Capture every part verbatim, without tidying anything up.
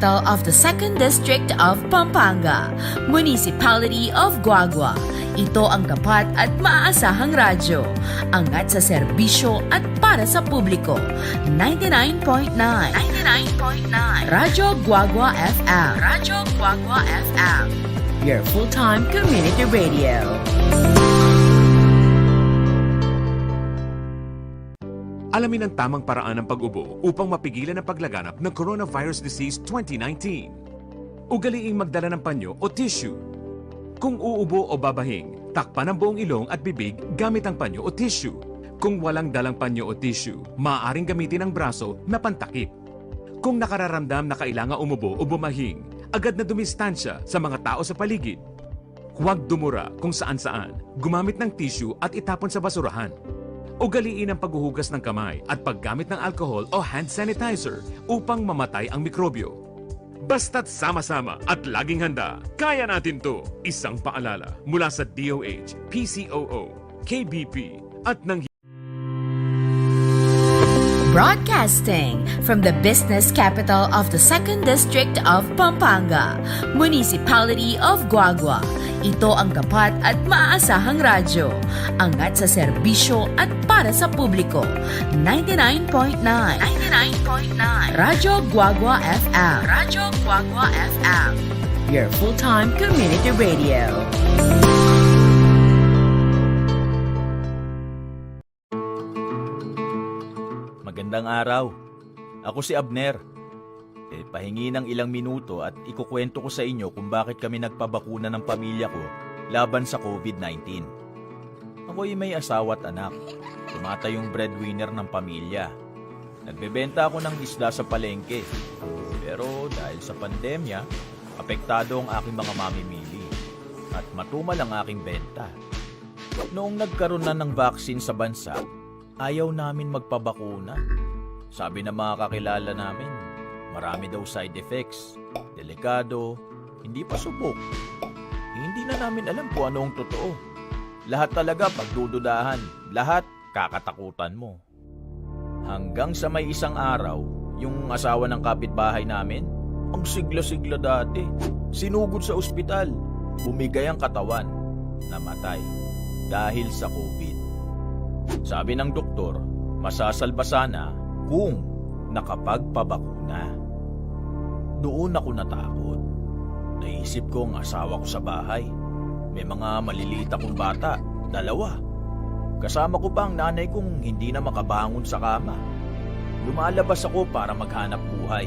Capital of the Second District of Pampanga, Municipality of Guagua. Ito ang tapat at maaasahang radyo. Angat sa serbisyo at para sa publiko. Ninety-nine point nine. Ninety-nine point nine. Radyo Guagua F M. Radyo Guagua F M. Your full-time community radio. Alamin ang tamang paraan ng pag-ubo upang mapigilan ang paglaganap ng coronavirus disease twenty nineteen. Ugaliing magdala ng panyo o tissue. Kung uubo o babahing, takpan ang buong ilong at bibig gamit ang panyo o tissue. Kung walang dalang panyo o tissue, maaaring gamitin ang braso na pantakip. Kung nakararamdam na kailangan umubo o bumahing, agad na dumistansya sa mga tao sa paligid. Huwag dumura kung saan-saan, gumamit ng tissue at itapon sa basurahan. Ugaliin ang paghuhugas ng kamay at paggamit ng alcohol o hand sanitizer upang mamatay ang mikrobyo. Basta't sama-sama at laging handa, kaya natin 'to. Isang paalala mula sa D O H, P C O O, K B P, at ng Broadcasting from the business capital of the Second District of Pampanga, Municipality of Guagua. Ito ang tapat at maaasahang radyo. Angat sa serbisyo at para sa publiko. Ninety-nine point nine. Ninety-nine point nine. Radyo Guagua F M. Radyo Guagua F M. Your full-time community radio. Magandang araw. Ako si Abner. E, pahingi ng ilang minuto at ikukwento ko sa inyo kung bakit kami nagpabakuna ng pamilya ko laban sa COVID nineteen. Ako'y may asawa at anak. Tumatayong breadwinner ng pamilya. Nagbebenta ako ng isda sa palengke. Pero dahil sa pandemya, apektado ang aking mga mamimili. At matumal ang aking benta. Noong nagkaroon na ng vaccine sa bansa, ayaw namin magpabakuna. Sabi ng mga kakilala namin, marami daw side effects, delikado, hindi pa subok. Hindi na namin alam kung ano ang totoo. Lahat talaga pagdududahan, lahat kakatakutan mo. Hanggang sa may isang araw, yung asawa ng kapitbahay namin, ang sigla-sigla dati, sinugod sa ospital, bumigay ang katawan, namatay dahil sa COVID. Sabi ng doktor, masasalba sana kung nakapagpabakuna. Doon ako natakot. Naisip ko ang asawa ko sa bahay. May mga maliliit akong bata, dalawa. Kasama ko pa ang nanay kong hindi na makabangon sa kama. Lumalabas ako para maghanap buhay.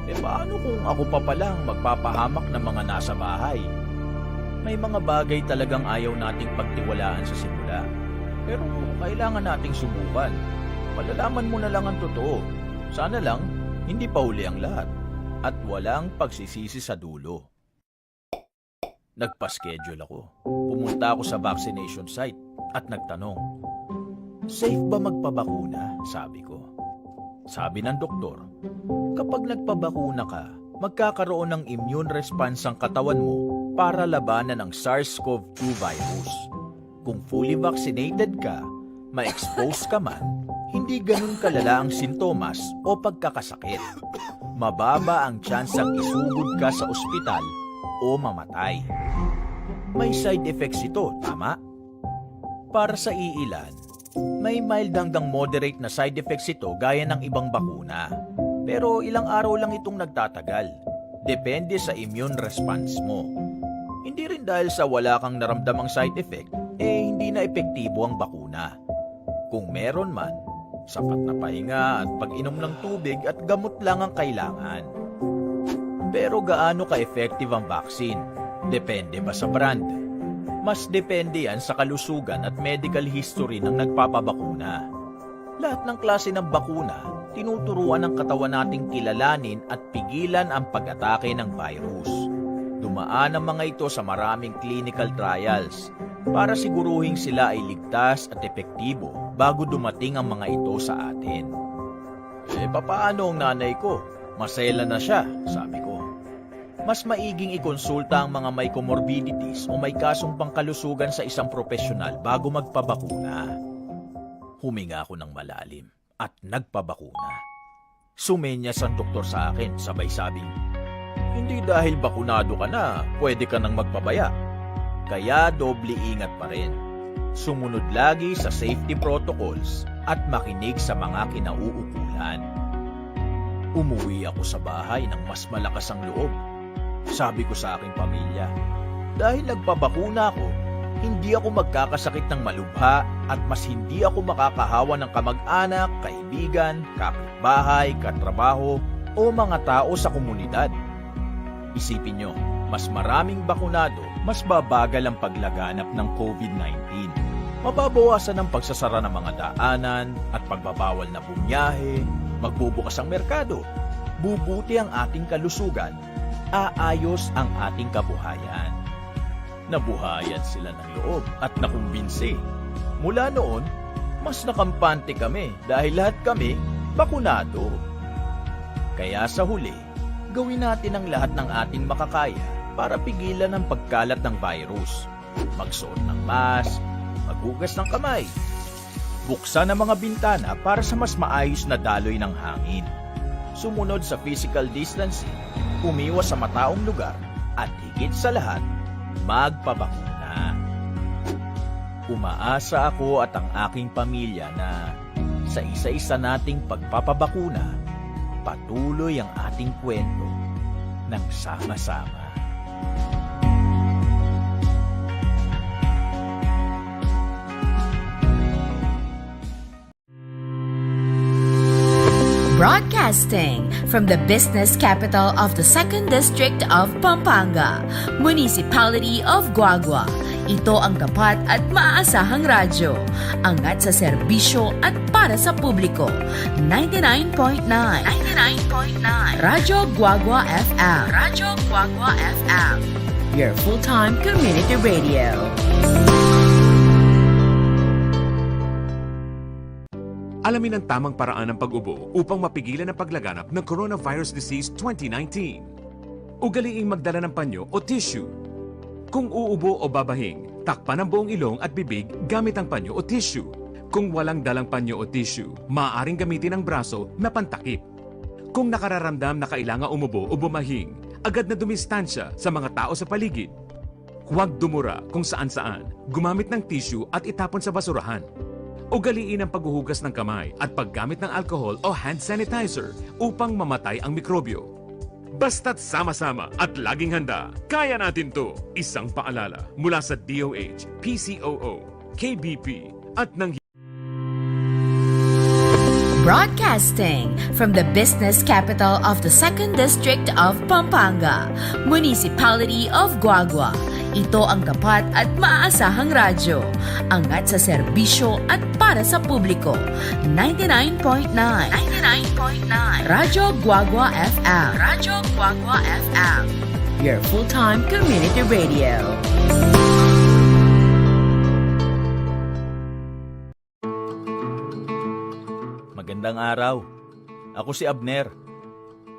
E, paano kung ako pa pala ang magpapahamak ng mga nasa bahay? May mga bagay talagang ayaw nating pagtiwalaan sa simula. Pero kailangan nating subukan. Malalaman mo na lang ang totoo. Sana lang, hindi pa huli ang lahat. At walang pagsisisi sa dulo. Nagpa-schedule ako. Pumunta ako sa vaccination site at nagtanong, "Safe ba magpabakuna?" sabi ko. Sabi ng doktor, "Kapag nagpabakuna ka, magkakaroon ng immune response ang katawan mo para labanan ang SARS-CoV two virus. Kung fully vaccinated ka, ma-expose ka man, hindi ganun kalala ang sintomas o pagkakasakit. Mababa ang tsansang isugod ka sa ospital o mamatay." May side effects ito, tama? Para sa iilan, may mild hanggang moderate na side effects ito gaya ng ibang bakuna. Pero ilang araw lang itong nagtatagal. Depende sa immune response mo. Hindi rin dahil sa wala kang naramdamang side effect, e hindi na epektibo ang bakuna. Kung meron man, sapat na pahinga at pag-inom ng tubig at gamot lang ang kailangan. Pero gaano ka-effective ang vaccine? Depende ba sa brand? Mas depende yan sa kalusugan at medical history ng nagpapabakuna. Lahat ng klase ng bakuna, tinuturuan ng katawan nating kilalanin at pigilan ang pag-atake ng virus. Dumaan ang mga ito sa maraming clinical trials para siguruhing sila ay ligtas at epektibo bago dumating ang mga ito sa atin. "E, papaano ang nanay ko? Masela na siya," sabi ko. "Mas maiging ikonsulta ang mga may comorbidities o may kasong pangkalusugan sa isang propesyonal bago magpabakuna." Huminga ako ng malalim at nagpabakuna. Sumenyas ang doktor sa akin, sabay sabing, "Hindi dahil bakunado ka na, pwede ka nang magpabaya." Kaya doble ingat pa rin. Sumunod lagi sa safety protocols at makinig sa mga kinauukulan. Umuwi ako sa bahay ng mas malakas ang loob. Sabi ko sa aking pamilya, "Dahil nagpabakuna ako, hindi ako magkakasakit ng malubha at mas hindi ako makakahawa ng kamag-anak, kaibigan, kapitbahay, katrabaho, o mga tao sa komunidad." Isipin nyo, mas maraming bakunado, mas babagal ang paglaganap ng COVID nineteen. Mababawasan ang pagsasara ng mga daanan at pagbabawal na bumiyahe, magbubukas ang merkado, bubuti ang ating kalusugan, aayos ang ating kabuhayan. Nabuhayan sila ng loob at nakumbinsi. Mula noon, mas nakampante kami dahil lahat kami bakunado. Kaya sa huli, gawin natin ang lahat ng ating makakaya para pigilan ang pagkalat ng virus. Magsuot ng mask, maghugas ng kamay, buksan ang mga bintana para sa mas maayos na daloy ng hangin. Sumunod sa physical distancing, umiwas sa mataong lugar, at higit sa lahat, magpabakuna. Umaasa ako at ang aking pamilya na sa isa-isa nating pagpapabakuna, patuloy ang ating kwento ng sama-sama. Broadcasting from the business capital of the Second District of Pampanga, Municipality of Guagua. Ito ang tapat at maaasahang radyo. Angat sa serbisyo at para sa publiko. Ninety-nine point nine. Ninety-nine point nine. Radyo Guagua F M. Radyo Guagua F M. Your full-time community radio. Alamin ang tamang paraan ng pag-ubo upang mapigilan ang paglaganap ng coronavirus disease twenty nineteen. Ugaliing magdala ng panyo o tissue. Kung uubo o babahing, takpan ang buong ilong at bibig gamit ang panyo o tissue. Kung walang dalang panyo o tissue, maaaring gamitin ang braso na pantakip. Kung nakararamdam na kailangan umubo o bumahing, agad na dumistansya sa mga tao sa paligid. Huwag dumura kung saan-saan, gumamit ng tissue at itapon sa basurahan. Ugaliin ang paghuhugas ng kamay at paggamit ng alcohol o hand sanitizer upang mamatay ang mikrobyo. Basta't sama-sama at laging handa, kaya natin 'to. Isang paalala mula sa D O H, P C O O, K B P, at ng Broadcasting from the business capital of the Second District of Pampanga, Municipality of Guagua. Ito ang tapat at maaasahang radyo. Angat sa serbisyo at para sa publiko. Ninety-nine point nine. Ninety-nine point nine. Radyo Guagua F M. Radyo Guagua F M. Your full-time community radio. Magandang araw. Ako si Abner.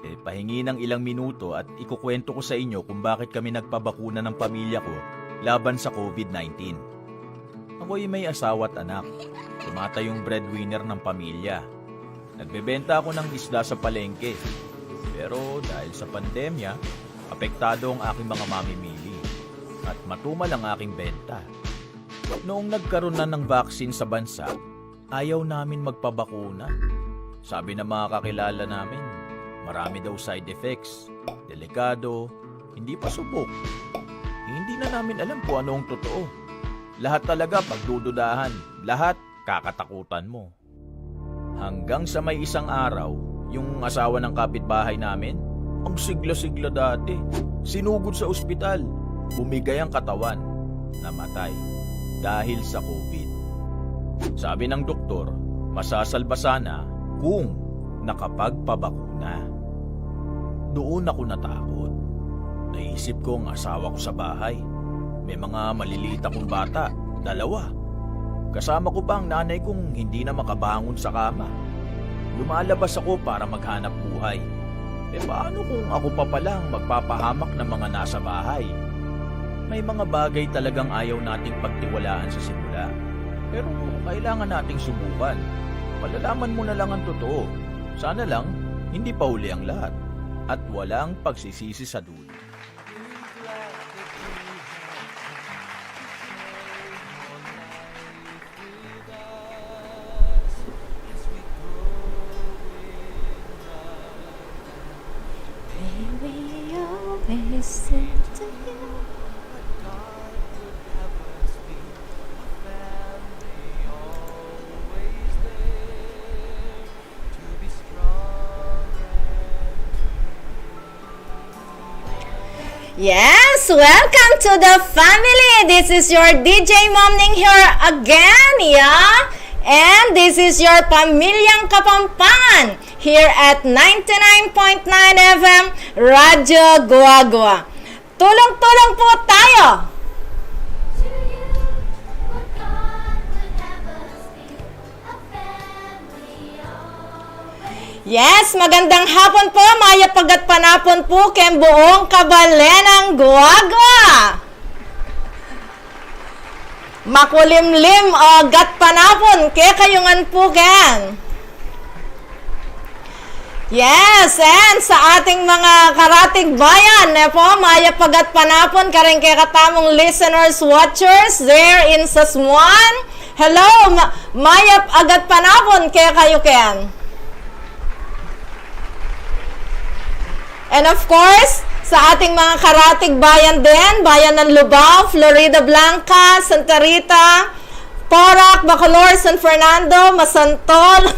E, pahingi ng ilang minuto at ikukwento ko sa inyo kung bakit kami nagpabakuna ng pamilya ko laban sa COVID nineteen. Ako'y may asawa at anak. Tumatayong breadwinner ng pamilya. Nagbebenta ako ng isda sa palengke. Pero dahil sa pandemya, apektado ang aking mga mamimili. At matumal ang aking benta. Noong nagkaroon na ng vaccine sa bansa, ayaw namin magpabakuna. Sabi ng mga kakilala namin, marami daw side effects, delikado, hindi pa subok. Hindi na namin alam kung anong totoo. Lahat talaga pagdududahan, lahat kakatakutan mo. Hanggang sa may isang araw, yung asawa ng kapitbahay namin, ang sigla-sigla dati, sinugod sa ospital, bumigay ang katawan, namatay dahil sa COVID. Sabi ng doktor, masasalba sana kung nakapagpabakuna. Doon ako natakot. Naisip ko ang asawa ko sa bahay. May mga maliliit akong bata, dalawa. Kasama ko pa ang nanay kong hindi na makabangon sa kama. Lumalabas ako para maghanap buhay. E paano kung ako pa pala ang magpapahamak ng mga nasa bahay? May mga bagay talagang ayaw nating pagtiwalaan sa simula. Pero kailangan nating subukan. Malalaman mo na lang ang totoo. Sana lang, Hindi pa huli ang lahat, at walang pagsisisi sa dulo. May we always sing to you. Yes, welcome to the family. This is your D J Mom Ning here again, yeah? And this is your Pamilyang Kapampangan here at ninety-nine point nine F M Radyo Guagua. Tulong-tulong po tayo! Yes, magandang hapon po, mayap a gatpanapun po keng buong kabalen nang Guagua. Makulimlim a gatpanapun kekayu ngan po ken. Yes, and sa ating mga karatig bayan, ne po, mayap a gatpanapun kareng kekatamung listeners, watchers there in Sasmuan. Hello, ma-, mayap a gatpanapun kekayu ken. And of course, sa ating mga karatig bayan din, bayan ng Lubao, Floridablanca, Santa Rita, Porac, Bacolor, San Fernando, Masantol,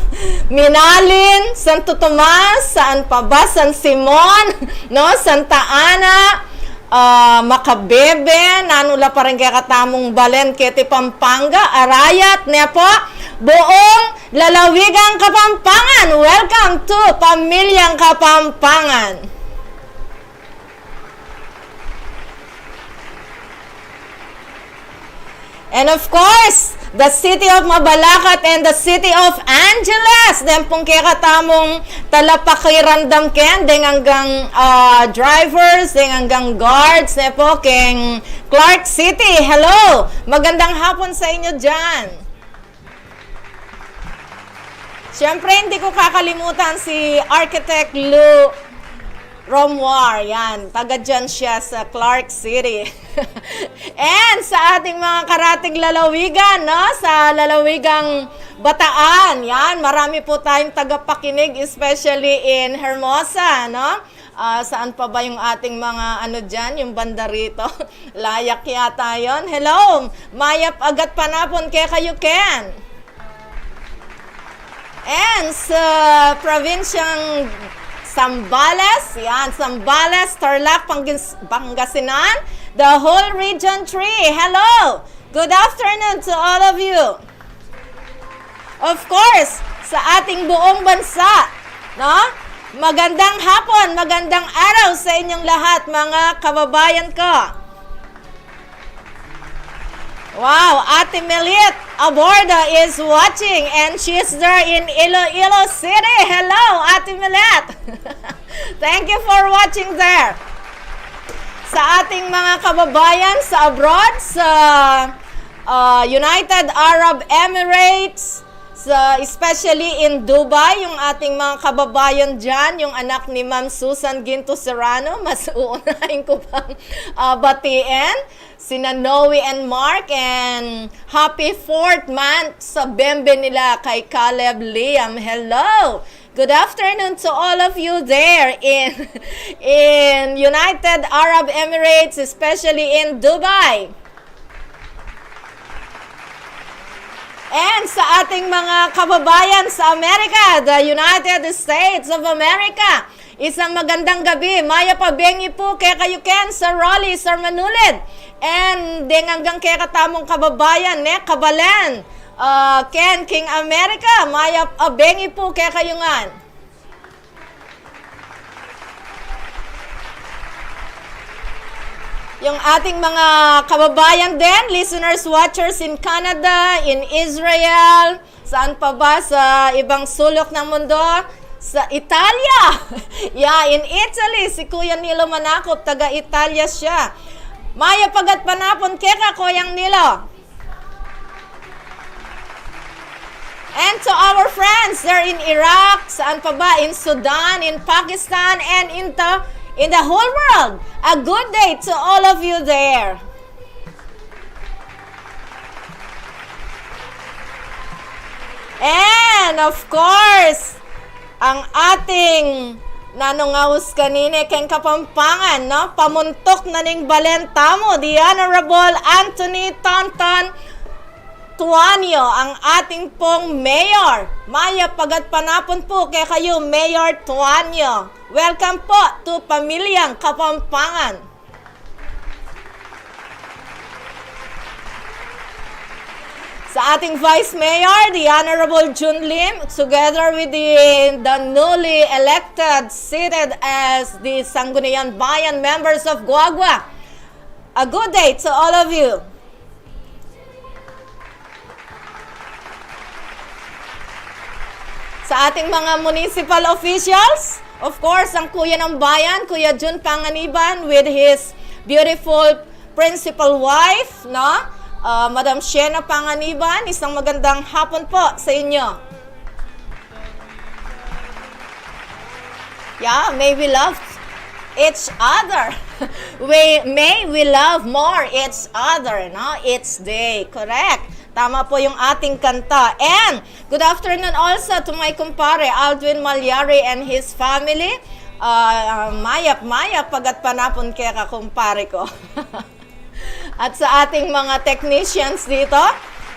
Minalin, Santo Tomas, saan pa ba? San Simon, no? Santa Ana, ah, Macabebe, nanu la pa rin kekatamung balen keti Pampanga, Arayat, ne po, buong lalawigang Kapampangan. Welcome to Pamilyang Kapampangan. And of course, the city of Mabalacat and the city of Angeles. Den pung kekatamung talapakiramdam ken, deng anggang, ah, drivers, deng anggang guards, ne po, keng Clark City. Hello! Magandang hapon sa inyo dyan. Siyempre, hindi ko kakalimutan si Architect Lou Romuar. Yan, taga dyan siya sa Clark City. And sa ating mga karatig lalawigan, no? Sa lalawigang Bataan, yan, marami po tayong tagapakinig, especially in Hermosa, no? Ah, saan pa ba yung ating mga ano dyan, yung banda rito? Layak yata yun. Hello! Mayap a gatpanapun kekayu ken. And sa probinsyang Zambales, yan, Zambales, Tarlac, Pangis-, Pangasinan, the whole Region three. Hello! Good afternoon to all of you. Of course, sa ating buong bansa, no? Magandang hapon, magandang araw sa inyong lahat, mga kababayan ko. Wow, Ate Melit Aborda is watching and she's there in Iloilo City. Hello, Ate Melit. Thank you for watching there. Sa ating mga kababayan sa abroad, sa, ah, United Arab Emirates, sa, especially in Dubai, yung ating mga kababayan dyan, yung anak ni Ma'am Susan Ginto Serrano, mas uunahin ko pang, ah, batiin. Sina Noe and Mark, and happy fourth month sa bembe nila kay Caleb Liam. Hello! Good afternoon to all of you there in, in United Arab Emirates, especially in Dubai. And sa ating mga kababayan sa Amerika, the United States of America, isang magandang gabi. Mayap a bengi pu kekayu ken, Sir Rolly, Sir Manulid. And deng anggang kekatamung kababayan, ne, kabalen, ah, ken king Amerika, mayap a bengi pu kekayu ngan. Yung ating mga kababayan din, listeners, watchers in Canada, in Israel, saan pa ba, sa ibang sulok ng mundo, sa Italia. Yeah, in Italy, si Kuya Nilo Manakop, taga Italia siya. Mayap a gatpanapun keka, Kuyang Nilo. And to our friends there in Iraq, saan pa ba? In Sudan, in Pakistan, and in the, in the whole world. A good day to all of you there. And of course, ang ating nanung aus kanine keng Kapampangan, no? Pamuntuk na ning balen tamu, the Honorable Anthony Tonton Tuanyo, ang ating pong mayor. Mayap a gatpanapun pu kekayu, Mayor Tuanyo. Welcome po to Pamilyang Kapampangan. Sa ating Vice Mayor, the Honorable Jun Lim, together with the, the newly elected, seated as the Sangguniang Bayan members of Guagua. A good day to all of you. Sa ating mga municipal officials, of course, ang Kuya ng Bayan, Kuya Jun Panganiban, with his beautiful principal wife, no? Ah, Madam Shena Panganiban, isang magandang hapon po sa inyo. Yeah, may we love each other. We, may we love more each other, no? Each day. Correct. Tama po yung ating kanta. And good afternoon also to my kumpare, Aldwin Malyari and his family. Ah, mayap, mayap a gatpanapun keka, kumpare ko. At sa ating mga technicians dito,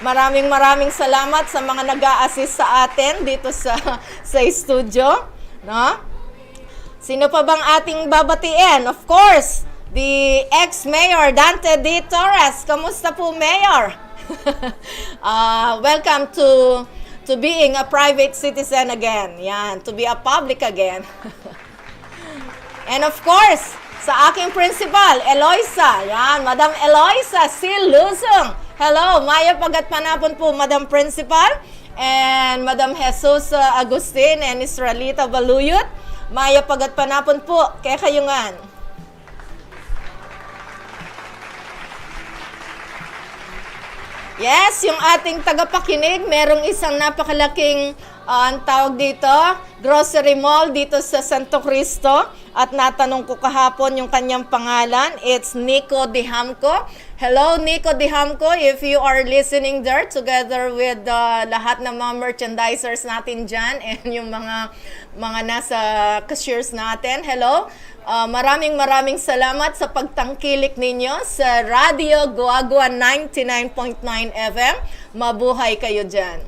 maraming maraming salamat sa mga nag-a-assist sa atin dito sa, sa studio, no? Sino pa bang ating babatiin? Of course, the ex-mayor, Dante D. Torres. Kamusta po, Mayor? Ah, welcome to, to being a private citizen again. Yan, to be a public again. And of course, sa aking principal, Eloisa. Yan, Madam Eloisa C. Luzon. Hello, mayap a gatpanapun po, Madam Principal. And Madam Jesus, uh, Agustin and Israelita Baluyot. Mayap a gatpanapun po kekayu ngan. Yes, yung ating tagapakinig, merong isang napakalaking, ah, ang tawag dito, grocery mall dito sa Santo Cristo. At natanong ko kahapon yung kanyang pangalan. It's Nico Dihamco. Hello, Nico Dihamco, if you are listening there, together with, uh, lahat ng mga merchandisers natin dyan and yung mga, mga nasa cashiers natin. Hello. Ah, maraming, maraming salamat sa pagtangkilik ninyo sa Radyo Guagua ninety-nine point nine F M. Mabuhay kayo dyan.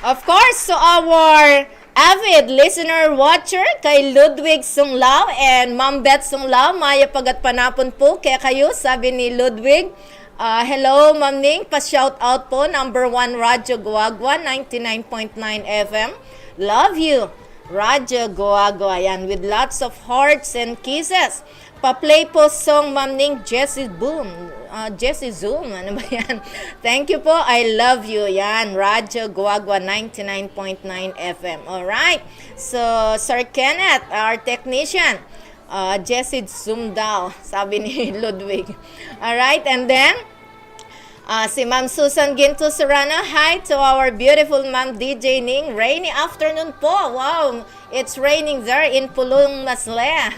Of course, to our avid listener, watcher, kay Ludwig Sunglao and Ma'am Beth Sunglao, mayap a gatpanapun po kekayu, sabi ni Ludwig. Ah, hello, Ma'am Ning. Pa-shout out po, number one Radyo Guagua, ninety-nine point nine F M. Love you, Radyo Guagua. Yan, with lots of hearts and kisses. Pa-play po song, Ma'am Ning, Jesse Boom. Ah, Jesse Zoom, ano ba yan? Thank you po, I love you. Yan, Radyo Guagua, ninety-nine point nine F M. Alright. So, Sir Kenneth, our technician, ah, Jesse Zoom daw, sabi ni Ludwig. Alright, and then, ah, si Ma'am Susan Ginto Serrano, "Hi to our beautiful Ma'am D J Ning. Rainy afternoon po." Wow, it's raining there in Pulong, Masle.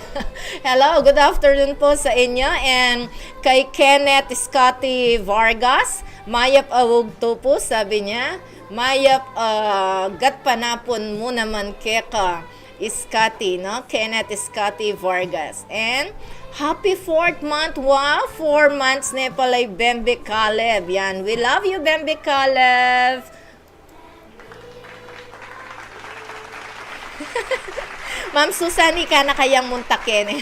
Hello, good afternoon po sa inyo. And kay Kenneth Scotty Vargas, "Mayap a wagtu po," sabi niya. Mayap, ah, gatpanapun mu naman keka, Scotty, no? Kenneth Scotty Vargas. And happy fourth month. Wow, four months ne pala i Bembe Caleb. Yan, we love you, Bembe Caleb. Ma'am Susan, ika na kayang muntakin.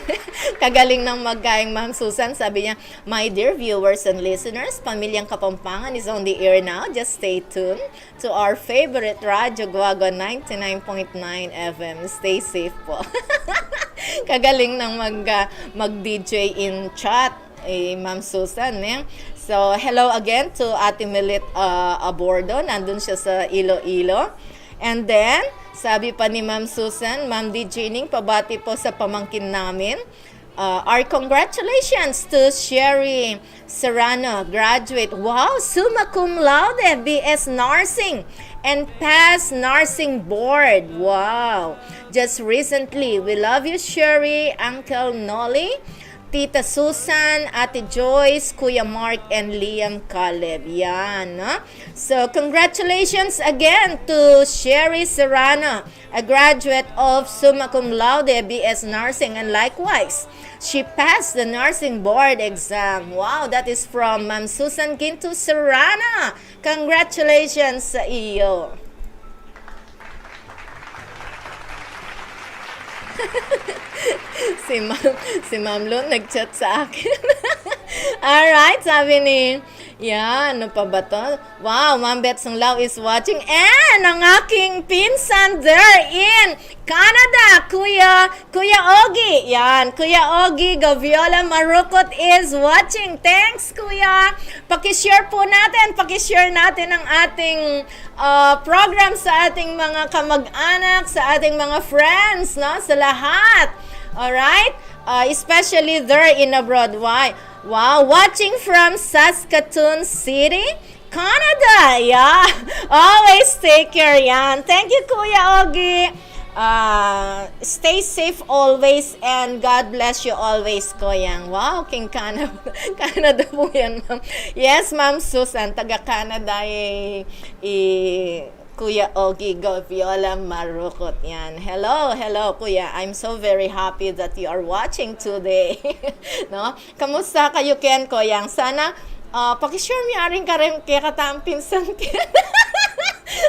Kagaling nang magkaing Ma'am Susan. Sabi niya, "My dear viewers and listeners, Pamilyang Kapampangan is on the air now. Just stay tuned to our favorite Radyo Guagua ninety-nine point nine F M. Stay safe po." Kagaling nang mag, ah, mag-D J in chat, eh, Ma'am Susan, eh. So, hello again to Ate Milit, ah, Abordo. Nandun siya sa Iloilo. And then, sabi pa ni Ma'am Susan, "Ma'am D J Ning, pabati po sa pamangkin namin." Uh, our congratulations to Sherry Serrano, graduate, wow, summa cum laude, B S Nursing, and pass nursing board. Wow. Just recently. We love you, Sherry, Uncle Nolly, Tita Susan, Ate Joyce, Kuya Mark, and Liam Caleb. Yan, no? So, congratulations again to Sherry Serrano, a graduate of summa cum laude B S Nursing, and likewise, she passed the nursing board exam. Wow, that is from Ma'am Susan Ginto Serrano. Congratulations sa iyo. Si Ma'am, si Ma'am Lou nag-chat sa akin. Alright, sabi ni, yan, ano pa ba to? Wow, Ma'am Betsong Lau is watching. And ang aking pinsan there in Canada, Kuya, Kuya Ogie. Yan, Kuya Ogie Gaviola Marukot is watching. Thanks, Kuya. Pakishare po natin, pakishare natin ang ating ah, program sa ating mga kamag-anak, sa ating mga friends, no? Sa lahat. Alright? Ah, especially there in abroad. Why? Wow, watching from Saskatoon City, Canada. Yeah. Always take care yan. Thank you, Kuya Ogie. Ah, stay safe always and God bless you always, Koyang. Wow, king Canada, Canada po yan, ma'am. Yes, Ma'am Susan, taga Canada, eh, i Kuya Ogie Gaviola Marukot yan. Hello, hello, Kuya. I'm so very happy that you are watching today. No? Kamusta kayu ken, Koyang? Sana, ah, pakishare mi aring kareng kekatang pinsan ken.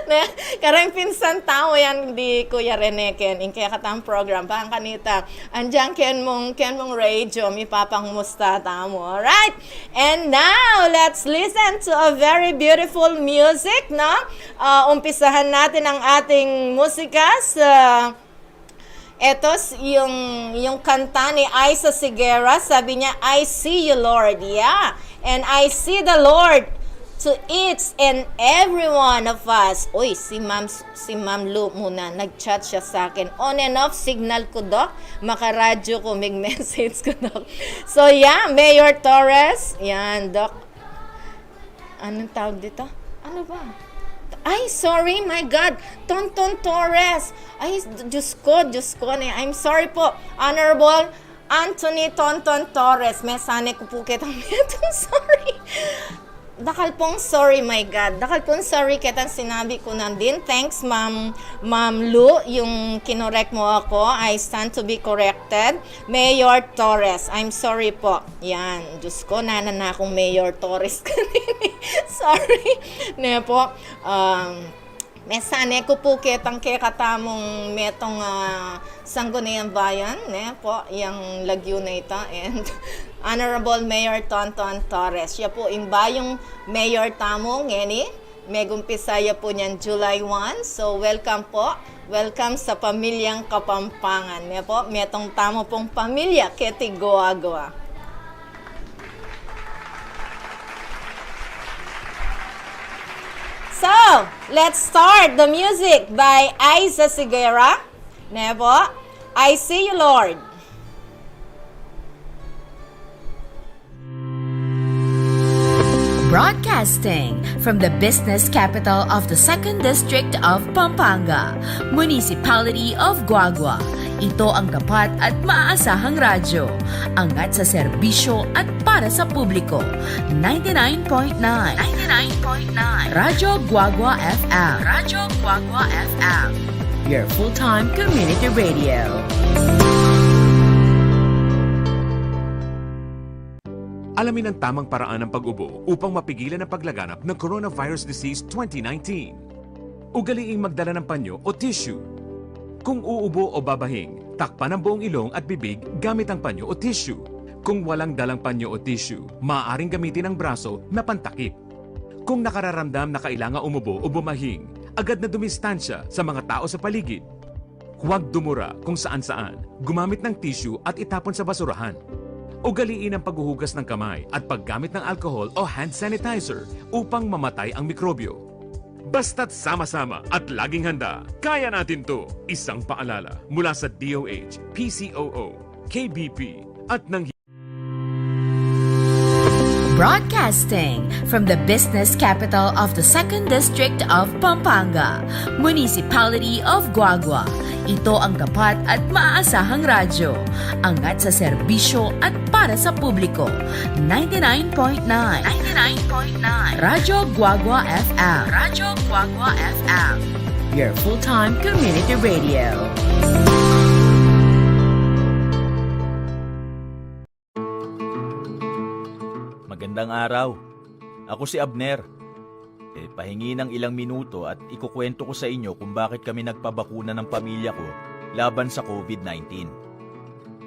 Ne? Kareng pinsan tau yan di Kuya Rene ken. Ing kekatang program, bang kanita. Andiyan ken mung, ken mung radio, mipapangumusta tamu. Alright? And now, let's listen to a very beautiful music, no? Ah, umpisahan natin ang ating musika sa Eto s-, yung, yung kanta ni Aiza Sigera, sabi niya, "I see you, Lord." Yeah. And I see the Lord to each and every one of us. Uy, si Ma'am, si Ma'am Lou muna, nag-chat siya sa akin. On and off signal ku, Doc. Makaradyo ku, mig-message ku, Doc. So, yeah, Mayor Torres. Yan, Doc. Anong tawag dito? Ano ba? Ay, sorry, my God. Tonton Torres. Ay, Diyos ko, Diyos ko. Ne, I'm sorry po. Honorable Anthony Tonton Torres. Mesane ku pu ketang metung, sorry. Dakal pung sorry, my God. Dakal pung sorry ketang sinabi ku nandin. Thanks, Ma'am, Ma'am Lou, yung kinorek mo ako. I stand to be corrected. Mayor Torres. I'm sorry po. Yan. Diyos ko, nana na akung Mayor Torres kanini. Sorry. Ne po. Um, mesane ku pu ketang kekatamung metung, ah, Sangguniang Bayan, ne po, yang lagyu na ita. And Honorable Mayor Tonton Torres. Siya po ing bayung mayor tamu ngeni. Megumpisa ya po niyan July one. So, welcome po. Welcome sa pamilyang Kapampangan. Ne po, metung tamu pung pamilya keti Goa-Goa. So, let's start the music by Aiza Sigera. Ne po, "I See You, Lord." Broadcasting from the business capital of the Second District of Pampanga, Municipality of Guagua. Ito ang tapat at maaasahang radyo. Angat sa serbisyo at para sa publiko. Ninety-nine point nine. Ninety-nine point nine. Radyo Guagua F M. Radyo Guagua F M. Your full-time community radio. Alamin ang tamang paraan ng pag-ubo upang mapigilan ang paglaganap ng coronavirus disease twenty nineteen. Ugaliing magdala ng panyo o tissue. Kung uubo o babahing, takpan ang buong ilong at bibig gamit ang panyo o tissue. Kung walang dalang panyo o tissue, maaaring gamitin ang braso na pantakip. Kung nakararamdam na kailangan umubo o bumahing, agad na dumistansya sa mga tao sa paligid. Huwag dumura kung saan-saan. Gumamit ng tissue at itapon sa basurahan. Ugaliin ang paghuhugas ng kamay at paggamit ng alcohol o hand sanitizer upang mamatay ang mikrobyo. Basta't sama-sama at laging handa, kaya natin 'to. Isang paalala mula sa D O H, P C O O, K B P, at nang Broadcasting from the business capital of the Second District of Pampanga, Municipality of Guagua. Ito ang tapat at maaasahang radyo. Angat sa serbisyo at para sa publiko. Ninety-nine point nine. Ninety-nine point nine. Radyo Guagua F M. Radyo Guagua F M. Your full-time community radio. Magandang araw. Ako si Abner. E, pahingi ng ilang minuto at ikukwento ko sa inyo kung bakit kami nagpabakuna ng pamilya ko laban sa COVID nineteen.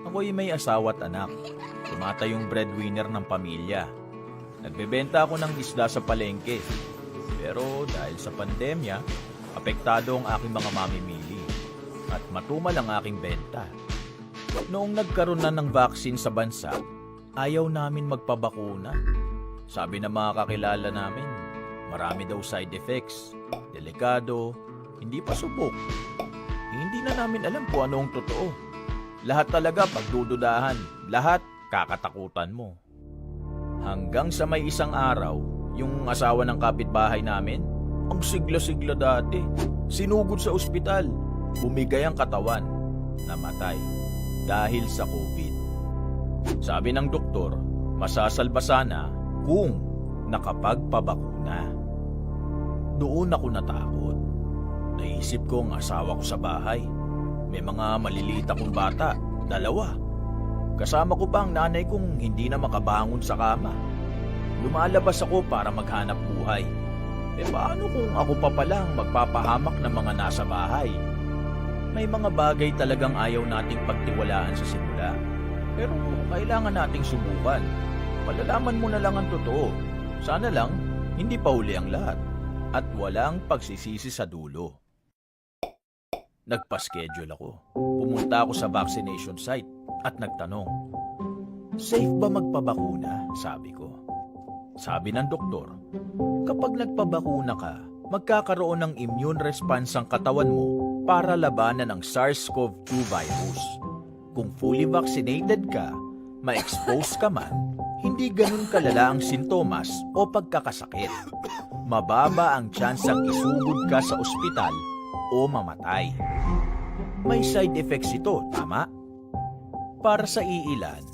Ako'y may asawa at anak. Tumatayong breadwinner ng pamilya. Nagbebenta ako ng isda sa palengke. Pero dahil sa pandemya, apektado ang aking mga mamimili. At matumal ang aking benta. Noong nagkaroon na ng vaccine sa bansa, ayaw namin magpabakuna. Sabi ng mga kakilala namin, marami daw side effects, delikado, hindi pa subok. Hindi na namin alam kung ano ang totoo. Lahat talaga pagdududahan, lahat kakatakutan mo. Hanggang sa may isang araw, yung asawa ng kapitbahay namin, ang sigla-sigla dati, sinugod sa ospital, bumigay ang katawan, namatay dahil sa COVID. Sabi ng doktor, masasalba sana kung nakapagpabakuna. Doon ako natakot. Naisip ko ang asawa ko sa bahay. May mga maliliit akong bata, dalawa. Kasama ko pa ang nanay kong hindi na makabangon sa kama. Lumalabas ako para maghanap buhay. E paano kung ako pa pala ang magpapahamak ng mga nasa bahay? May mga bagay talagang ayaw nating pagtiwalaan sa simula. Pero kailangan nating subukan. Malalaman mo na lang ang totoo. Sana lang, hindi pa huli ang lahat. At walang pagsisisi sa dulo. Nagpa-schedule ako. Pumunta ako sa vaccination site at nagtanong, "Safe ba magpabakuna?" sabi ko. Sabi ng doktor, kapag nagpabakuna ka, magkakaroon ng immune response ang katawan mo para labanan ang SARS-CoV two virus. Kung fully vaccinated ka, ma-expose ka man, hindi ganun kalala ang sintomas o pagkakasakit. Mababa ang tsansang isugod ka sa ospital o mamatay. May side effects ito, tama? Para sa iilan,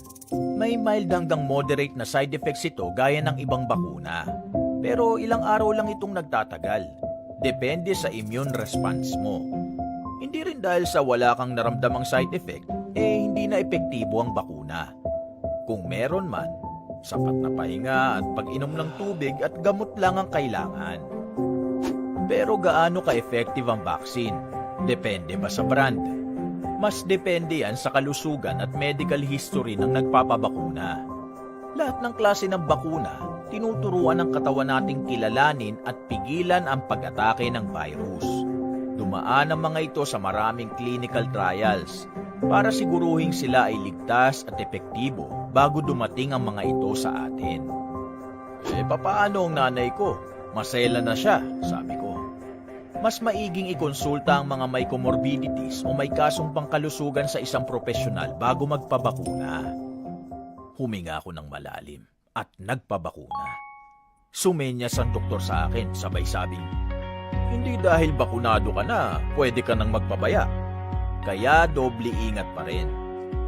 may mild hanggang moderate na side effects ito gaya ng ibang bakuna. Pero ilang araw lang itong nagtatagal. Depende sa immune response mo. Hindi rin dahil sa wala kang naramdamang side effect, eh hindi na epektibo ang bakuna. Kung meron man, sapat na pahinga at pag-inom ng tubig at gamot lang ang kailangan. Pero gaano ka-effective ang vaccine? Depende ba sa brand? Mas depende yan sa kalusugan at medical history ng nagpapabakuna. Lahat ng klase ng bakuna, tinuturuan ng katawan nating kilalanin at pigilan ang pag-atake ng virus. Dumaan ang mga ito sa maraming clinical trials para siguruhing sila ay ligtas at epektibo bago dumating ang mga ito sa atin. "E papaano ang nanay ko? Masela na siya," sabi ko. "Mas maiging ikonsulta ang mga may comorbidities o may kasong pangkalusugan sa isang propesyonal bago magpabakuna." Huminga ako ng malalim at nagpabakuna. Sumenyas ang doktor sa akin, sabay sabing, "Hindi dahil bakunado ka na, pwede ka nang magpabaya. Kaya doble ingat pa rin.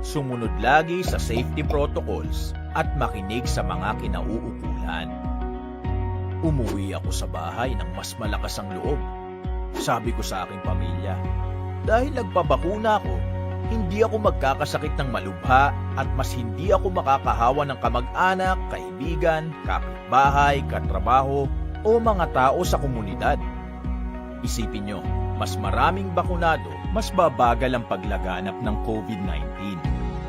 Sumunod lagi sa safety protocols at makinig sa mga kinauukulan." Umuwi ako sa bahay ng mas malakas ang loob. Sabi ko sa aking pamilya, "Dahil nagpabakuna ako, hindi ako magkakasakit ng malubha at mas hindi ako makakahawa ng kamag-anak, kaibigan, kapitbahay, katrabaho, o mga tao sa komunidad." Isipin nyo, mas maraming bakunado, mas babagal ang paglaganap ng COVID nineteen.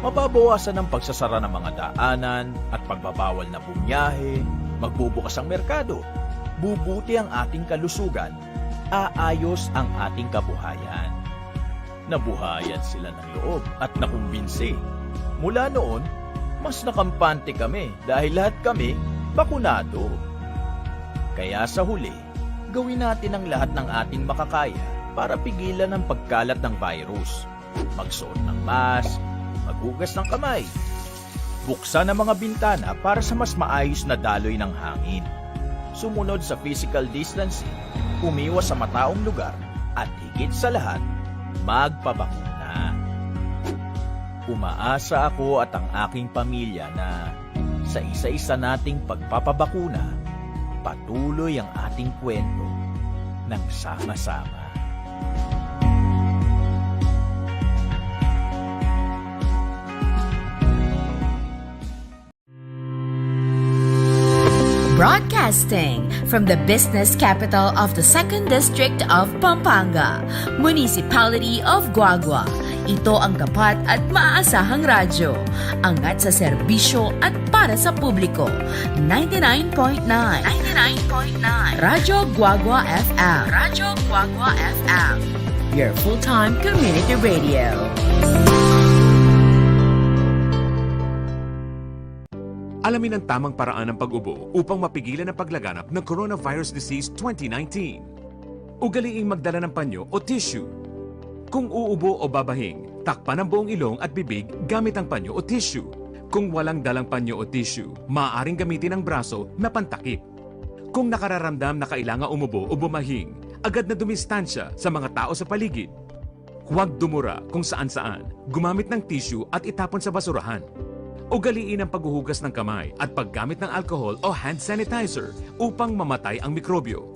Mababawasan ang pagsasara ng mga daanan at pagbabawal na bumiyahe, magbubukas ang merkado. Bubuti ang ating kalusugan, aayos ang ating kabuhayan. Nabuhayan sila ng loob at nakumbinsi. Mula noon, mas nakampante kami dahil lahat kami bakunado. Kaya sa huli, gawin natin ang lahat ng ating makakaya para pigilan ang pagkalat ng virus. Magsuot ng mask, maghugas ng kamay, Buksan ang mga bintana para sa mas maayos na daloy ng hangin. Sumunod sa physical distancing, umiwas sa mataong lugar, at higit sa lahat, magpabakuna. Umaasa ako at ang aking pamilya na sa isa-isa nating pagpapabakuna, patuloy ang ating kwento ng sama-sama. Broadcasting from the business capital of the Second District of Pampanga, Municipality of Guagua. Ito ang tapat at maaasahang radyo. Angat sa serbisyo at para sa publiko. Ninety-nine point nine. Ninety-nine point nine. Radyo Guagua F M. Radyo Guagua F M. Your full-time community radio. Alamin ang tamang paraan ng pag-ubo upang mapigilan ang paglaganap ng coronavirus disease twenty nineteen. Ugaliing magdala ng panyo o tissue. Kung uubo o babahing, takpan ang buong ilong at bibig gamit ang panyo o tissue. Kung walang dalang panyo o tissue, maaaring gamitin ang braso na pantakip. Kung nakararamdam na kailangan umubo o bumahing, agad na dumistansya sa mga tao sa paligid. Huwag dumura kung saan-saan, gumamit ng tissue at itapon sa basurahan. Ugaliin ang paghuhugas ng kamay at paggamit ng alcohol o hand sanitizer upang mamatay ang mikrobyo.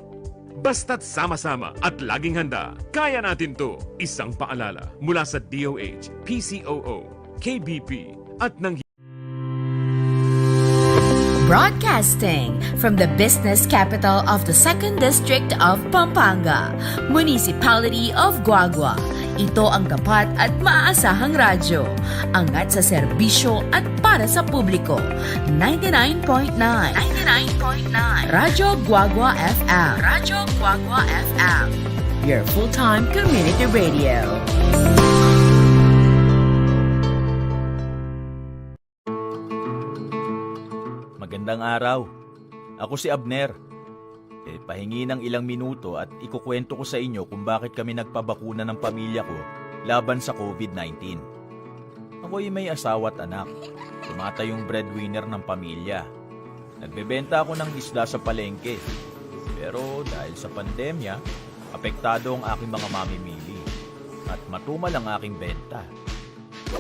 Basta't sama-sama at laging handa, kaya natin 'to. Isang paalala mula sa D O H, P C O O, K B P, at ng Broadcasting from the business capital of the Second District of Pampanga, Municipality of Guagua. Ito ang tapat at maaasahang radyo. Angat sa serbisyo at para sa publiko. Ninety-nine point nine. Ninety-nine point nine. Radyo Guagua F M. Radyo Guagua F M. Your full-time community radio. Magandang araw. Ako si Abner. E, pahingi ng ilang minuto at ikukwento ko sa inyo kung bakit kami nagpabakuna ng pamilya ko laban sa COVID nineteen. Ako'y may asawa at anak. Tumatayong breadwinner ng pamilya. Nagbebenta ako ng isda sa palengke. Pero dahil sa pandemya, apektado ang aking mga mamimili. At matumal ang aking benta.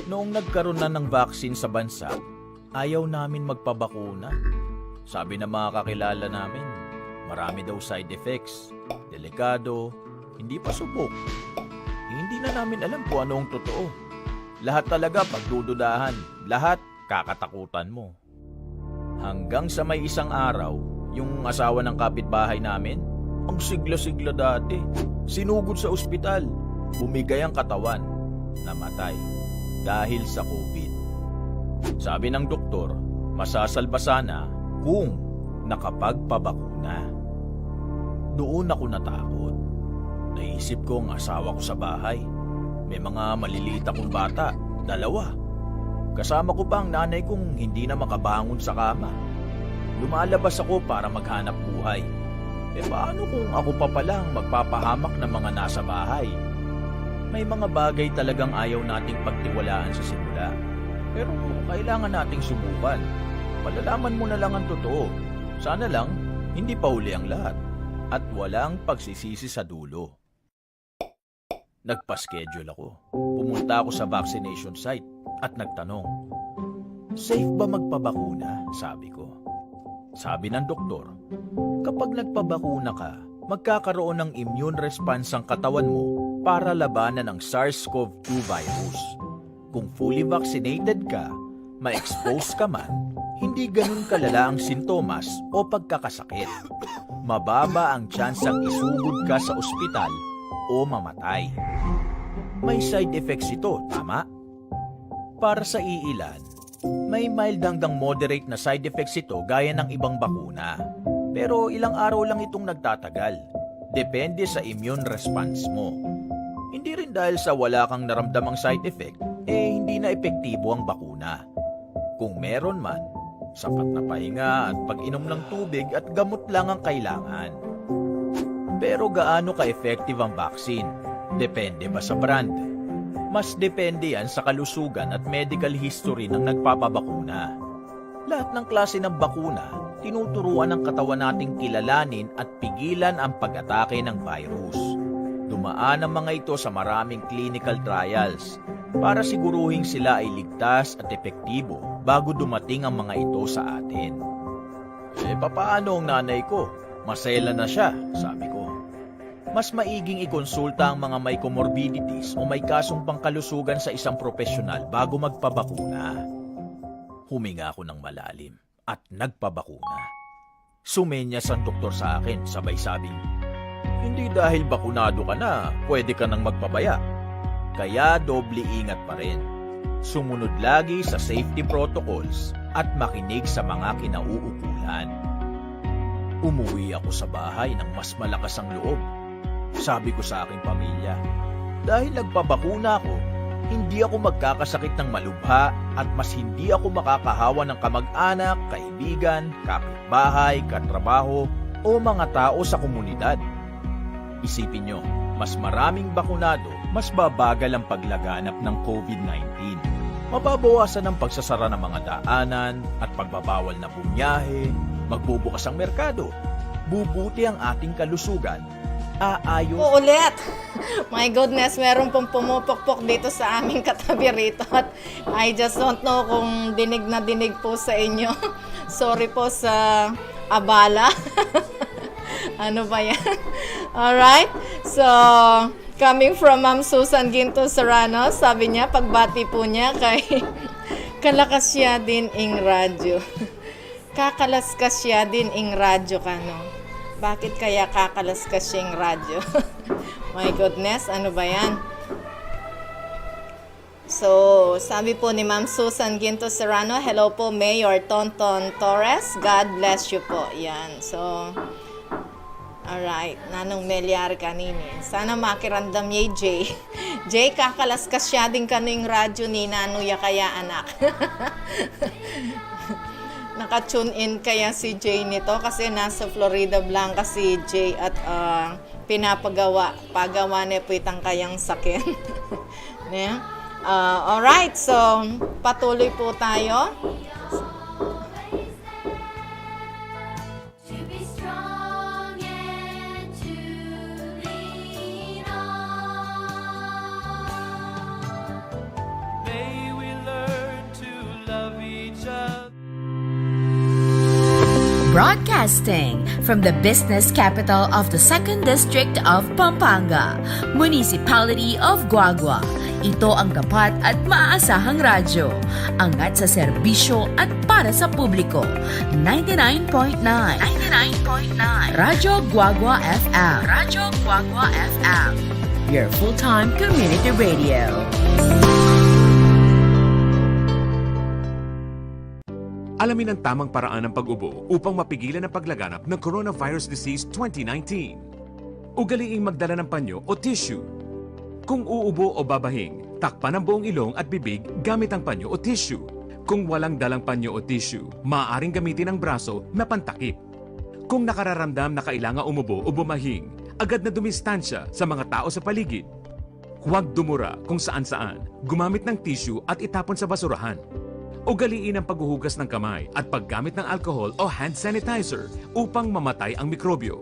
Noong nagkaroon na ng vaccine sa bansa, ayaw namin magpabakuna. Sabi ng mga kakilala namin, marami daw side effects, delikado, hindi pa subok. Hindi na namin alam kung ano ang totoo. Lahat talaga pagdududahan, lahat kakatakutan mo. Hanggang sa may isang araw, yung asawa ng kapitbahay namin, ang sigla-sigla dati, sinugod sa ospital, bumigay ang katawan, namatay dahil sa COVID. Sabi ng doktor, masasalba sana kung nakapagpabakuna. Doon ako natakot. Naisip ko ang asawa ko sa bahay. May mga maliliit akong bata, dalawa. Kasama ko pa ang nanay kong hindi na makabangon sa kama. Lumalabas ako para maghanap buhay. E paano kung ako pa pala ang magpapahamak ng mga nasa bahay? May mga bagay talagang ayaw nating pagtiwalaan sa simula. Pero kailangan nating subukan. Malalaman mo na lang ang totoo. Sana lang, hindi pa huli ang lahat. At walang pagsisisi sa dulo. Nagpa-schedule ako. Pumunta ako sa vaccination site at nagtanong, "Safe ba magpabakuna?" sabi ko. Sabi ng doktor, "Kapag nagpabakuna ka, magkakaroon ng immune response ang katawan mo para labanan ang SARS-CoV two virus. Kung fully vaccinated ka, ma-expose ka man, hindi ganun kalala ang sintomas o pagkakasakit. Mababa ang tsansang isugod ka sa ospital o mamatay." May side effects ito, tama? Para sa iilan, may mild hanggang moderate na side effects ito gaya ng ibang bakuna. Pero ilang araw lang itong nagtatagal. Depende sa immune response mo. Hindi rin dahil sa wala kang naramdamang side effect, eh hindi na epektibo ang bakuna. Kung meron man, sapat na pahinga at pag-inom ng tubig at gamot lang ang kailangan. Pero gaano ka-effective ang vaccine? Depende ba sa brand? Mas depende yan sa kalusugan at medical history ng nagpapabakuna. Lahat ng klase ng bakuna, tinuturuan ng katawan nating kilalanin at pigilan ang pag-atake ng virus. Dumaan ang mga ito sa maraming clinical trials para siguruhing sila ay ligtas at epektibo bago dumating ang mga ito sa atin. "Eh, papaano ang nanay ko? Maselan na siya," sabi ko. "Mas maiging ikonsulta ang mga may comorbidities o may kasong pangkalusugan sa isang propesyonal bago magpabakuna." Huminga ako ng malalim at nagpabakuna. Sumenyas ang doktor sa akin, sabay sabing, "Hindi dahil bakunado ka na, pwede ka nang magpabaya. Kaya doble ingat pa rin. Sumunod lagi sa safety protocols at makinig sa mga kinauukulan." Umuwi ako sa bahay ng mas malakas ang loob. Sabi ko sa aking pamilya, "Dahil nagpabakuna ako, hindi ako magkakasakit ng malubha at mas hindi ako makakahawa ng kamag-anak, kaibigan, kapitbahay, katrabaho, o mga tao sa komunidad." Isipin nyo, mas maraming bakunado, mas babagal ang paglaganap ng COVID nineteen. Mababawasan ang pagsasara ng mga daanan at pagbabawal na bumiyahe, magbubukas ang merkado, bubuti ang ating kalusugan, aayos. Po ulit. My goodness, meron pong pumupukpok dito sa aming katabi rito. At I just don't know kung dinig na dinig po sa inyo. Sorry po sa abala. Ano ba yan? Alright. So, coming from Ma'am Susan Ginto Serrano, sabi niya, pagbati po niya kay kalakas siya din ing radyo. Kakalaskas ya din ing radyo kanu. Bakit kaya kakalaskas ya ing radyo? My goodness, ano ba yan? So, sabi po ni Ma'am Susan Ginto Serrano, "Hello po, Mayor Tonton Torres. God bless you po." Yan. So, alright, Nanung Melyar kanini. Sana makiramdam ya i Jay. Jay, kakalaskas ya din kanu ing radyo ni nanu ya kaya, anak? Naka-tune in kaya si Jay nito kasi nasa Florida Blanca si Jay at, ah, pinapagawa, pagawa ne po itang kayang saken. Ne? Ah, alright, so patuloy po tayo. To be strong and to lean on. May we learn to love each other. Broadcasting from the business capital of the Second District of Pampanga, Municipality of Guagua. Ito ang tapat at maaasahang radyo. Angat sa serbisyo at para sa publiko. Ninety-nine point nine. Ninety-nine point nine. Radyo Guagua F M. Radyo Guagua F M. Your full-time community radio. Alamin ang tamang paraan ng pag-ubo upang mapigilan ang paglaganap ng coronavirus disease twenty nineteen. Ugaliing magdala ng panyo o tissue. Kung uubo o babahing, takpan ang buong ilong at bibig gamit ang panyo o tissue. Kung walang dalang panyo o tissue, maaaring gamitin ang braso na pantakip. Kung nakararamdam na kailangan umubo o bumahing, agad na dumistansya sa mga tao sa paligid. Huwag dumura kung saan-saan, gumamit ng tissue at itapon sa basurahan. Ugaliin ang paghuhugas ng kamay at paggamit ng alcohol o hand sanitizer upang mamatay ang mikrobyo.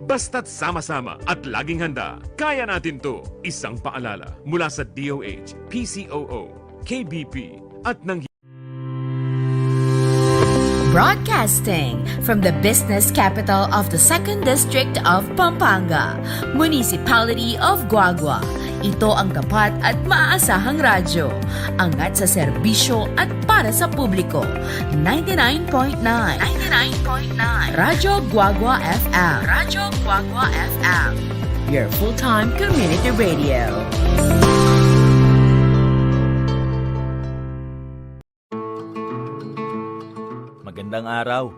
Basta't sama-sama at laging handa, kaya natin 'to. Isang paalala mula sa D O H, P C O O, K B P, at ng Broadcasting from the business capital of the Second District of Pampanga, Municipality of Guagua. Ito ang tapat at maaasahang radyo. Angat sa serbisyo at para sa publiko. Ninety-nine point nine. Ninety-nine point nine. Radyo Guagua F M. Radyo Guagua F M. Your full-time community radio. Magandang araw.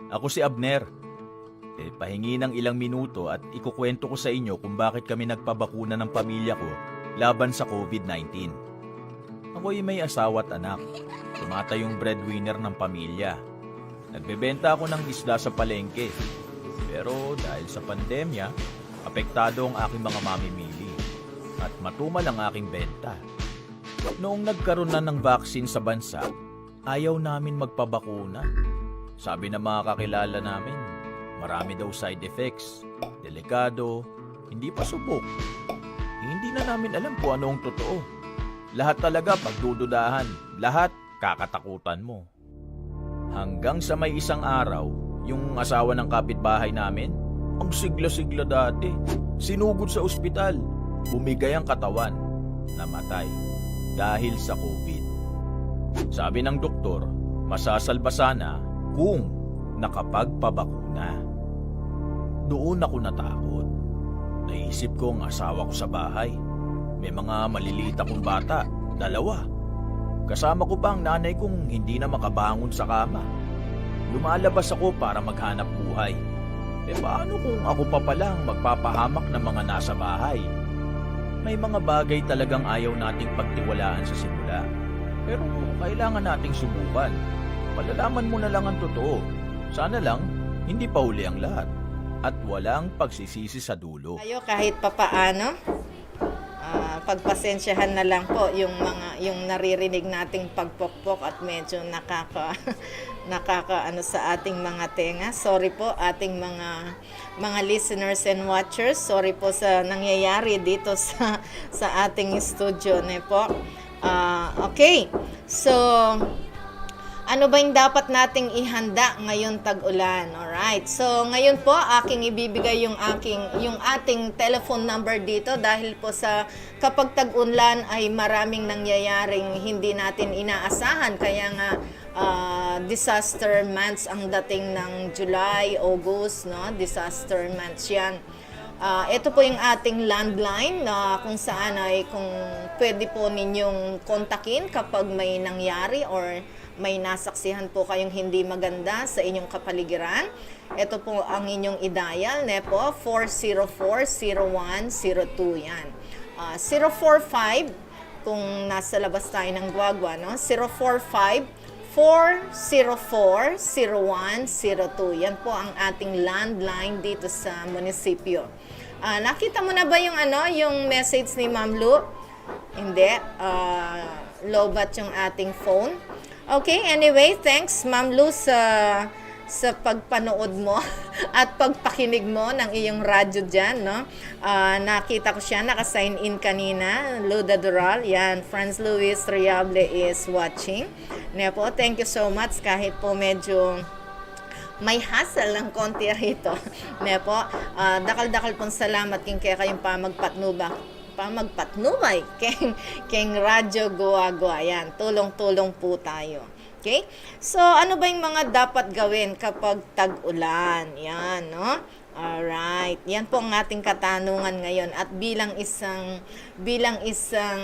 Ako si Abner. E, pahingi ng ilang minuto at ikukwento ko sa inyo kung bakit kami nagpabakuna ng pamilya ko laban sa COVID nineteen. Ako'y may asawa at anak. Tumatayong breadwinner ng pamilya. Nagbebenta ako ng isda sa palengke. Pero dahil sa pandemya, apektado ang aking mga mamimili. at matumal ang aking benta. Noong nagkaroon na ng vaccine sa bansa, ayaw namin magpabakuna. Sabi ng mga kakilala namin, marami daw side effects, delikado, hindi pa subok. Hindi na namin alam kung anong totoo. Lahat talaga pagdududahan, lahat kakatakutan mo. Hanggang sa may isang araw, yung asawa ng kapitbahay namin, ang sigla-sigla dati, sinugod sa ospital, bumigay ang katawan, namatay dahil sa COVID. Sabi ng doktor, masasalba sana kung nakapagpabakuna. Doon ako natakot. Naisip ko ang asawa ko sa bahay. May mga maliliit akong bata, dalawa. Kasama ko pa ang nanay kong hindi na makabangon sa kama. Lumalabas ako para maghanap buhay. E paano kung ako pa pala ang magpapahamak ng mga nasa bahay? May mga bagay talagang ayaw nating pagtiwalaan sa simula. Pero kailangan nating subukan. Malalaman mo na lang ang totoo. Sana lang, hindi pa huli ang lahat. At walang pagsisisi sa dulo. Tayo kahit papaano, ah, pagpasensyahan na lang po yung mga, yung naririnig nating pagpokpok at medyo nakaka-, nakakaano sa ating mga tenga. Sorry po, ating mga, mga listeners and watchers. Sorry po sa nangyayari dito sa, sa ating studio, ne po. Ah, okay. So, ano ba yung dapat nating ihanda ngayon tag-ulan? Alright. So, ngayon po, aking ibibigay yung aking, yung ating telephone number dito dahil po sa kapag tag-ulan ay maraming nangyayaring hindi natin inaasahan. Kaya nga, ah, disaster months ang dating ng July, August, no? Disaster months yan. Ah, ito po yung ating landline na kung saan ay kung pwede po ninyong kontakin kapag may nangyari or may nasaksihan po kayong hindi maganda sa inyong kapaligiran. Ito po ang inyong i-dial, ne po, four zero four, zero one, zero two yan. Ah, zero four five, kung nasa labas tayo ng Guagua, no? Zero four five, four zero four, zero one, zero two. Yan po ang ating landline dito sa munisipyo. Ah, nakita mo na ba yung, ano, yung message ni Ma'am Lu? Hindi. Ah, lowbat yung ating phone. Okay, anyway, thanks, Ma'am Lu, sa, sa pagpanood mo at pagpakinig mo ng iyong radyo dyan, no? Ah, nakita ko siya, naka-sign in kanina, Luda Dural. Yan, Franz Luis Reable is watching. Ne po, thank you so much. Kahit po medyo may hassle ng konti rito. Ne po, ah, dakal-dakal pong salamat king kekayung pamagpatnubay, pamagpatnubay keng, keng Radyo Guagua. Yan, tulong-tulong po tayo. Okay? So, ano ba yung mga dapat gawin kapag tag-ulan? Yan, no? Alright. Yan po ang ating katanungan ngayon. At bilang isang, bilang isang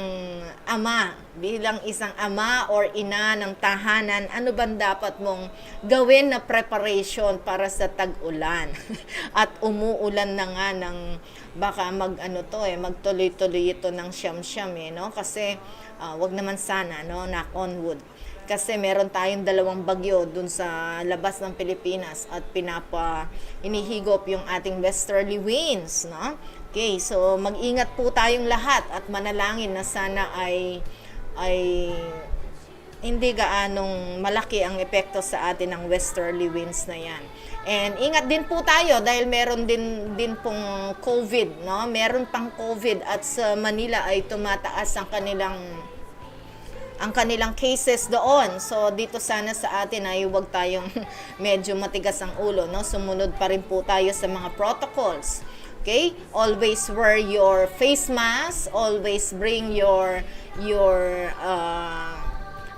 ama, bilang isang ama or ina ng tahanan, ano bang dapat mong gawin na preparation para sa tag-ulan? At umuulan na nga ng baka mag-ano to eh, magtuloy-tuloy ito ng siyam-siyam eh, no? Kasi, ah, wag naman sana, no? Knock on wood. Kasi meron tayong dalawang bagyo dun sa labas ng Pilipinas at pinapa-, inihigop yung ating westerly winds, no? Okay, so mag-ingat po tayong lahat at manalangin na sana ay, ay hindi gaanong malaki ang epekto sa atin ng westerly winds na yan. And ingat din po tayo dahil meron din, din pong COVID, no? Meron pang COVID at sa Manila ay tumataas ang kanilang ang kanilang cases doon. So, dito sana sa atin ay huwag tayong medyo matigas ang ulo, no? Sumunod pa rin po tayo sa mga protocols. Okay? Always wear your face mask, always bring your, your, uh,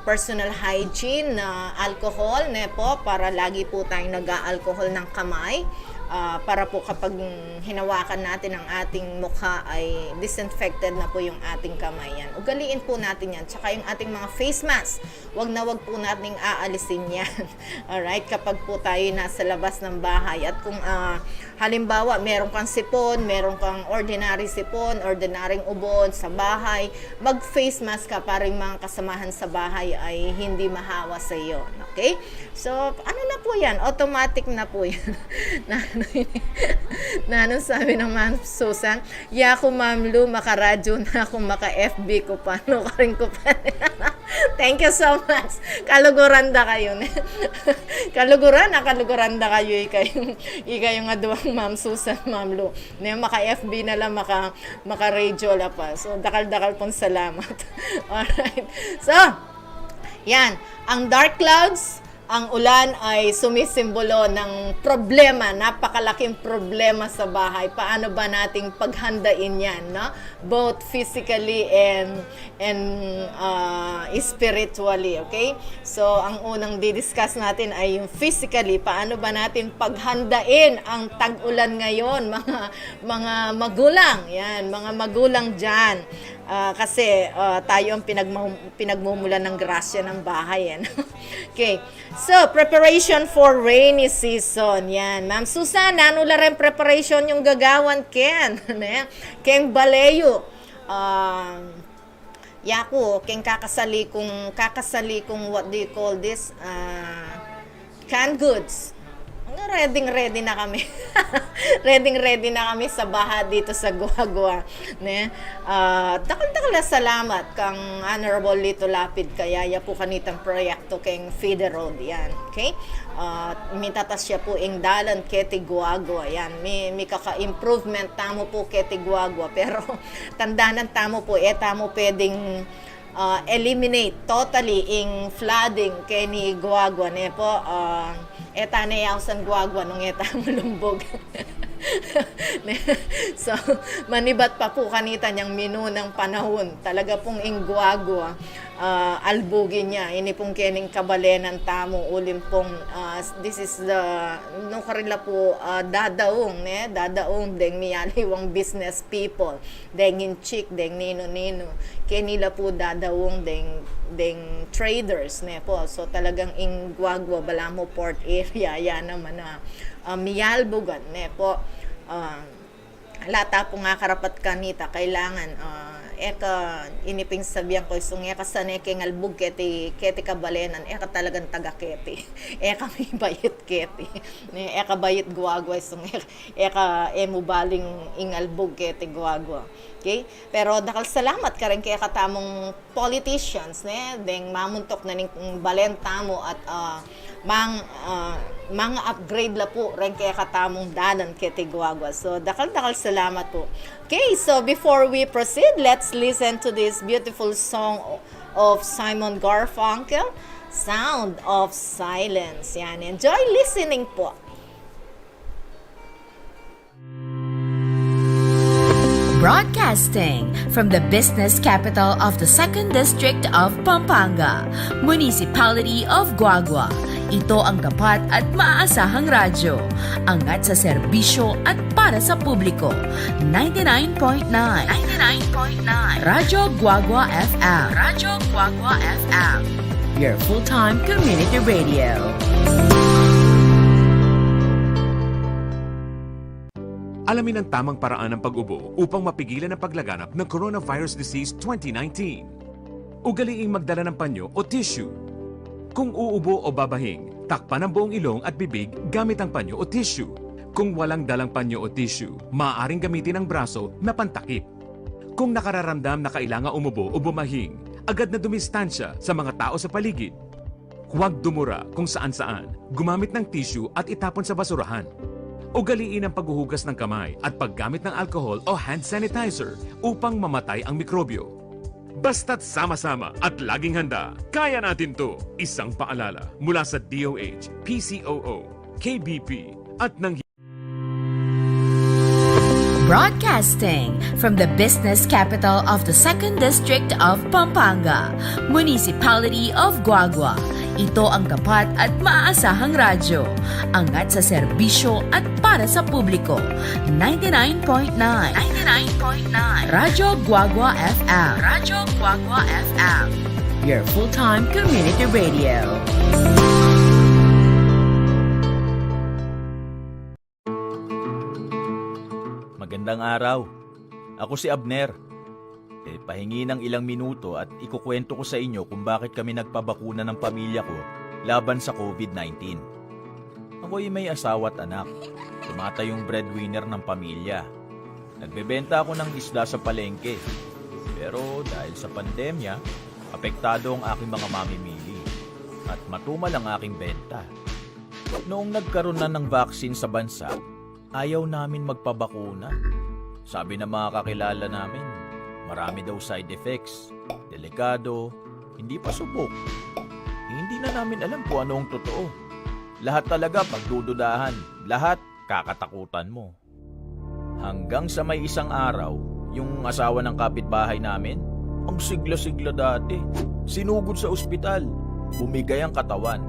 personal hygiene na alcohol, ne po, para lagi po tayong nag-aalcohol ng kamay, ah, para po kapag hinawakan natin ang ating mukha ay disinfected na po yung ating kamay. Yan. Ugaliin po natin yan. Tsaka yung ating mga face mask, wag na wag po nating aalisin yan. Alright? Kapag po tayo nasa labas ng bahay. At kung, ah, halimbawa, meron kang sipon, meron kang ordinary sipon, ordinaryong ubod sa bahay, mag-face mask ka para yung mga kasamahan sa bahay ay hindi mahawa sa iyo. Okay? So, ano na po yan? Automatic na po yan. Na, Nanung sabi nang Ma'am Susan, "Yaku, Ma'am Lu, makaradyo na ku, maka-F B ku pa, nukarin ku pa." Thank you so much. Kaluguran da kayu, ne? Kaluguran, ah, kaluguran da kayu, ikayung, ikayung aduang Ma'am Susan, Ma'am Lu. Ne, maka-F B na la, maka, maka-radyo la pa. So, dakal-dakal pung salamat. Alright. So, yan. Ang dark clouds, ang ulan ay sumisimbolo ng problema, napakalaking problema sa bahay. Paano ba nating paghandain yan, no? Both physically and, and, uh, spiritually, okay? So, ang unang didiscuss natin ay yung physically. Paano ba natin paghandain ang tag-ulan ngayon, mga, mga magulang? Yan, mga magulang dyan. Ah, kasi, ah, tayo ang pinagmam-, pinagmumulan ng grasya ng bahay, eh, no? Okay. So, preparation for rainy season. Yan. Ma'am Susan, nanu la reng preparation yung gagawan ken, ne? Keng bale yu. Um, yaku, keng kakasali kung, kakasali kung, what do you call this? Ah, canned goods. Ano, ready, ready na kami. Ready, ready na kami sa baha dito sa Guagua, ne? Ah, dakal-dakal a salamat kang Honorable Lito Lapid, kaya ya pu kanitang proyekto keng feeder road yan, okay? Ah, mitatas ya pu ing dalan keti Guagua yan. Mi, mikaka-improvement tamu pu keti Guagua, pero tandanan tamu pu, e tamu pwedeng ah, eliminate totally ing flooding keni Guagua, ne po? Ah, e ta ne ausan Guagua nung e tamu lumbug. Ne? So, manibat pa pu kanita nyang minunang panahun. Talaga pung ing Guagua, ah, albugin ya. Ini pung kening kabalenan tamu, uling pung, ah, this is the, nukarin la pu, ah, dadaung, ne? Dadaung deng miyaliwang business people. Deng inchik, deng ninu-ninu. Keni la pu dadaung deng, deng traders, ne po? So, talagang ing Guagua, balamu port area, ya naman a, ah, miyalbugan, ne po? Ah, ala ta pung akarapat kanita, kailangan, ah, e ka, ini pin sabian ku, isung e ka sane keng albug keti, keti kabalenan, e ka talagang taga keti. E ka mibait keti. Ne, e ka bait Guagua, isung e ka, e ka, e mu baling ing albug keti Guagua. Okay? Pero dakal salamat kareng kekatamung politicians, ne? Deng mamuntuk na ning balen tamu at, ah, mang, ah, mang-upgrade la pu reng kekatamung dalan keti Guagua. So, dakal-dakal salamat pu. Okay, so before we proceed, let's listen to this beautiful song of Simon Garfunkel, Sound of Silence. Yan, enjoy listening po. Broadcasting from the business capital of the Second District of Pampanga, Municipality of Guagua. Ito ang tapat at maaasahang radyo. Angat sa serbisyo at para sa publiko. Ninety-nine point nine. Ninety-nine point nine. Radyo Guagua F M. Radyo Guagua F M. Your full-time community radio. Alamin ang tamang paraan ng pag-ubo upang mapigilan ang paglaganap ng coronavirus disease twenty nineteen. Ugaliing magdala ng panyo o tissue. Kung uubo o babahing, takpan ang buong ilong at bibig gamit ang panyo o tissue. Kung walang dalang panyo o tissue, maaaring gamitin ang braso na pantakip. Kung nakararamdam na kailangan umubo o bumahing, agad na dumistansya sa mga tao sa paligid. Huwag dumura kung saan-saan, gumamit ng tissue at itapon sa basurahan. Ugaliin ang paghuhugas ng kamay at paggamit ng alcohol o hand sanitizer upang mamatay ang mikrobyo. Basta't sama-sama at laging handa, kaya natin 'to. Isang paalala mula sa D O H, P C O O, K B P, at ng Broadcasting from the business capital of the Second District of Pampanga, Municipality of Guagua. Ito ang tapat at maaasahang radyo. Angat sa serbisyo at para sa publiko. Ninety-nine point nine. Ninety-nine point nine. Radyo Guagua F M. Radyo Guagua F M. Your full-time community radio. Magandang araw. Ako si Abner. E, pahingi ng ilang minuto at ikukwento ko sa inyo kung bakit kami nagpabakuna ng pamilya ko laban sa COVID nineteen. Ako'y may asawa at anak. Tumatayong breadwinner ng pamilya. Nagbebenta ako ng isda sa palengke. Pero dahil sa pandemya, apektado ang aking mga mamimili at matumal ang aking benta. Noong nagkaroon na ng vaccine sa bansa, ayaw namin magpabakuna. Sabi ng mga kakilala namin, marami daw side effects, delikado, hindi pa subok. Hindi na namin alam kung anong totoo. Lahat talaga pagdududahan, lahat kakatakutan mo. Hanggang sa may isang araw, yung asawa ng kapitbahay namin, ang sigla-sigla dati, sinugod sa ospital. Bumigay ang katawan.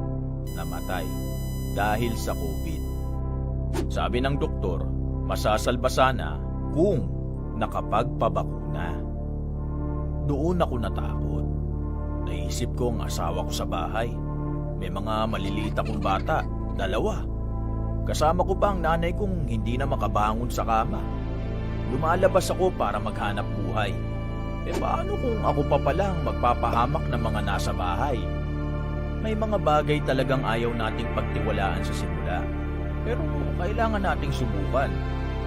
Namatay dahil sa COVID. Sabi ng doktor, masasalba sana kung nakapagpabakuna. Doon ako natakot. Naisip ko ang asawa ko sa bahay. May mga maliliit akong bata, dalawa. Kasama ko pa ang nanay kong hindi na makabangon sa kama. Lumalabas ako para maghanap buhay. E, paano kung ako pa pala ang magpapahamak ng mga nasa bahay? May mga bagay talagang ayaw nating pagtiwalaan sa simula. Pero kailangan nating subukan.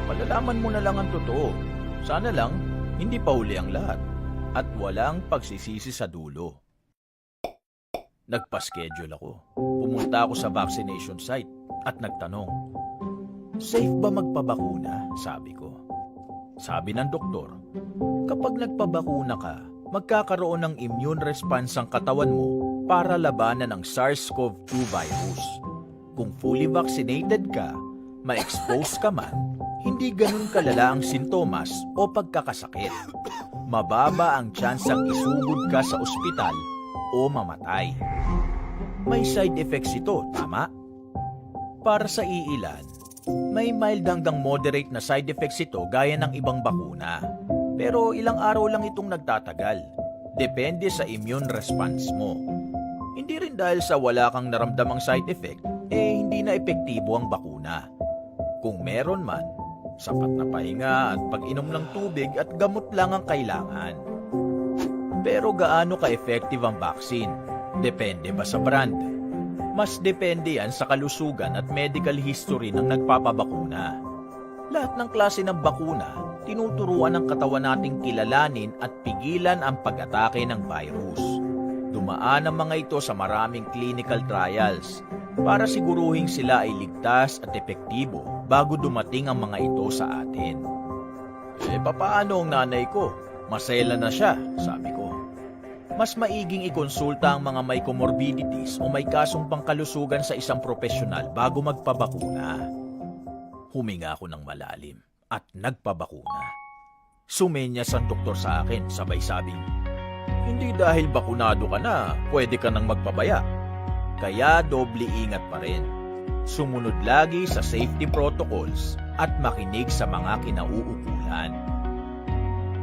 Malalaman mo na lang ang totoo. Sana lang, hindi pa huli ang lahat. At walang pagsisisi sa dulo. Nagpa-schedule ako. Pumunta ako sa vaccination site at nagtanong, "Safe ba magpabakuna?" sabi ko. Sabi ng doktor, "Kapag nagpabakuna ka, magkakaroon ng immune response ang katawan mo para labanan ang SARS-CoV two virus. Kung fully vaccinated ka, ma-expose ka man, hindi ganun kalala ang sintomas o pagkakasakit. Mababa ang tsansang isugod ka sa ospital o mamatay." May side effects ito, tama? Para sa iilan, may mild hanggang moderate na side effects ito gaya ng ibang bakuna. Pero ilang araw lang itong nagtatagal. Depende sa immune response mo. Hindi rin dahil sa wala kang naramdamang side effect, eh hindi na epektibo ang bakuna. Kung meron man, sapat na pahinga at pag-inom ng tubig at gamot lang ang kailangan. Pero gaano ka-effective ang vaccine? Depende ba sa brand? Mas depende yan sa kalusugan at medical history ng nagpapabakuna. Lahat ng klase ng bakuna, tinuturuan ng katawan nating kilalanin at pigilan ang pag-atake ng virus. Dumaan ang mga ito sa maraming clinical trials para siguruhing sila ay ligtas at epektibo bago dumating ang mga ito sa atin. "E, papaano ang nanay ko? Maselan na siya," sabi ko. "Mas maiging ikonsulta ang mga may comorbidities o may kasong pangkalusugan sa isang propesyonal bago magpabakuna." Huminga ako ng malalim at nagpabakuna. Sumenyas ang doktor sa akin, sabay sabing, "Hindi dahil bakunado ka na, pwede ka nang magpabaya. Kaya doble ingat pa rin. Sumunod lagi sa safety protocols at makinig sa mga kinauukulan."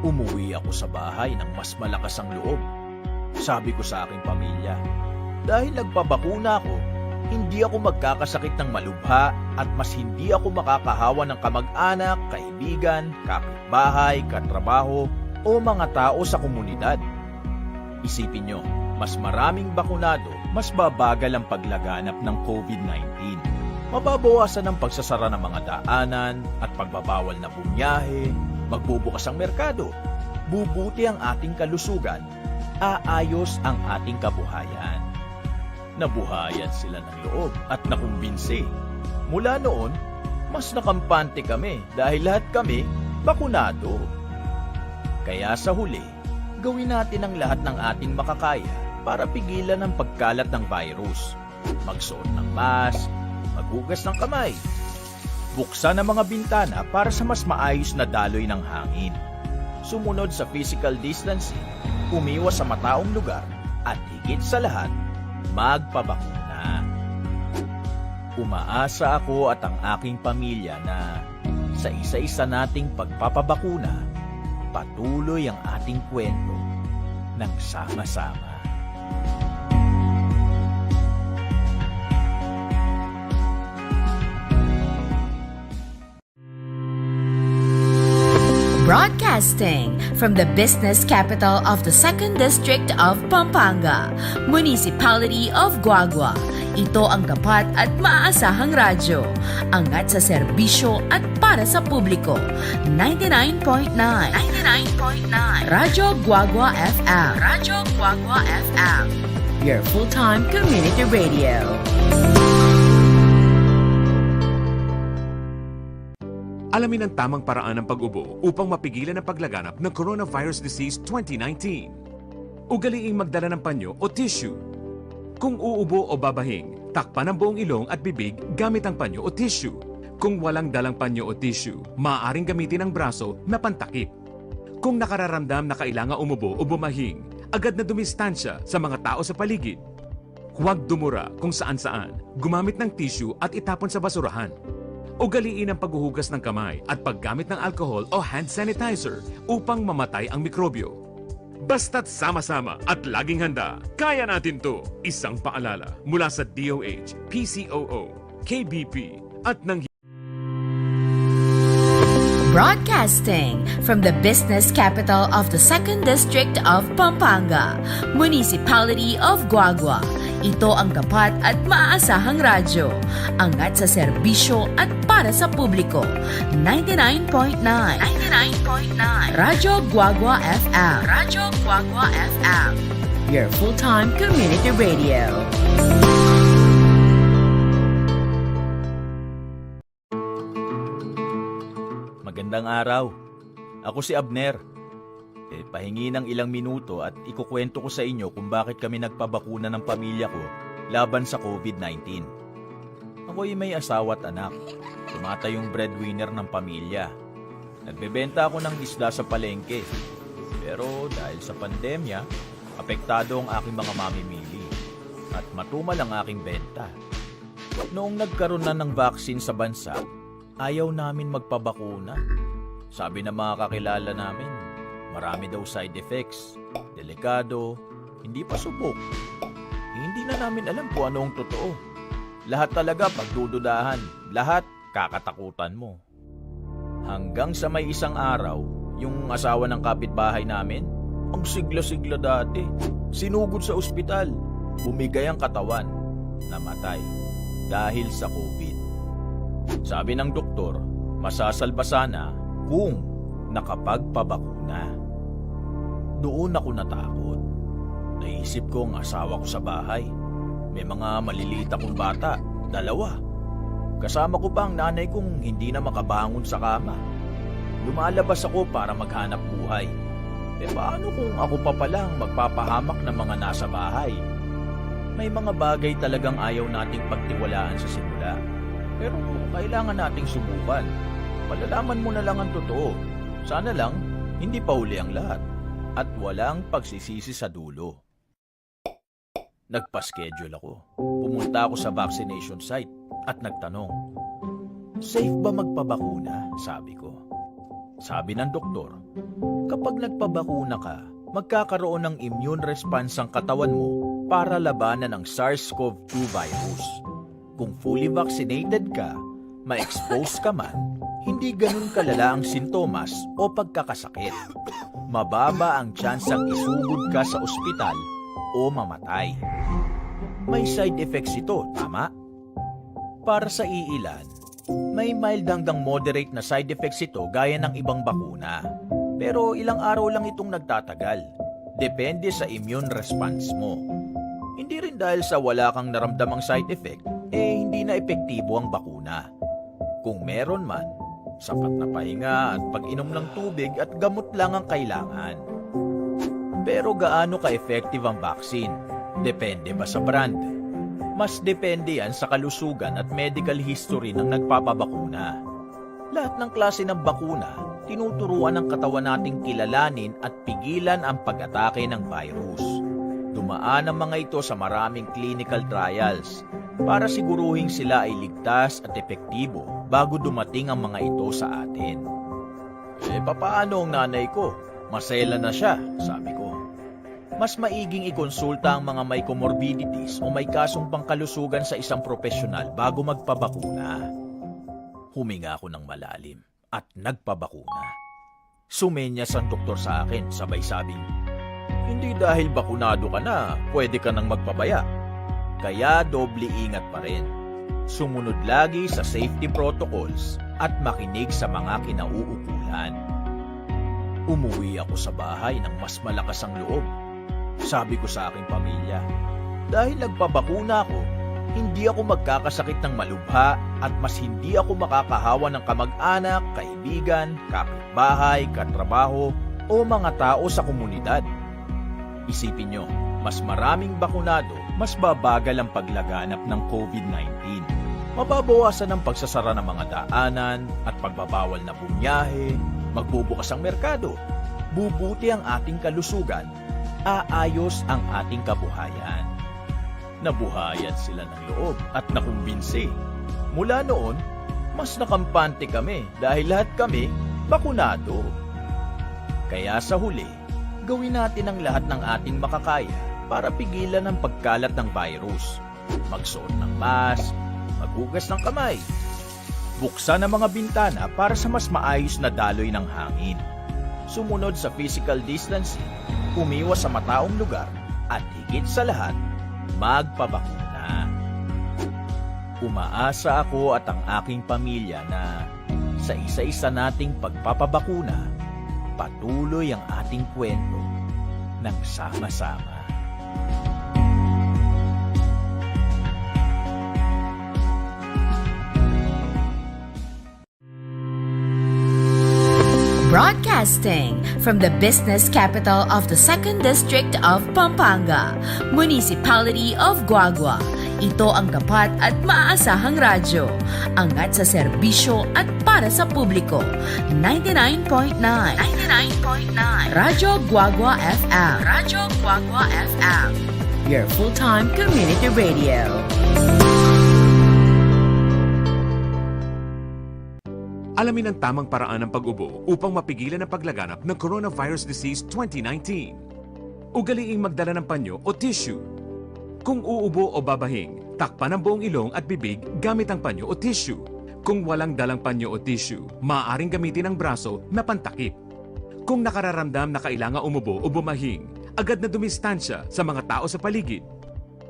Umuwi ako sa bahay ng mas malakas ang loob. Sabi ko sa aking pamilya, "Dahil nagpabakuna ako, hindi ako magkakasakit ng malubha at mas hindi ako makakahawa ng kamag-anak, kaibigan, kapitbahay, katrabaho, o mga tao sa komunidad." Isipin nyo, mas maraming bakunado, mas babagal ang paglaganap ng COVID nineteen. Mababawasan ang pagsasara ng mga daanan at pagbabawal na bumiyahe, magbubukas ang merkado. Bubuti ang ating kalusugan, aayos ang ating kabuhayan. Nabuhayan sila ng loob at nakumbinsi. Mula noon, mas nakampante kami dahil lahat kami bakunado. Kaya sa huli, gawin natin ang lahat ng ating makakaya para pigilan ang pagkalat ng virus. Magsuot ng mask, maghugas ng kamay, buksan ang mga bintana para sa mas maayos na daloy ng hangin. Sumunod sa physical distancing, umiwas sa mataong lugar, at higit sa lahat, magpabakuna. Umaasa ako at ang aking pamilya na sa isa-isa nating pagpapabakuna, patuloy ang ating kwento ng sama-sama. Broadcast Broadcasting from the business capital of the Second District of Pampanga, Municipality of Guagua. Ito ang tapat at maaasahang radyo. Angat sa serbisyo at para sa publiko. Ninety-nine point nine. Ninety-nine point nine. Radyo Guagua F M. Radyo Guagua F M. Your full-time community radio. Alamin ang tamang paraan ng pag-ubo upang mapigilan ang paglaganap ng coronavirus disease twenty nineteen. Ugaliing magdala ng panyo o tissue. Kung uubo o babahing, takpan ang buong ilong at bibig gamit ang panyo o tissue. Kung walang dalang panyo o tissue, maaaring gamitin ang braso na pantakip. Kung nakararamdam na kailangan umubo o bumahing, agad na dumistansya sa mga tao sa paligid. Huwag dumura kung saan-saan, gumamit ng tissue at itapon sa basurahan. Ugaliin ang paghuhugas ng kamay at paggamit ng alcohol o hand sanitizer upang mamatay ang mikrobyo. Basta't sama-sama at laging handa, kaya natin 'to. Isang paalala mula sa D O H, P C O O, K B P, at ng Broadcasting from the business capital of the Second District of Pampanga, Municipality of Guagua. Ito ang tapat at maaasahang radyo. Angat sa serbisyo at para sa publiko. Ninety-nine point nine. Ninety-nine point nine. Radyo Guagua F M. Radyo Guagua F M. Your full-time community radio. Magandang araw. Ako si Abner. E, pahingi ng ilang minuto at ikukwento ko sa inyo kung bakit kami nagpabakuna ng pamilya ko laban sa COVID nineteen. Ako'y may asawa at anak. Tumatayong breadwinner ng pamilya. Nagbebenta ako ng isda sa palengke. Pero dahil sa pandemya, apektado ang aking mga mamimili. At matumal ang aking benta. Noong nagkaroon na ng vaccine sa bansa, ayaw namin magpabakuna. Sabi ng mga kakilala namin, marami daw side effects, delikado, hindi pa subok. Hindi na namin alam kung ano ang totoo. Lahat talaga pagdududahan, lahat kakatakutan mo. Hanggang sa may isang araw, yung asawa ng kapitbahay namin, ang sigla-sigla dati, sinugod sa ospital, bumigay ang katawan, namatay dahil sa COVID. Sabi ng doktor, masasalba sana kung nakapagpabakuna. Doon ako natakot. Naisip ko ang asawa ko sa bahay. May mga maliliit akong bata, dalawa. Kasama ko pa ang nanay kong hindi na makabangon sa kama. Lumalabas ako para maghanap buhay. E paano kung ako pa pala ang magpapahamak ng mga nasa bahay? May mga bagay talagang ayaw nating pagtiwalaan sa simula. Pero kailangan nating subukan. Malalaman mo na lang ang totoo. Sana lang, hindi pa huli ang lahat. At walang pagsisisi sa dulo. Nagpa-schedule ako. Pumunta ako sa vaccination site at nagtanong, "Safe ba magpabakuna?" sabi ko. Sabi ng doktor, kapag nagpabakuna ka, magkakaroon ng immune response ang katawan mo para labanan ang SARS-CoV two virus. Kung fully vaccinated ka, ma-expose ka man, hindi ganun kalala ang sintomas o pagkakasakit. Mababa ang tsansang isugod ka sa ospital o mamatay. May side effects ito, tama? Para sa iilan, may mild hanggang moderate na side effects ito gaya ng ibang bakuna. Pero ilang araw lang itong nagtatagal. Depende sa immune response mo. Hindi rin dahil sa wala kang naramdamang side effect, eh hindi na epektibo ang bakuna. Kung meron man, sapat na pahinga at pag-inom ng tubig at gamot lang ang kailangan. Pero gaano ka-effective ang vaccine? Depende ba sa brand? Mas depende yan sa kalusugan at medical history ng nagpapabakuna. Lahat ng klase ng bakuna, tinuturuan ng katawan nating kilalanin at pigilan ang pag-atake ng virus. Dumaan ang mga ito sa maraming clinical trials para siguruhing sila ay ligtas at epektibo bago dumating ang mga ito sa atin. "E, papaano ang nanay ko? Masela na siya," sabi ko. "Mas maiging ikonsulta ang mga may comorbidities o may kasong pangkalusugan sa isang propesyonal bago magpabakuna." Huminga ako ng malalim at nagpabakuna. Sumenyas ang doktor sa akin, sabay sabing, "Hindi dahil bakunado ka na, pwede ka nang magpabaya." Kaya doble ingat pa rin. Sumunod lagi sa safety protocols at makinig sa mga kinauukulan. Umuwi ako sa bahay ng mas malakas ang loob. Sabi ko sa aking pamilya, "Dahil nagpabakuna ako, hindi ako magkakasakit ng malubha at mas hindi ako makakahawa ng kamag-anak, kaibigan, kapitbahay, katrabaho, o mga tao sa komunidad." Isipin nyo, mas maraming bakunado, mas babagal ang paglaganap ng COVID nineteen. Mababawasan ang pagsasara ng mga daanan at pagbabawal na bumiyahe, magbubukas ang merkado, bubuti ang ating kalusugan, aayos ang ating kabuhayan. Nabuhayan sila ng loob at nakumbinsi. Mula noon, mas nakampante kami dahil lahat kami bakunado. Kaya sa huli, gawin natin ang lahat ng ating makakaya para pigilan ang pagkalat ng virus. Magsuot ng mask, maghugas ng kamay, buksan ang mga bintana para sa mas maayos na daloy ng hangin. Sumunod sa physical distancing, umiwas sa mataong lugar, at higit sa lahat, magpabakuna. Umaasa ako at ang aking pamilya na sa isa-isa nating pagpapabakuna, patuloy ang ating kwento ng sama-sama. Broadcasting from the business capital of the Second District of Pampanga, Municipality of Guagua. Ito ang tapat at maaasahang radyo. Angat sa serbisyo at para sa publiko. Ninety-nine point nine. Ninety-nine point nine. Radyo Guagua F M. Radyo Guagua F M. Your full-time community radio. Alamin ang tamang paraan ng pag-ubo upang mapigilan ang paglaganap ng coronavirus disease twenty nineteen. Ugaliing magdala ng panyo o tissue. Kung uubo o babahing, takpan ang buong ilong at bibig gamit ang panyo o tissue. Kung walang dalang panyo o tissue, maaaring gamitin ang braso na pantakip. Kung nakararamdam na kailangan umubo o bumahing, agad na dumistansya sa mga tao sa paligid.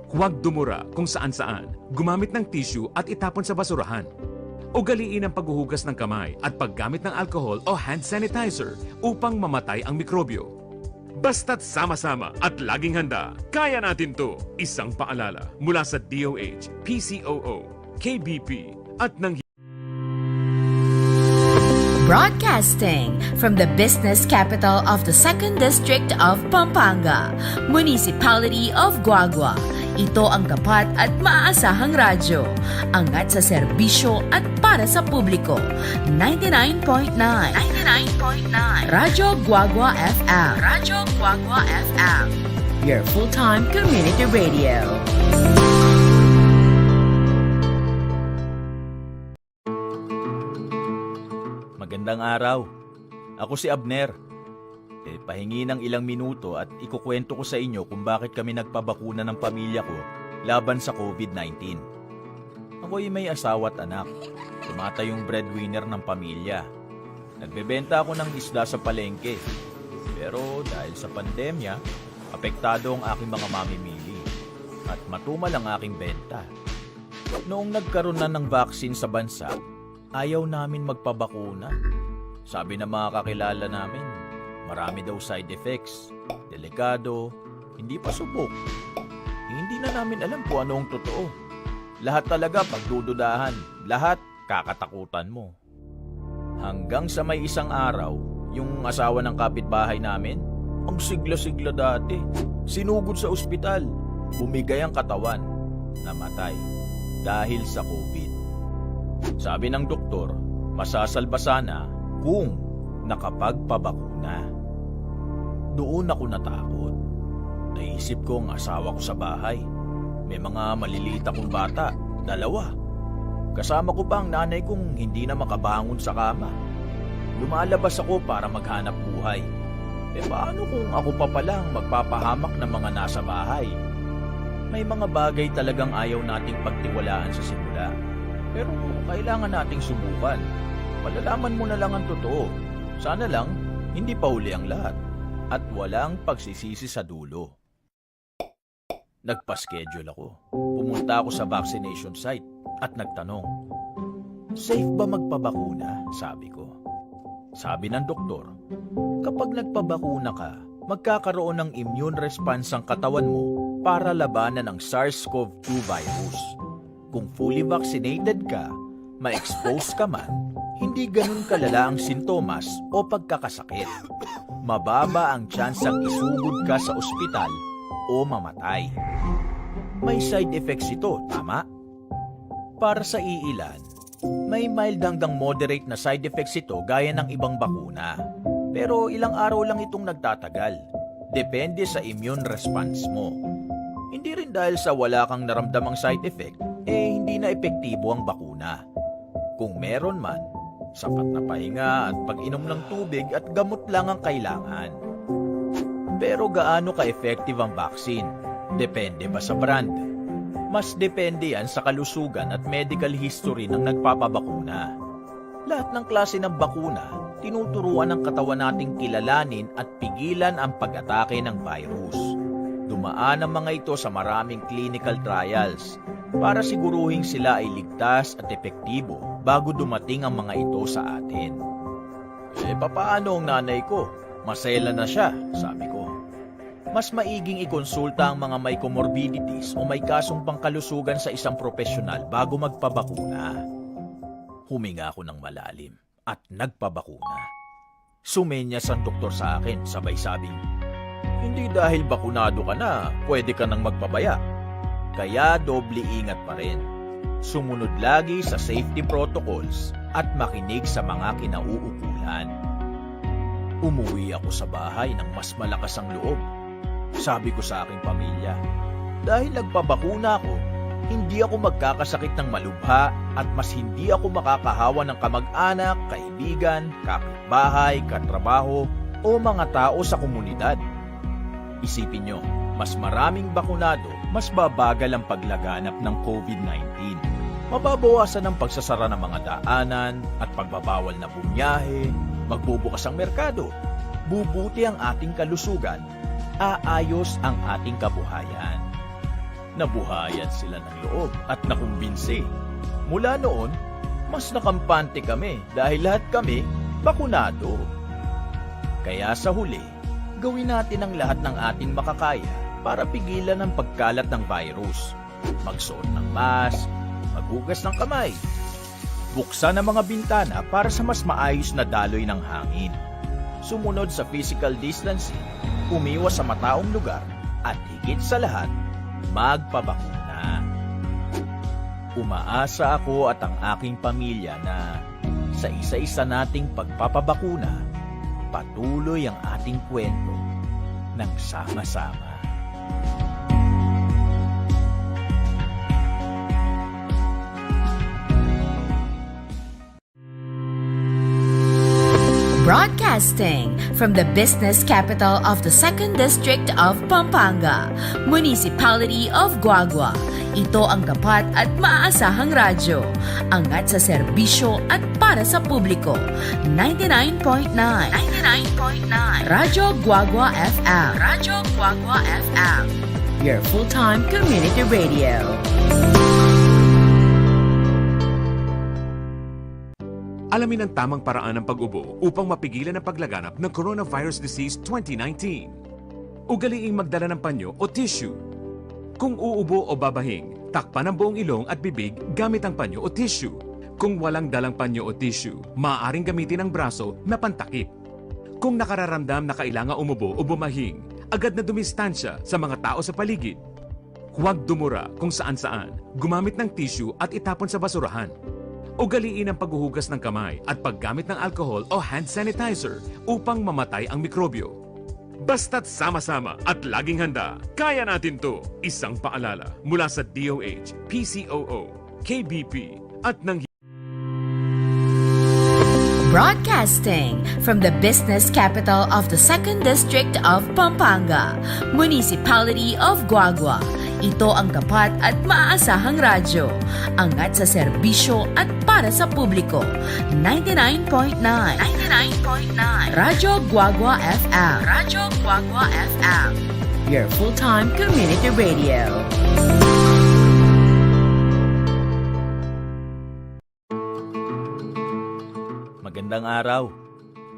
Huwag dumura kung saan-saan, gumamit ng tissue at itapon sa basurahan. Ugaliin ang paghuhugas ng kamay at paggamit ng alcohol o hand sanitizer upang mamatay ang mikrobyo. Basta't sama-sama at laging handa, kaya natin 'to. Isang paalala mula sa D O H, P C O O, K B P, at ng Broadcasting from the business capital of the Second District of Pampanga, Municipality of Guagua. Ito ang tapat at maaasahang radyo. Angat sa serbisyo at para sa publiko. Ninety-nine point nine. Ninety-nine point nine. Radyo Guagua F M. Radyo Guagua F M. Your full-time community radio. Magandang araw. Ako si Abner. E, pahingi ng ilang minuto at ikukwento ko sa inyo kung bakit kami nagpabakuna ng pamilya ko laban sa COVID nineteen. Ako'y may asawa at anak. Tumatayong breadwinner ng pamilya. Nagbebenta ako ng isda sa palengke. Pero dahil sa pandemya, apektado ang aking mga mamimili. At matumal ang aking benta. Noong nagkaroon na ng vaccine sa bansa, ayaw namin magpabakuna. Sabi ng mga kakilala namin, marami daw side effects, delikado, hindi pa subok. Hindi na namin alam kung anong totoo. Lahat talaga pagdududahan, lahat kakatakutan mo. Hanggang sa may isang araw, yung asawa ng kapitbahay namin, ang sigla-sigla dati, sinugod sa ospital, bumigay ang katawan, namatay dahil sa COVID. Sabi ng doktor, masasalba sana kung nakapagpabakuna. Doon ako natakot. Naisip ko ang asawa ko sa bahay. May mga maliliit akong bata, dalawa. Kasama ko pa ang nanay kong hindi na makabangon sa kama. Lumalabas ako para maghanap buhay. E paano kung ako pa pala ang magpapahamak ng mga nasa bahay? May mga bagay talagang ayaw nating pagtiwalaan sa simula. Pero kailangan nating subukan. Malalaman mo na lang ang totoo. Sana lang, Hindi pa huli ang lahat at walang pagsisisi sa dulo. Nagpa-schedule ako. Pumunta ako sa vaccination site at nagtanong, "Safe ba magpabakuna?" sabi ko. Sabi ng doktor, "Kapag nagpabakuna ka, magkakaroon ng immune response ang katawan mo para labanan ang SARS-CoV two virus. Kung fully vaccinated ka, ma-expose ka man, hindi ganun kalala ang sintomas o pagkakasakit. Mababa ang tsansang isugod ka sa ospital o mamatay." May side effects ito, tama? Para sa iilan, may mild hanggang moderate na side effects ito gaya ng ibang bakuna. Pero ilang araw lang itong nagtatagal. Depende sa immune response mo. Hindi rin dahil sa wala kang naramdamang side effect, eh hindi na epektibo ang bakuna. Kung meron man, sapat na pahinga at pag-inom ng tubig at gamot lang ang kailangan. Pero gaano ka-effective ang vaccine? Depende ba sa brand? Mas depende yan sa kalusugan at medical history ng nagpapabakuna. Lahat ng klase ng bakuna, tinuturuan ng katawan nating kilalanin at pigilan ang pag-atake ng virus. Dumaan ang mga ito sa maraming clinical trials para siguruhing sila ay ligtas at epektibo bago dumating ang mga ito sa atin. "Eh, papaano ang nanay ko? Maselan na siya," sabi ko. "Mas maiging ikonsulta ang mga may comorbidities o may kasong pangkalusugan sa isang propesyonal bago magpabakuna." Huminga ako ng malalim at nagpabakuna. Sumenyas ang doktor sa akin, sabay sabing, "Hindi dahil bakunado ka na, pwede ka nang magpabaya. Kaya doble ingat pa rin. Sumunod lagi sa safety protocols at makinig sa mga kinauukulan." Umuwi ako sa bahay ng mas malakas ang loob. Sabi ko sa aking pamilya, "Dahil nagpabakuna ako, hindi ako magkakasakit ng malubha at mas hindi ako makakahawa ng kamag-anak, kaibigan, kapitbahay, katrabaho, o mga tao sa komunidad." Isipin nyo, mas maraming bakunado, mas babagal ang paglaganap ng COVID nineteen. Mababawasan ang pagsasara ng mga daanan at pagbabawal na bumiyahe, magbubukas ang merkado, bubuti ang ating kalusugan, aayos ang ating kabuhayan. Nabuhayan sila ng loob at nakumbinsi. Mula noon, mas nakampante kami dahil lahat kami bakunado. Kaya sa huli, gawin natin ang lahat ng ating makakaya para pigilan ang pagkalat ng virus. Magsuot ng mask, maghugas ng kamay, buksan ang mga bintana para sa mas maayos na daloy ng hangin. Sumunod sa physical distancing, umiwas sa mataong lugar, at higit sa lahat, magpabakuna. Umaasa ako at ang aking pamilya na sa isa-isa nating pagpapabakuna, patuloy ang ating kwento ng sama-sama. Broadcasting from the business capital of the Second District of Pampanga, Municipality of Guagua. Ito ang tapat at maaasahang radyo. Angat sa serbisyo at para sa publiko. Ninety-nine point nine. Ninety-nine point nine. Radyo Guagua F M. Radyo Guagua F M. Your full-time community radio. Alamin ang tamang paraan ng pag-ubo upang mapigilan ang paglaganap ng coronavirus disease twenty nineteen. Ugaliing magdala ng panyo o tissue. Kung uubo o babahing, takpan ang buong ilong at bibig gamit ang panyo o tissue. Kung walang dalang panyo o tissue, maaaring gamitin ang braso na pantakip. Kung nakararamdam na kailangan umubo o bumahing, agad na dumistansya sa mga tao sa paligid. Huwag dumura kung saan-saan. Gumamit ng tissue at itapon sa basurahan. Ugaliin ang paghuhugas ng kamay at paggamit ng alcohol o hand sanitizer upang mamatay ang mikrobyo. Basta't sama-sama at laging handa, kaya natin 'to. Isang paalala mula sa D O H, P C O O, K B P, at ng Broadcasting from the business capital of the Second District of Pampanga, Municipality of Guagua. Ito ang tapat at maaasahang radyo. Angat sa serbisyo at para sa publiko. Ninety-nine point nine. Ninety-nine point nine. Radyo Guagua F M. Radyo Guagua F M. Your full-time community radio. Magandang araw.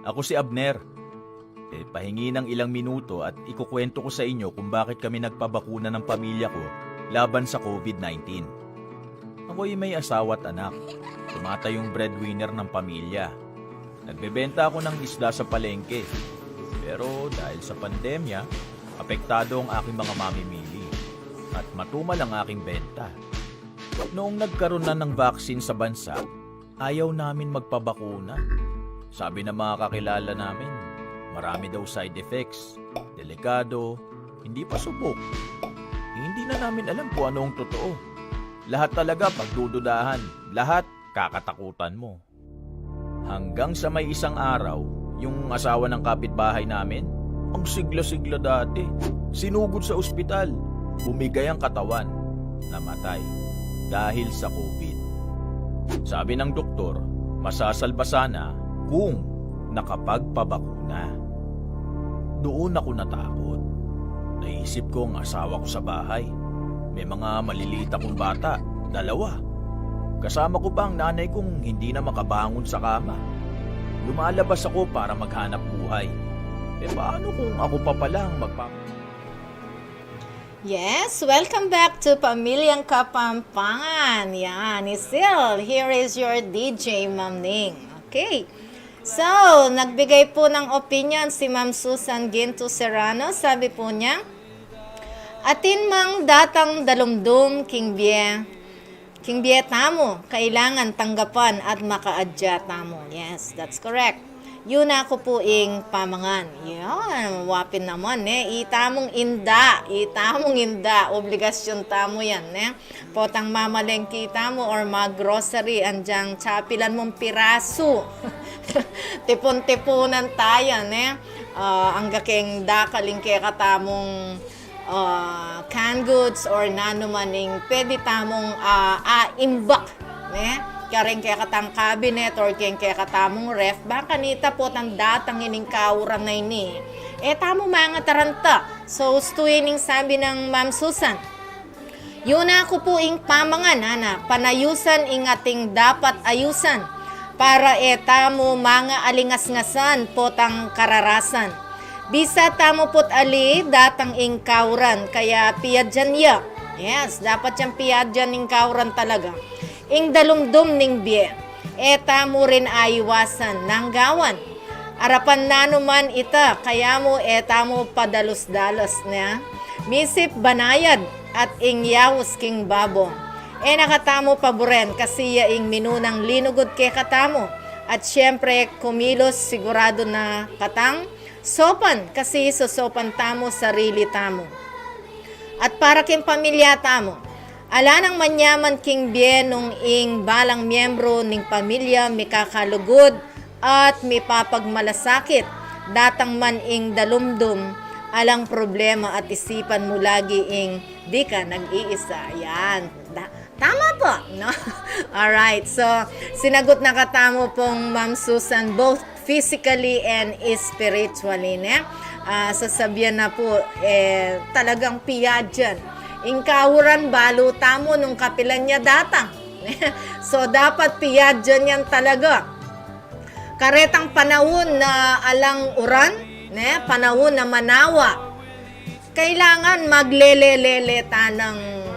Ako si Abner. E, pahingi ng ilang minuto at ikukwento ko sa inyo kung bakit kami nagpabakuna ng pamilya ko laban sa COVID nineteen. Ako'y may asawa at anak. Tumatayong breadwinner ng pamilya. Nagbebenta ako ng isda sa palengke. Pero dahil sa pandemya, apektado ang aking mga mamimili. At matumal ang aking benta. Noong nagkaroon na ng vaccine sa bansa, ayaw namin magpabakuna. Sabi ng mga kakilala namin, marami daw side effects, delikado, hindi pa subok. Hindi na namin alam kung ano ang totoo. Lahat talaga pagdududahan, lahat kakatakutan mo. Hanggang sa may isang araw, yung asawa ng kapitbahay namin, ang sigla-sigla dati, sinugod sa ospital, bumigay ang katawan, namatay dahil sa COVID. Sabi ng doktor, masasalba sana kung nakapagpabakuna. Doon ako natakot. Naisip ko ang asawa ko sa bahay. May mga maliliit akong bata, dalawa. Kasama ko pa ang nanay kong hindi na makabangon sa kama. Lumalabas ako para maghanap buhay. E paano kung ako pa pala ang magpa- Yes, welcome back to Pamilyang Kapampangan. Yan, still, here is your D J, Ma'am Ning. Okay. So, nagbigay po ng opinion si Ma'am Susan Ginto Serrano. Sabi po niya, atin mang datang dalumdum king bie, king bie tamu, kailangan tanggapan at makaadya tamu. Yes, that's correct. Yu na ku pu ing pamangan. Yan, wapin naman, ne? Itamung inda, itamung inda, obligasyon tamu yan, ne? Potang mamalengke tamu or mag-grocery, anjang tsapilan mung pirasu. Tipun-tipunan taya, ne? Ah, angga keng dakal ing kekatamung, ah, canned goods or nanu man ing pwede tamung, ah, aimbak, ne? Kareng kekatang cabinet or keng kekatamung ref, bang kanita potang datang ining kauran a ini, e tamu mangataranta. So, ustu ining sabi nang Ma'am Susan. Yu na ku pu ing pamangan, ana, panayusan ing ating dapat ayusan para e tamu mangaalingasngasan potang kararasan. Bisa tamu put ali datang ing kauran, kaya piadyan ya. Yes, dapat yang piadyan ing kauran talaga. Ing dalumdum ning bie, e tamu rin aiwasan, nanggawan. Arapan nanu man ita, kaya mu e tamu padalus-dalus, ne? Misip banayad at ing yaus king babo. E na katamu paburen, kasi ya ing minunang linugud kekatamu. At siyempre, kumilos sigurado na katang sopan, kasi sosopan tamu sarili tamu. At para king pamilya tamu, ala nang manyaman king bie nung ing balang miyembru ning pamilya mikakalugud at mipapagmalasakit, datang man ing dalumdum, alang problema at isipan mu lagi ing di ka nag-iisa. Yan. Da- Tama po, no? Alright, so, sinagot na katamu pong Ma'am Susan, both physically and spiritually, ne? Ah, sasabian na po, eh, talagang piadyan. Ing kauran, balu tamu nung kapilan ya datang. So, dapat piadyan yan talaga. Karetang panaun na alang uran, ne? Panaun na manawa. Kailangan maglele-lele tanang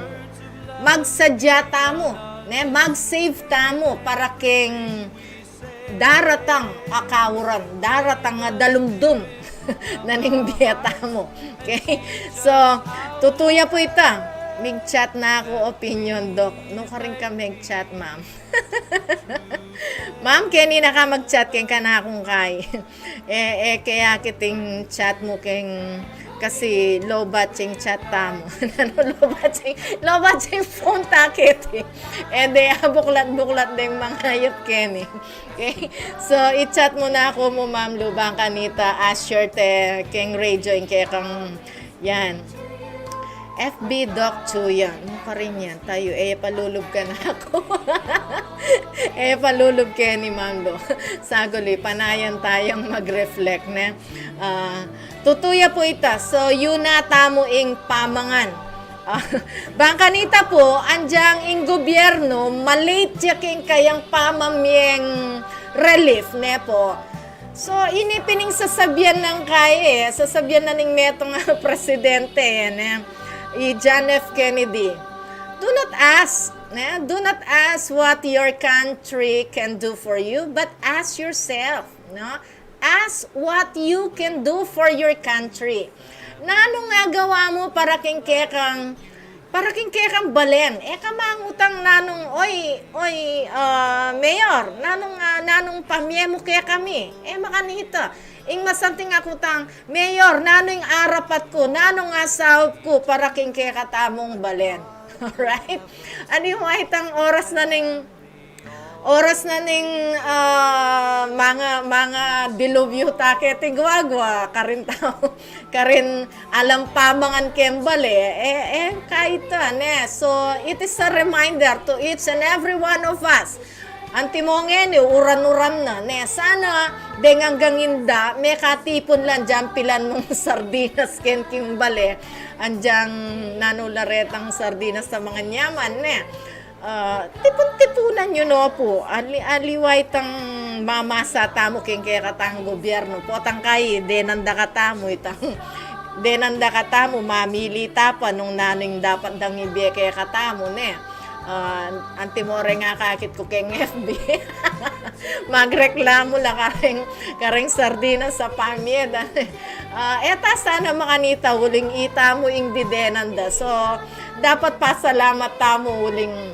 magsadya tamu, ne? Mag-save tamu para king daratang a kauran, daratang a dalumdum na ning bie tamu. Okay? So, tutu ya pu ita. Mig-chat na ku, opinion, Doc. Nukarin ka mig-chat, ma'am? Ma'am, keni na ka mag-chat keng kanakung kai. E, e, kaya kiting chat mu keng Kasi lowbat ya ing chat tamu. Nanu lowbat ya ing, lowbat ya ing phone ta keti. E de, abuklat-buklat deng mangayap keni. Okay? So, i-chat mu na ku mu, Ma'am Lu, bang kanita, a-share te keng radyo ing kekang, yan. F B Doc Chuyan. Nung karin yan, tayu, e, palulub ka na ku. E, palulub keni, Ma'am Lu. Saguli, panayan tayang mag-reflect, ne? Ah, tutu ya pu ita. So, yu na tamu ing pamangan. Ah, bang kanita pu, anjang ing gobyernu, ma-late ya king kayang pamamyeng relief, ne pu. So, ini pin ing sasabian nang kaya, e, sasabian na ning metung a presidente, e, ne? I John F Kennedy. Do not ask, ne? Do not ask what your country can do for you, but ask yourself, no? Ask what you can do for your country. Nanung agawa mu para king kekang, para king kekang balen? E ka mangutang nanung, "Oy, oy, ah, Mayor, nanung, ah, nanung pamye mu kekami?" E makanita. Ing masanting a kutang, "Mayor, nanu ing arapat ku, nanung asaup ku para king kekatamung balen?" Alright? Aliwa itang oras na ning, oras na ning, ah, manga, manga dilubyu ta keti guagua, karin tau, karin alang pamangan keng bale, e, e, kaita, ne? So, it is a reminder to each and every one of us. Antimo ngeni, uran-uran na, ne? Sana, deng anggang inda, mekatipun la, anjang pilan mung sardinas keng king bale, anjang nanu la retang sardinas a manganyaman, ne? Ah, tipun-tipunan yu no pu. Ali-, aliwa itang mamasa tamu keng kekatang gobyernu. Potang kai, denan da katamu itang, denan da katamu, mamili ta pa nung nanu ing dapat dang ibie kekatamu, ne? Ah, antimo reng akakit ku keng F B. Magreklamu la kareng, kareng sardinas a pamyedan, ne? Ah, e ta sana makanita uling ita mu ing didenan da. So, dapat pasalamat tamu uling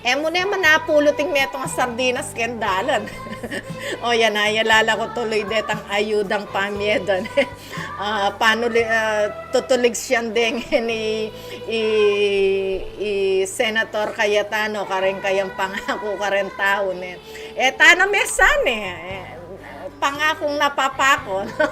e mu ne manapulut ing metung a sardinas keng dalan. O yan, ayalala ku tuluy detang ayudang pamyedan. Ah, panuli-, ah, tutulig sian deng i, i, i Senator Cayetano, kareng kayang pangaku kareng tau, ne? E ta na mesan, e. E, pangakung napapako, no?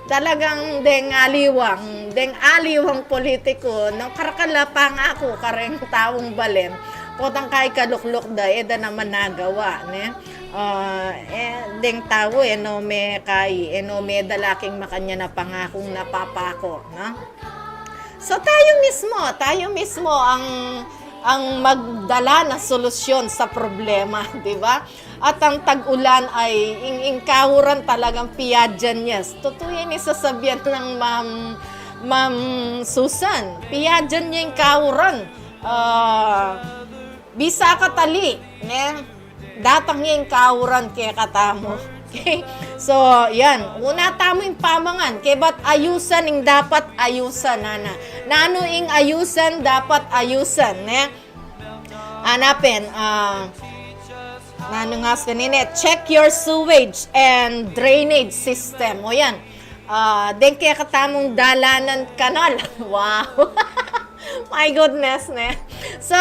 Talagang deng aliwang, deng aliwang politiku, no? Karakal a pangaku kareng taung balen, potang kai kalukluk da, e da naman nagawa, ne? Ah, e, deng tau, e no me kai, e no me dala king makanyan a pangakung napapako, no? So, tayo mismo, tayo mismo ang, ang magdala ng solusyon sa problema, di ba? At ang tag-ulan ay ing, ing kauran talagang piyadyan niya. Totoo yan, isasabihan ng Ma'am, Ma'am Susan. Piyadyan niya ing kauran. Ah, bisa ka tali, ne? Datang ya ing kauran kekatamu. Okay? So, yan. Una tamu ing pamangan. Kebat ayusan ing dapat ayusan, nana. Nanu ing ayusan dapat ayusan, ne? Ana pin, ah, nanu ngan kanini, check your sewage and drainage system. O yan. Ah, deng kekatamung dalanan, kanal. Wow! My goodness, ne? So,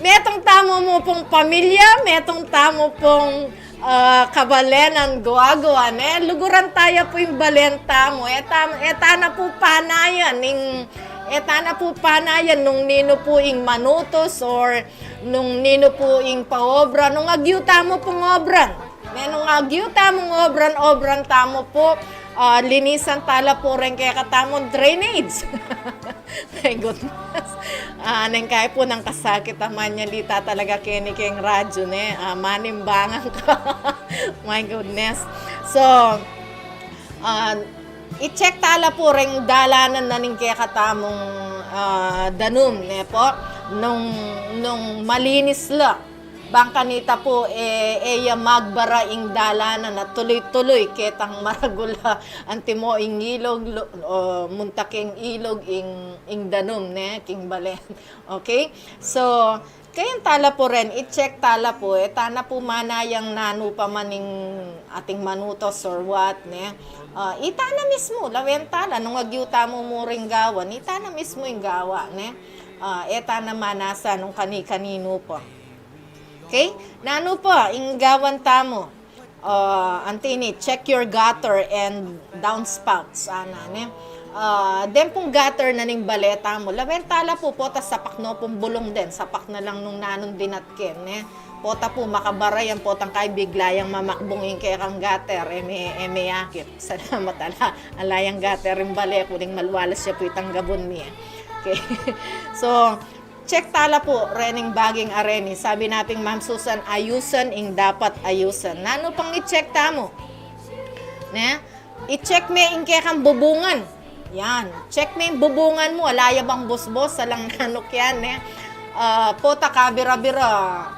metung tamu mu pung pamilya, metung tamu pung, ah, kabalenan guagua, ne? Luguran taya pu ing balen tamu. E ta-, e ta na pu panayan ing, e ta na pu panayan nung ninu pu ing manutus or nung ninu pu ing paobra, nung agyu tamu pung obran. Ne, nung agyu tamung obran, obran tamu pu, ah, linisan tala pu reng kekatamung drainage. My goodness. Ah, neng kai pu nang kasakit a manyalita talaga keni keng radyu, ne? Ah, manimbangan ka. My goodness. So, ah, i-check tala pu reng dalanan na ning kekatamung, ah, danum, ne pu? Nung, nung malinis la. Bang kanita pu, e, e ya magbara ing dalanan at tuloy-tuloy ketang maragul a antimo ing ilog, lu-, o, munta keng ilog ing, ing danum, ne, king balen. Okay? So, Kaya tala pu ren, i-check tala pu, e tana pu manayang nanu pa man ing ating manutos or what, ne? Ah, itana mismu, lawen tala, nung agyu tamu muring gawan, itana mismu ing gawa, ne? Ah, e tana manasa nung kani-kaninu pa. Okay? Nanu pa ing gawan tamu? Ah, anti ini, check your gutter and downspouts, ana, ne? Ah, den pung gutter na ning bale tamu, lawen tala pu, pota sapak no pung bulung den, sapak na lang nung nanung dinatken, ne? Pota pu makabara yan, potang kayi bigla yang mamakbung ing kekang gutter, e me, e me akit. Salamat ala, ala yang gutter ing bale ku, uling malwalas ya pu itang gabun mi, e. Okay. So, check tala pu rening baging areni. Sabi na pin Ma'am Susan, ayusan ing dapat ayusan. Nanu pang i-check tamu? Ne? I-check me ing kekang bubungan. Yan. Check me ing bubungan mu. Ala ya bang busbus? Alang nanu keni, ne? Ah, pota kabira-bira,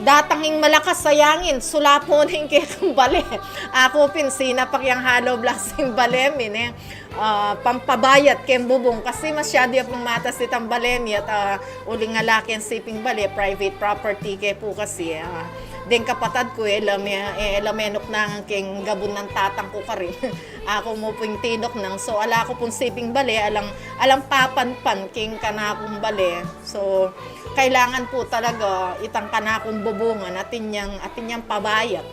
datang ing malakas a yangin, sulapo na ing kekang bale. Aku pin, sinapak yang hollow blocks ing bale mi, ne? Ah, pampabayat keng bubung kasi masyadu ya pung matas itang bale mi at, ah, uling ala keng siping bale, private property ke pu kasi, ah. Deng kapatad ku, e la me, e la menuknangan keng gabun nang tatang ku karin. Aku mu pu ing tinuknang. So, ala ku pung siping bale, alang, alang papanpan keng kanakung bale. So, kailangan pu talaga itang kanakung bubungan, atin yang, atin yang pabayat.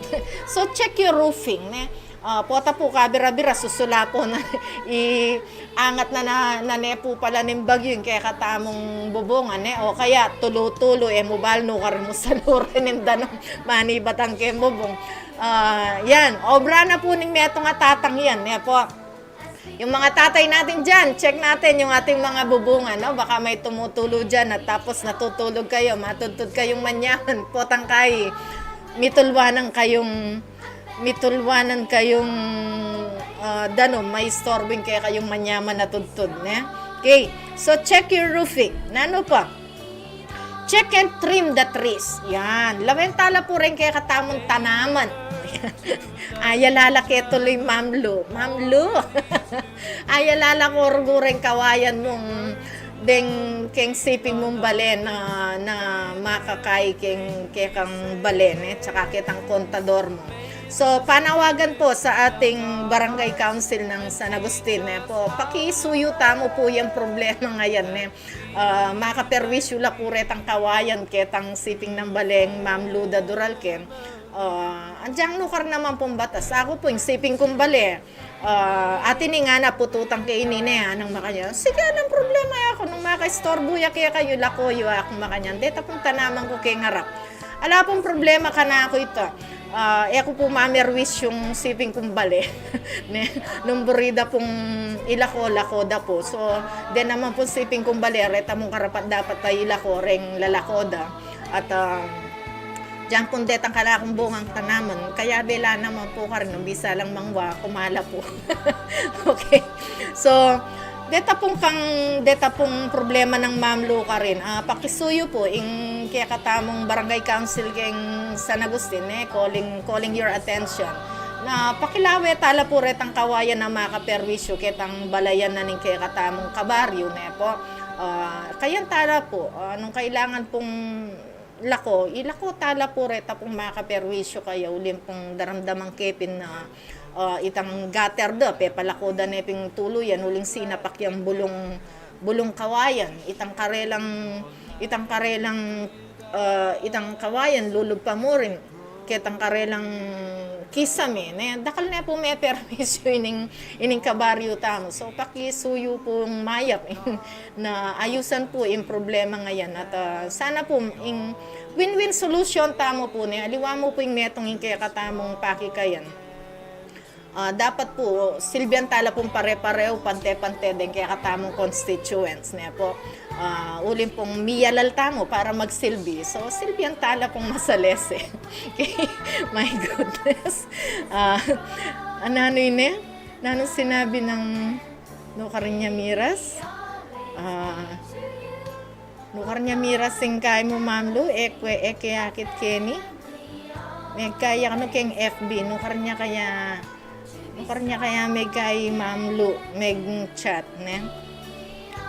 So, check your roofing, ne? Ah, pota pu kabira-bira, susulapo na, iangat na, na, na ne pu pala ning bagyu ing kekatamung bubungan, ne? O kaya, tulu-tulu, e mu balu, nukar mu saluran ing danum, manibat keng bubung. Ah, yan, obra na pu ning metung a tatang yan, ne po? Yung mga tatay natin dyan, check natin yung ating mga bubungan, no? Baka may tumutulu dyan at tapos natutulog kayo, matudtud kayong manyaman, potang kayi, mitulwanan kayung, mitulwanan kayung, ah, danum, maistorbu ing kekayung manyaman a tudtud, ne? Okay, so check your roofing. Nanu pa? Check and trim the trees. Yan. Lawen tala pu ring kekatamung tanaman. Ay, ala la ke tuloy, Ma'am Lu. Ma'am Lu. Ay, ala la ku rugu ring kawayan mung deng keng siping mung bale na, na makakayi keng kekang bale, ne? Tsaka ketang kontador mu. So, panawagan po sa ating Barangay Council ng San Agustin, ne po, pakisuyu tamu pu yang problema ngayan, ne? Ah, makaperwisyu la pu retang kawayan ketang siping nang baleng Ma'am Luda Duralken. Ah, agyang nukar naman pung batas. Aku pu, ing siping kung bale, ah, atin ing ana, pututan ke ini, ne, anang makanyan. Sige, anong problema ya ku? Nung makaistorbu ya kekayu, lako yu, aku makanyan. Deta pung tanaman ku keng arap. Ala pung problema kanaku ita. Ah, e ku pu mamerwisyung siping kung bale. Ne? Nung buri da pung ilako, lako da pu. So, den naman pung siping kung bale, reta mung karapat-dapat a ilako reng lalako da. At, ah, dyan pung detang kanakung bungang tanaman. Kaya bela naman pu karin, nung bisa lang mangwa, kumala pu. Okay. So, deta pung kang, deta pung problema nang Ma'am Lu karin. Ah, pakisuyu pu, ing kekatamung Barangay Council keng San Agustin, ne, calling, calling your attention. Na pakilawe tala pu retang kawayan a makaperwisyu ketang balayan na ning kekatamung kabaryu, ne po. Ah, kayan tala pu, ah, nung kailangan pung lako, ilako tala pu reta pung makaperwisyu kaya, uling pung daramdaman ke pin na, ah, itang gutter da, pepalako da ne pin tuluyan, uling sinapak yang bulung, bulung kawayan, itang karelang, itang karelang, ah, itang kawayan, lulub pa mu rin, ketang karelang kisame, ne? Dakal ne pu meperwisyu ining, ining kabaryu tamu. So, pakisuyu pung mayap na ayusan pu ing problema ngayan. At, ah, sana pu ing win-win solution tamu pu, ne? Aliwa mu pu ing metung ing kekatamung pakikayan. Ah, dapat pu, silbian tala pung pare-pareho, pante-pante deng kekatamung constituents, ne po? Ah, uling pung miyalal tamu para magsilbi. So, silbian tala pung masalese. Okay? My goodness. Ah, nanu ini? Nanu sinabi nang nukar nya miras? Ah, nukar nya miras ing kai mu, Ma'am Lu, e ke, e ke akit keni. Megkai ya kanu keng F B, nukar nya kaya, nukar nya kaya megkai, Ma'am Lu, meg-chat, ne?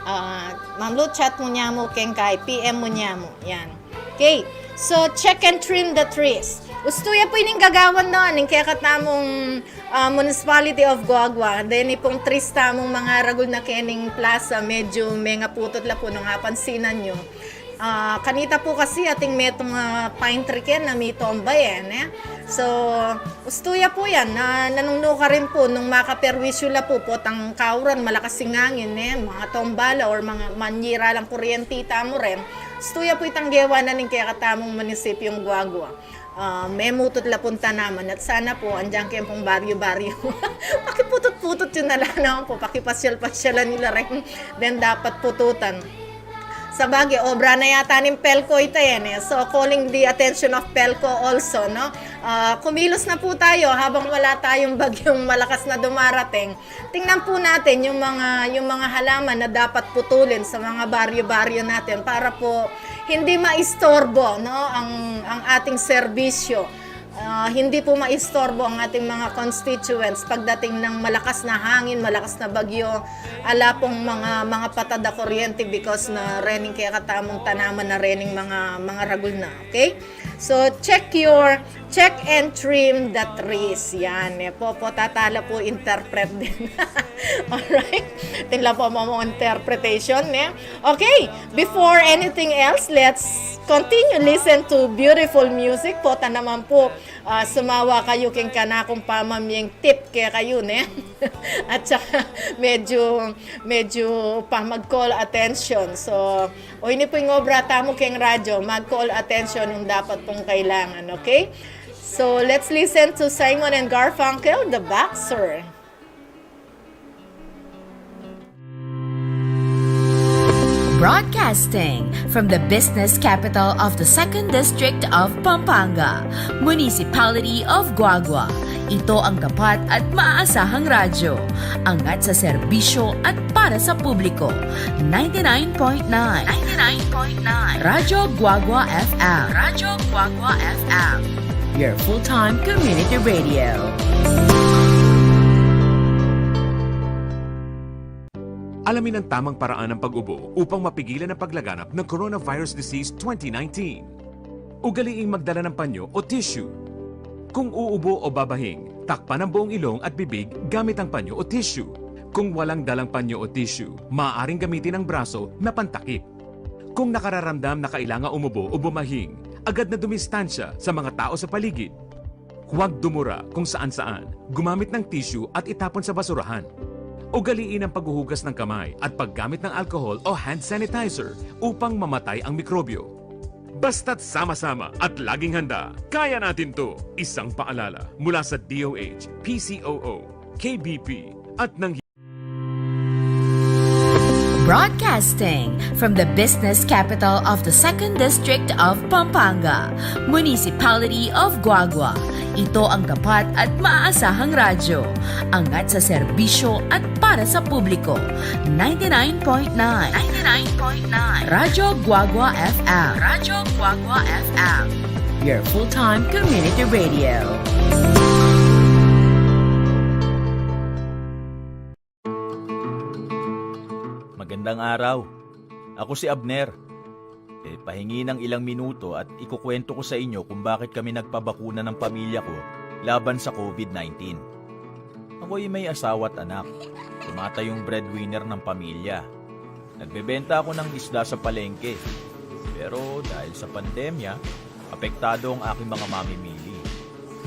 Ah, Ma'am Lu, chat mu nya mu keng kai, P M mu nya mu, yan. Okay, so check and trim the trees. Ustu ya pu ining gagawan na ning kekatamung, ah, Municipality of Guagua. Deni pung trees tamung mangaragul na kening plaza, medyu mengaputut la pu nung apansinan yu. Ah, kanita pu kasi atin metung, ah, pine tree ken na mitomba, e, ne? So, ustu ya pu yan, na, nanung nukarin pu nung makaperwisyu la pu, potang kauran, malakas ing angin, e, mangatomba la or manga, manyira lang kuryente tamu rin. Ustu ya pu itang gewa na ning kekatamung munisipyung Guagua. Ah, memutut la pung tanaman at sana pu, andiyan keng pung baryu-baryu, pakiputut-putut yu na la naman pu, pakipasyal-pasyalan yu la rin deng dapat pututan. Sabagay, obra na yata ning PELCO ita yan, e. So, calling the attention of PELCO also, no? Ah, kumilos na pu tayo habang wala tayung bagyung malakas na dumarating. Tingnan pu natin yung mga, yung mga halaman na dapat putulin sa mga baryo-baryo natin para pu hindi maistorbo, no, ang, ang ating serbisyu. Ah, hindi pu maistorbo ang ating mga constituents pagdating ng malakas na hangin, malakas na bagyo, ala pung mga, mga patad a kuryente because na rening kekatamung tanaman na rening mga, mga ragul na, okay? So, check your, check and trim the trees. Yan, e pu, pu, tatala pu interpret din. Alright? Atin la pu mamung interpretation, ne? Okay, before anything else, let's continue listen to beautiful music. Pota naman pu, ah, sumawa kayu keng kanakung pamamyeng tip kekayu, ne? At saka, medyu, medyu pa mag-call attention. So, o ini pu ing obra tamu keng radyu, mag-call attention nung dapat pung kailangan, okay? So, let's listen to Simon and Garfunkel, The Boxer. Broadcasting from the business capital of the Second District of Pampanga, Municipality of Guagua. Ito ang tapat at maaasahang radyo. Angat sa serbisyo at para sa publiko. Ninety-nine point nine. Ninety-nine point nine. Radyo Guagua F M. Radyo Guagua F M. Your full-time community radio. Alamin ang tamang paraan ng pag-ubo upang mapigilan ang paglaganap ng coronavirus disease twenty nineteen. Ugaliing magdala ng panyo o tissue. Kung uubo o babahing, takpan ang buong ilong at bibig gamit ang panyo o tissue. Kung walang dalang panyo o tissue, maaaring gamitin ang braso na pantakip. Kung nakararamdam na kailangan umubo o bumahing, agad na dumistansya sa mga tao sa paligid. Huwag dumura kung saan-saan, gumamit ng tissue at itapon sa basurahan. Ugaliin ang paghuhugas ng kamay at paggamit ng alcohol o hand sanitizer upang mamatay ang mikrobyo. Basta't sama-sama at laging handa, kaya natin 'to. Isang paalala mula sa D O H, P C O O, K B P, at ng Broadcasting from the business capital of the Second District of Pampanga, Municipality of Guagua. Ito ang tapat at maasahang radyo. Angat sa serbisyo at para sa publiko. Ninety-nine point nine. Ninety-nine point nine. Radyo Guagua F M. Radyo Guagua F M. Your full-time community radio. Magandang araw. Ako si Abner. E, pahingi ng ilang minuto at ikukwento ko sa inyo kung bakit kami nagpabakuna ng pamilya ko laban sa COVID nineteen. Ako'y may asawa at anak. Tumatayong breadwinner ng pamilya. Nagbebenta ako ng isda sa palengke. Pero dahil sa pandemya, apektado ang aking mga mamimili.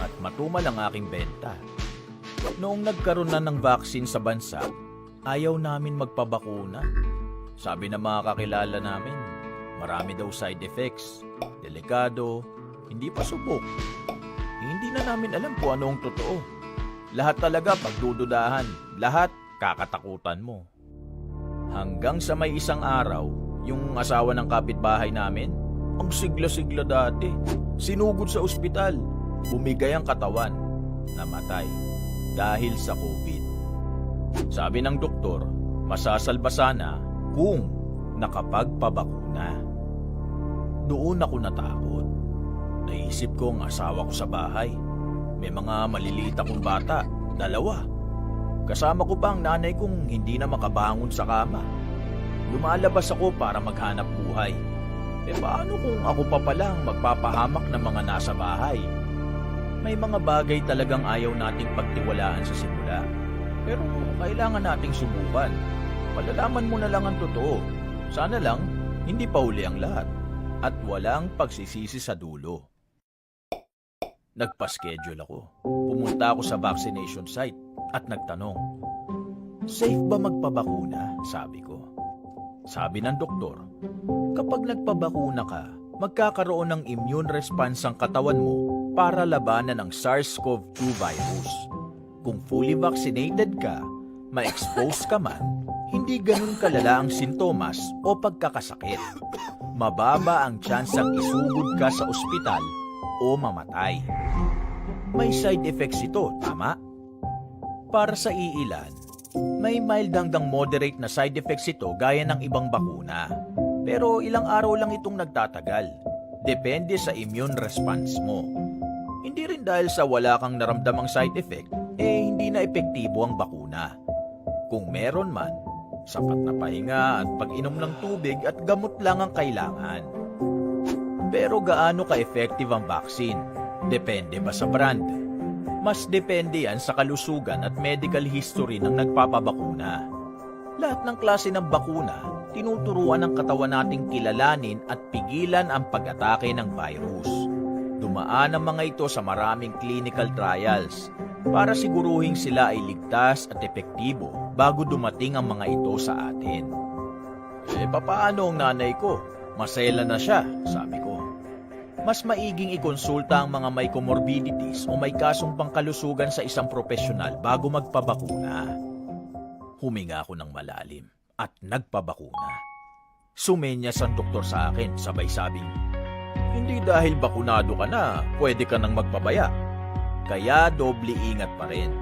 At matumal ang aking benta. Noong nagkaroon na ng vaccine sa bansa, ayaw namin magpabakuna. Sabi ng mga kakilala namin, marami daw side effects, delikado, hindi pa subok. Hindi na namin alam kung ano ang totoo. Lahat talaga pagdududahan, lahat kakatakutan mo. Hanggang sa may isang araw, yung asawa ng kapitbahay namin, ang sigla-sigla dati, sinugod sa ospital, bumigay ang katawan, namatay dahil sa COVID. Sabi ng doktor, masasalba sana kung nakapagpabakuna. Doon ako natakot. Naisip ko ang asawa ko sa bahay. May mga maliliit akong bata, dalawa. Kasama ko pa ang nanay kong hindi na makabangon sa kama. Lumalabas ako para maghanap buhay. E paano kung ako pa pala ang magpapahamak ng mga nasa bahay? May mga bagay talagang ayaw nating pagtiwalaan sa simula. Pero kailangan nating subukan. Malalaman mo na lang ang totoo. Sana lang, hindi pa huli ang lahat. At walang pagsisisi sa dulo. Nagpa-schedule ako. Pumunta ako sa vaccination site at nagtanong, "Safe ba magpabakuna?" sabi ko. Sabi ng doktor, "Kapag nagpabakuna ka, magkakaroon ng immune response ang katawan mo para labanan ang SARS-CoV two virus. Kung fully vaccinated ka, ma-expose ka man, hindi ganun kalala ang sintomas o pagkakasakit. Mababa ang tsansang isugod ka sa ospital o mamatay. May side effects ito, tama?" Para sa iilan, may mild hanggang moderate na side effects ito gaya ng ibang bakuna. Pero ilang araw lang itong nagtatagal. Depende sa immune response mo. Hindi rin dahil sa wala kang naramdamang side effect, eh hindi na epektibo ang bakuna. Kung meron man, sapat na pahinga at pag-inom ng tubig at gamot lang ang kailangan. Pero gaano ka-effective ang vaccine? Depende ba sa brand? Mas depende yan sa kalusugan at medical history ng nagpapabakuna. Lahat ng klase ng bakuna, tinuturuan ng katawan nating kilalanin at pigilan ang pag-atake ng virus. Dumaan ang mga ito sa maraming clinical trials para siguruhing sila ay ligtas at epektibo bago dumating ang mga ito sa atin. "E, papaano ang nanay ko? Maselan na siya," sabi ko. "Mas maiging ikonsulta ang mga may comorbidities o may kasong pangkalusugan sa isang propesyonal bago magpabakuna." Huminga ako ng malalim at nagpabakuna. Sumenyas ang doktor sa akin, sabay sabing, "Hindi dahil bakunado ka na, pwede ka nang magpabaya. Kaya doble ingat pa rin.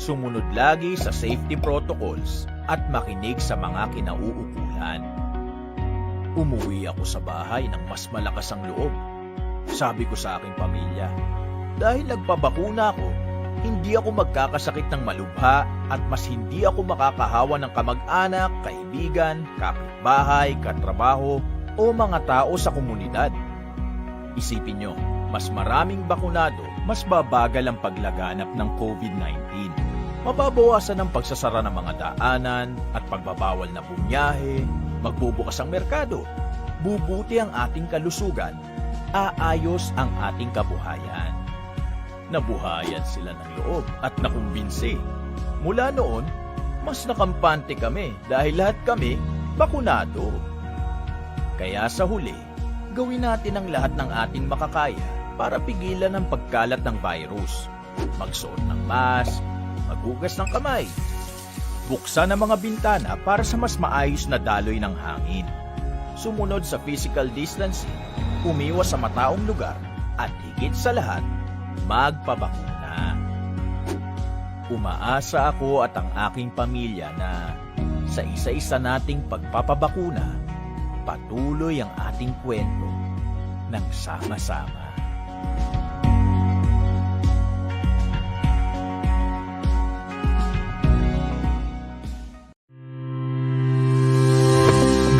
Sumunod lagi sa safety protocols at makinig sa mga kinauukulan." Umuwi ako sa bahay ng mas malakas ang loob. Sabi ko sa aking pamilya, "Dahil nagpabakuna ako, hindi ako magkakasakit ng malubha at mas hindi ako makakahawa ng kamag-anak, kaibigan, kapitbahay, katrabaho, o mga tao sa komunidad." Isipin nyo, mas maraming bakunado, mas babagal ang paglaganap ng COVID nineteen. Mababawasan ang pagsasara ng mga daanan at pagbabawal na bumiyahe, magbubukas ang merkado, bubuti ang ating kalusugan, aayos ang ating kabuhayan. Nabuhayan sila ng loob at nakumbinsi. Mula noon, mas nakampante kami dahil lahat kami bakunado. Kaya sa huli, gawin natin ang lahat ng ating makakaya para pigilan ang pagkalat ng virus. Magsuot ng mask, maghugas ng kamay, buksan ang mga bintana para sa mas maayos na daloy ng hangin. Sumunod sa physical distancing, umiwas sa mataong lugar, at higit sa lahat, magpabakuna. Umaasa ako at ang aking pamilya na sa isa-isa nating pagpapabakuna, patuloy ang ating kwento ng sama-sama.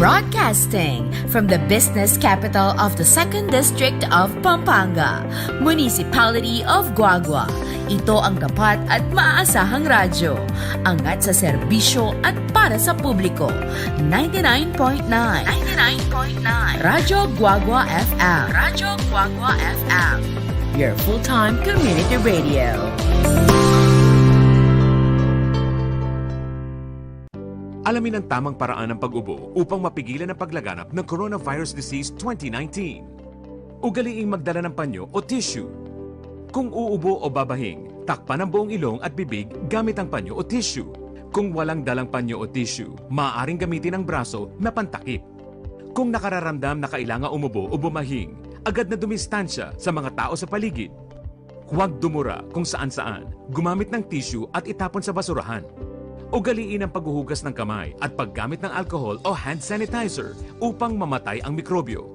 Broadcasting from the business capital of the Second District of Pampanga, Municipality of Guagua. Ito ang tapat at maaasahang radyo. Angat sa serbisyo at para sa publiko. Ninety-nine point nine. Ninety-nine point nine. Radyo Guagua F M. Radyo Guagua F M. Your full-time community radio. Alamin ang tamang paraan ng pag-ubo upang mapigilan ang paglaganap ng coronavirus disease twenty nineteen. Ugaliing magdala ng panyo o tissue. Kung uubo o babahing, takpan ang buong ilong at bibig gamit ang panyo o tissue. Kung walang dalang panyo o tissue, maaaring gamitin ang braso na pantakip. Kung nakararamdam na kailangan umubo o bumahing, agad na dumistansya sa mga tao sa paligid. Huwag dumura kung saan-saan, gumamit ng tissue at itapon sa basurahan. Ugaliin ang paghuhugas ng kamay at paggamit ng alcohol o hand sanitizer upang mamatay ang mikrobyo.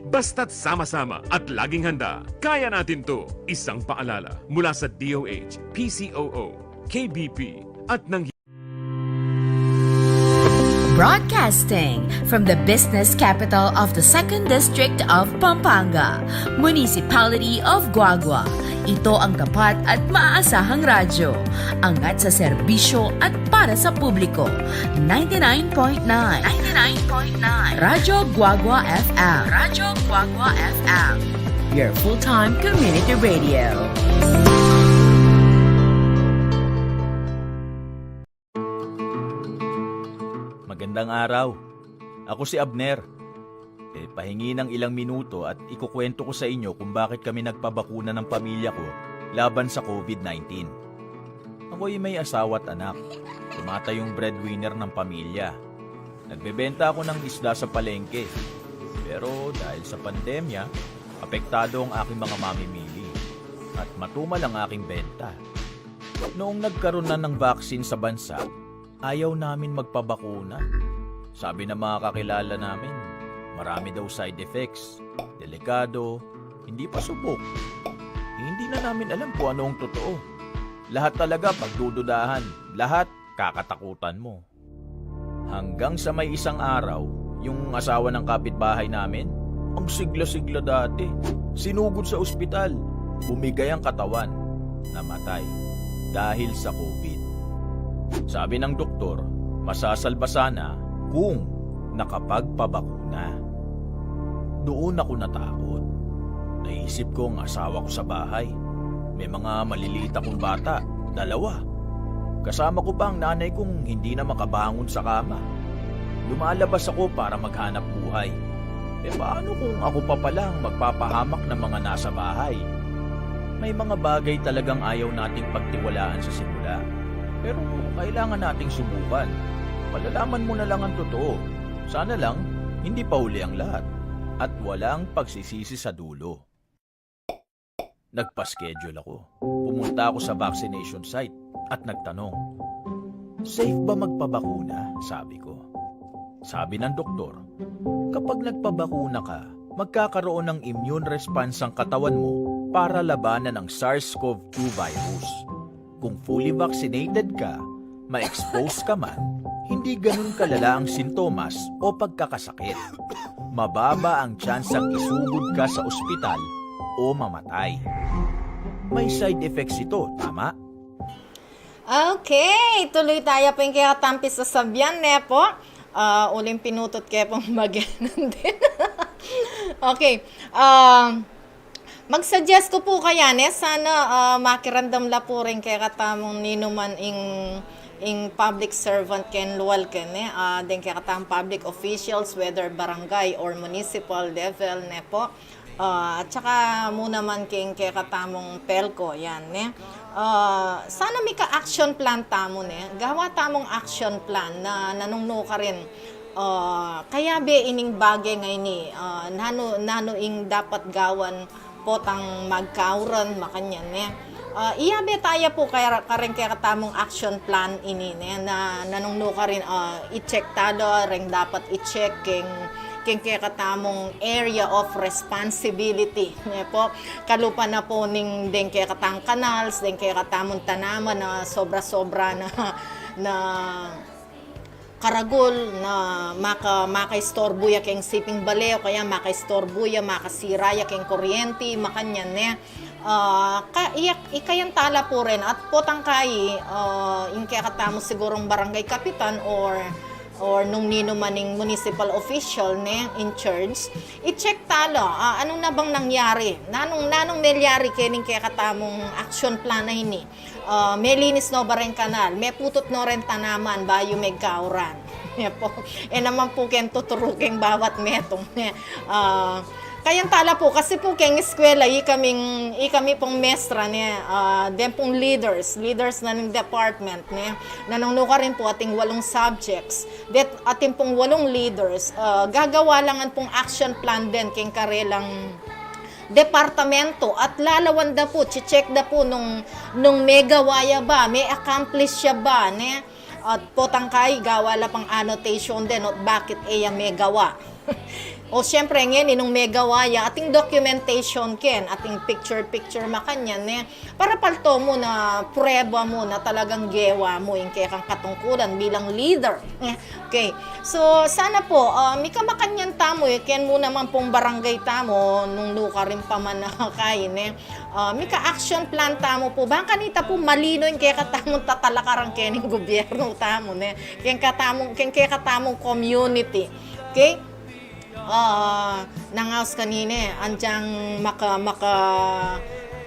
Basta't sama-sama at laging handa, kaya natin 'to. Isang paalala mula sa D O H, P C O O, K B P, at ng Broadcasting from the business capital of the Second District of Pampanga, Municipality of Guagua. Ito ang tapat at maasahang radyo. Angat sa serbisyo at para sa publiko. Ninety-nine point nine. Ninety-nine point nine. Radyo Guagua F M. Radyo Guagua F M. Your full-time community radio. Magandang araw. Ako si Abner. E, pahingi ng ilang minuto at ikukwento ko sa inyo kung bakit kami nagpabakuna ng pamilya ko laban sa COVID nineteen. Ako'y may asawa at anak. Tumatayong breadwinner ng pamilya. Nagbebenta ako ng isda sa palengke. Pero dahil sa pandemya, apektado ang aking mga mamimili. At matumal ang aking benta. Noong nagkaroon na ng vaccine sa bansa, ayaw namin magpabakuna. Sabi ng mga kakilala namin, marami daw side effects, delikado, hindi pa subok. Hindi na namin alam kung ano ang totoo. Lahat talaga pagdududahan, lahat kakatakutan mo. Hanggang sa may isang araw, yung asawa ng kapitbahay namin, ang sigla-sigla dati, sinugod sa ospital, bumigay ang katawan, namatay dahil sa COVID. Sabi ng doktor, masasalba sana kung nakapagpabakuna. Doon ako natakot. Naisip ko ang asawa ko sa bahay. May mga maliliit akong bata, dalawa. Kasama ko pa ang nanay kong hindi na makabangon sa kama. Lumalabas ako para maghanap buhay. E paano kung ako pa pala ang magpapahamak ng mga nasa bahay? May mga bagay talagang ayaw nating pagtiwalaan sa simula. Pero kailangan nating subukan. Malalaman mo na lang ang totoo. Sana lang, hindi pa huli ang lahat. At walang pagsisisi sa dulo. Nagpa-schedule ako. Pumunta ako sa vaccination site at nagtanong, "Safe ba magpabakuna?" sabi ko. Sabi ng doktor, "Kapag nagpabakuna ka, magkakaroon ng immune response ang katawan mo para labanan ang SARS-CoV two virus. Kung fully vaccinated ka, ma-expose ka man, hindi ganun kalala ang sintomas o pagkakasakit. Mababa ang tsansang isugod ka sa ospital o mamatay." May side effects ito, tama? Okay, tuloy tayo po yung kaya tampi sasabian, ne po? Ah, uling pinutot kaya pong bagyan din. Okay, ah, mag-suggest ko po kaya, ne, sana, ah, makiramdam la po rin kaya katamong ninuman ing, ing public servant ken lual ken, ne, ah, den kaya katamong public officials, whether barangay or municipal level, ne po. Ah, at saka mu naman king kekatamung PELCO, yan, ne? Ah, sana mika-action plan tamu, ne? Gawa tamung action plan na nanung nukarin, ah, kayabe ining bage ngeni, ah, nanu, nanu ing dapat gawan potang magkauran, makanyan, ne? Ah, iyabe taya pu kaya, kareng kekatamung action plan ini, ne, na nanung nukarin, ah, i-check tala reng dapat i-check keng, keng kekatamung area of responsibility, ne po? Kalupa na po ning deng kekatang canals, deng kekatamung tanaman na sobra-sobra na, na karagul na maka-, makaistorbu ya keng siping bale, o kaya makaistorbu ya, makasira ya keng kuryente, makanyan, ne. Ah, ka-, iya-, ikayan tala pu rin, at potang kayi, ah, ing kekatamu sigurung barangay kapitan or, or nung ninu man ing municipal official, ne, in charge, i-check tala, ah, anung na bang nangyari? Nanung, nanung nelyari kening kekatamung action plan a ini? Ah, melinis no ba reng kanal, meputut no reng tanaman, bayu megkauran. Ne po. E naman pu keng tuturu keng bawat metung, ne. Ah, kayan tala pu, kasi pu keng eskwela, ikaming, ikami pung mestra, ne, ah, den pung leaders, leaders na ning department, ne. Nanung nukarin pu ating walung subjects. Det ating pung walung leaders, ah, gagawa la ngan pung action plan den keng karelang departamento at lalawan da pu, che-check da pu nung, nung megawa ya ba, me-accomplish ya ba, ne? At potang kayi gawa la pang annotation den, ot bakit e ya megawa. O, siyempre, ngeni, nung megawa ya, ating documentation ken, ating picture-picture makanyan, ne? Para palto mu na prueba mu na talagang gewa mu ing kekang katungkulan bilang leader. Okay. So, sana po, ah, mika makanyan tamu, e, ken mu naman pung barangay tamu, nung nukarin pa man a kain, e. Ah, mika action plan tamu po. Bang kanita po malino ing kekatamung tatalakaran kening gobyerno tamu, ne? Ken kekatamung, ken kekatamung community. Okay? Ah, nangaus kanine, anjang maka-, maka-,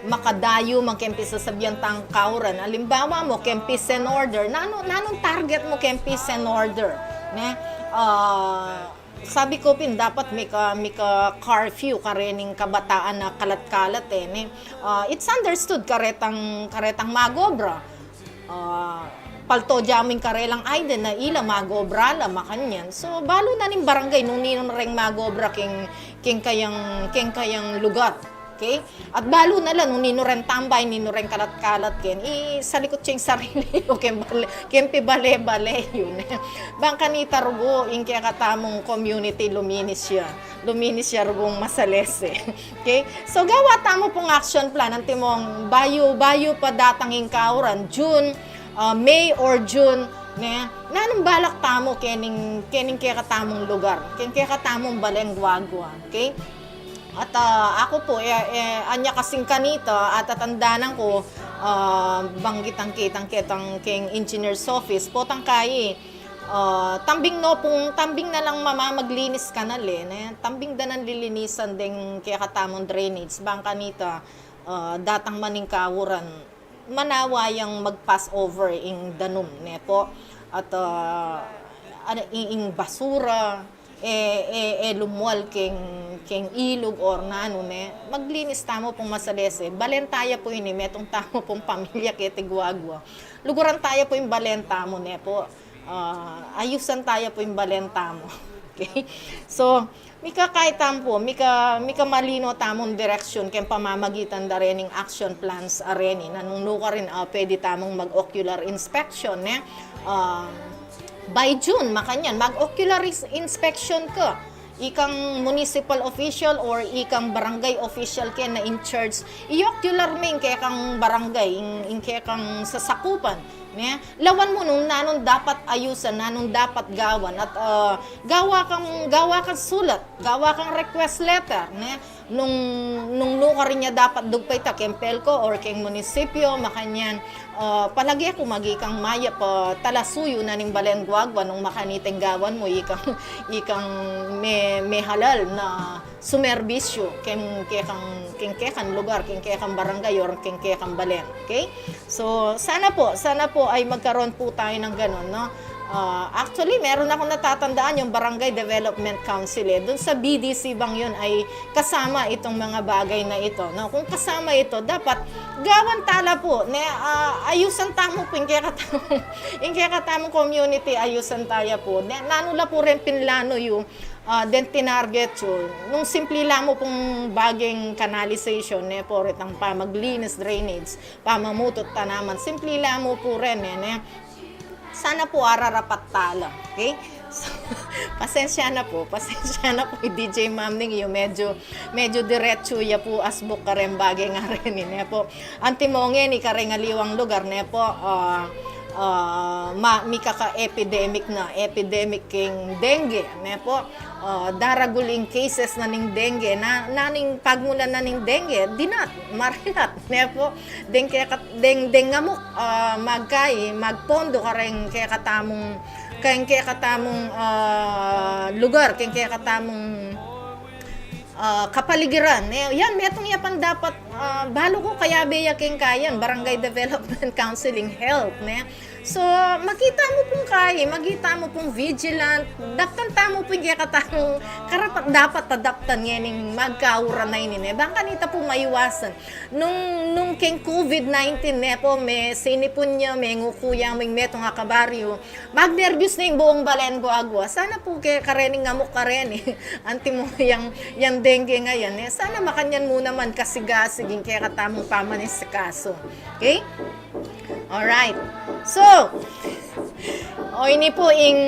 makadayu man ken pisasabian tang kauran. Alimbawa mu, ken peace and order. Nanu, nanung target mu ken peace and order, ne? Ah, sabi ku pin, dapat mika, mika curfew karening kabataan a kalat-kalat, e, ne? Ah, it's understood karetang, karetang magobra. Ah, palto ja mu ing karelang iden na ila magobra la, makanyan. So, balu na ning barangay nung ninu reng magobra ken, ken kayang, ken kayang lugar. Okay? At balu na la nung ninu reng tambay, ninu reng kalat-kalat, ken isalikut ya ing sarili yu ken bale, ken pibale-bale yu, ne? Bang kanita rugu ing kekatamung community luminis ya. Luminis ya rugung masalese. Okay? So, gawa tamu pung action plan. Antimong bayu, bayu pa datang ing kauran, June, ah, May or June, ne? Nanung balak tamu kening, kening kekatamung lugar, ken kekatamung Balen Guagua. Okay? At, ah, aku po, e, e, anya kasing kanita, atatandanan ku, ah, banggitan kitang ketang keng engineer's office, potang kayi, ah, tambing no pung, tambing na lang mamamaglinis kanal, e, ne? Tambing da nang lilinisan deng kekatamung drainage, bang kanita, ah, datang man ing kauran, manawa yang mag-pass over ing danum, ne po? At, ah, ano, ing, ing basura, e, e, e lumual keng, keng ilug or nanu, ne? Maglinis tamu pung masalese. Balen taya pu ini, metung tamu pung pamilya keti Guagua. Luguran taya pu ing balen tamu, ne po? Ah, ayusan taya pu ing balen tamu. Okay? So, mika kayi tamu pu, mika, mika malino tamung direksyun ken pamamagitan da rening action plans a reni. Nanung nukarin, ah, pwede tamung mag-ocular inspection, ne? Ah, by June, makanyan, mag-ocular is-, inspection ka. Ikang municipal official or ikang barangay official ken na in charge, i-ocular me ing kekang barangay, ing, ing kekang sasakupan, ne? Lawan mu nung nanung dapat ayusan, nanung dapat gawan, at, ah, gawa kang, gawa kang sulat, gawa kang request letter, ne? Nung, nung nukarin ya dapat dugpa ita, keng PHEDCO or keng munisipyo, makanyan, ah, palage ku maging kang mayap a talasuyu na ning Balen Guagua nung makanitang gawan mu, ikang, ikang me-, mehalal na sumerbisyu keng kekang, keng kekang lugar, keng kekang barangay, or keng kekang balen. Okay? So, sana po, sana po ay magkaroon po tayo ng ganun, no? Ah, actually, meron akong natatandaan yung Barangay Development Council, e. Dun sa B D C bang yun ay kasama itong mga bagay na ito, no? Kung kasama ito, dapat gawan tala po, ne? Ah, ayusan tamu pu ing kekatamung, ing kekatamung community, ayusan taya pu. Ne, nanu la pu reng pinlanu yu, ah, deng tinarget yu? Nung simpli la mu pung baging canalization, ne po, retang pamaglinis, drainage, pamamutut tanaman, simpli la mu pu ren, e, ne? Sana po ararapat tala. Okay? So, pasensya na po, pasensya na po, i-D J Mamning, yu medyo, medyo diretsu ya pu asbuk kareng bagay a reni, ne po? Antimo ngeni kareng aliwang lugar, ne po, ah, ah, ma-, mikaka-epidemic na, epidemic keng dengue, ne po? Ah, daragul ing cases na ning dengue, na, na ning pagmulan na ning dengue, dinat, marinat, ne po? Deng keka-, deng, deng ngamuk, ah, magkai, magpondo kareng kekatamung, keng kekatamung, ah, lugar, keng kekatamung, ah, kapaligiran, ne? Yan, metung ya pang dapat, ah, balu ku kayabe ya keng kayan, Barangay Development Counseling Health, ne? So, makita mu pung kai, makita mu pung vigilant, daptan tamu pung kekatamung karapat-dapat a daptan ngening magkauran a ini, ne? Bang kanita pu maiwasan. Nung, nung keng COVID nineteen, ne po, me-, sinipun ya, menguku ya mu ing metung a kabaryu. Magnerbyus na ing buung Balen Guagua. Sana pu ke-, karening ngamuk kareni. Antimo yang, yang dengue ngayan, e. Sana makanyan mu naman kasigasig ing kekatamung pamanisikasu. Okay? Alright. So, O, ini po ing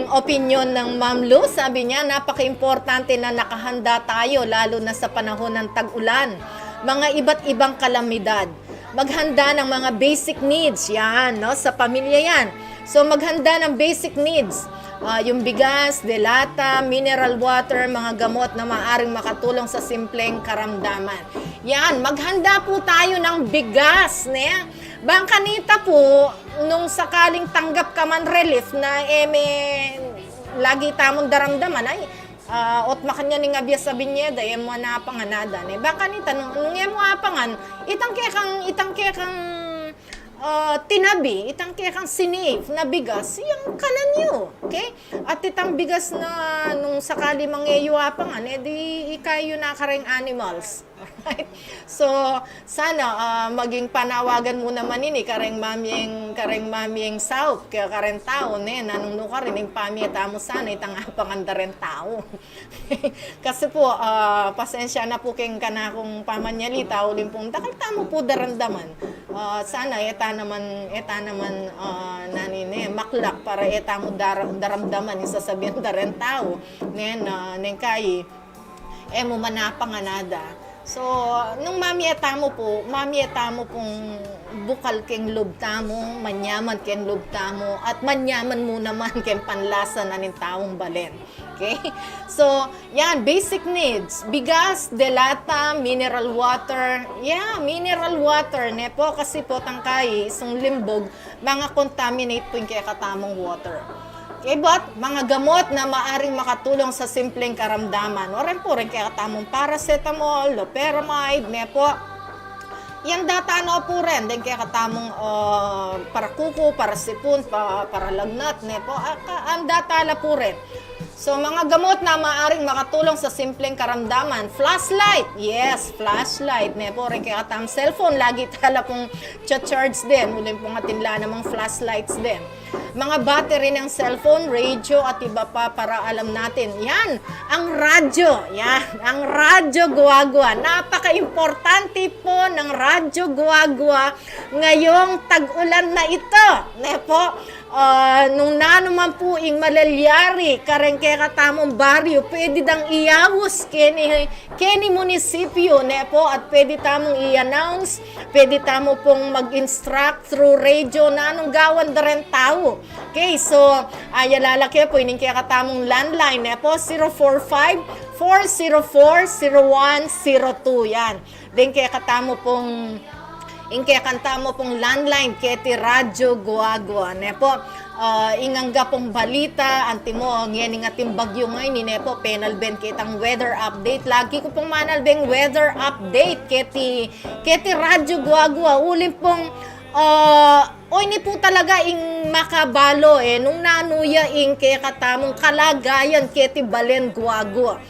opinyon ng Ma'am Lu. Sabi niya, napaka-importante na nakahanda tayo, lalo na sa panahon ng tag-ulan, mga iba't ibang kalamidad. Maghanda ng mga basic needs, yan, no? Sa pamilya yan. So, maghanda ng basic needs. Ah, yung bigas, delata, mineral water, mga gamot na maaring makatulong sa simpleng karamdaman. Yan, maghanda po tayo ng bigas, ne? Bang kanita po, nung sakaling tanggap ka man relief na, eh, may lagi tamung daramdaman, ay, ah, ot makanyan ning abias a binyeda, e mu napangan ada, ne? Bang kanita, nung, nung e mu apangan, itang kekang, itang kekang, ah, tinabi, itang kekang sinave na bigas, yang kanan yu, okay? At itang bigas na nung sakali mang e yu apangan, e di ikayu na kareng animals. Alright? So, sana, ah, maging panawagan mu naman ini kareng mamyeng, kareng mamyeng saup, kaya kareng tau, ne, nanung nukarin, ing pamye tamu sana, itang apangan da reng tau. Kasi po, ah, pasensya na po keng kanakung pamanyalita, uling pong dakal tamu po daramdaman. Ah, sana, e ta naman, e ta naman, ah, nani, ne, maklak para e tamu dara-, daramdaman, ing sasabian da reng tau, ne, na, neng kayi, e mu man apangan ada. So, nung mamye tamu po, mamye tamu pong bukal keng lub tamu, manyaman keng lub tamu, at manyaman mu naman keng panlasa na ning taung balen. Okay? So, yan, basic needs. Bigas, delata, mineral water. Yeah, mineral water, ne po, kasi po tangkayi, isung limbug, manga-contaminate po ing kekatamung water. Okay, but mga gamot na maaring makatulong sa simpleng karamdaman. O rin po rin kekatamung paracetamol, loperamide, ne po. Yan data na po rin, deng kekatamung, ah, para kuku, para sipun, pa, para lagnat, ne po. Ah, ka, ang data la po rin. So, mga gamot na maaring makatulong sa simpleng karamdaman. Flashlight, yes, flashlight, ne po. Rin kekatamung cellphone, lagi tala pong cha-charge din. Uling pong atin la namang flashlights din. Mga battery ng cellphone, radio, at iba pa para alam natin. Yan, ang radyo. Yan, ang radyo guagua. Napaka-importante po ng radyo guagua ngayong tag-ulan na ito. Ne po? Ah, nung nanu man po ing malalyari kareng kekatamung baryo, pwede dang iaus keni, keni munisipyo, ne po? At pwede tamung i-announce, pwede tamu pong mag-instruct through radio nanung gawan da reng tau. Okay, so, ah, ya lalake po ining kekatamung landline, ne po, zero four five, four zero four, zero one zero two, yan. Deng kekatamu pong, ing kekatamu pong landline keti Radyo Guagua, ne po. Ah, ing angga pong balita, antimo, ngening ating bagyo ngeni, ne po, penalben kitang weather update. Lagi ku pong manalbeng weather update keti, keti Radyo Guagua. Uling pong, ah, o ini po talaga ing makabalu, e, nung nanu ya ing kekatamung kalagayan keti balen Guagua.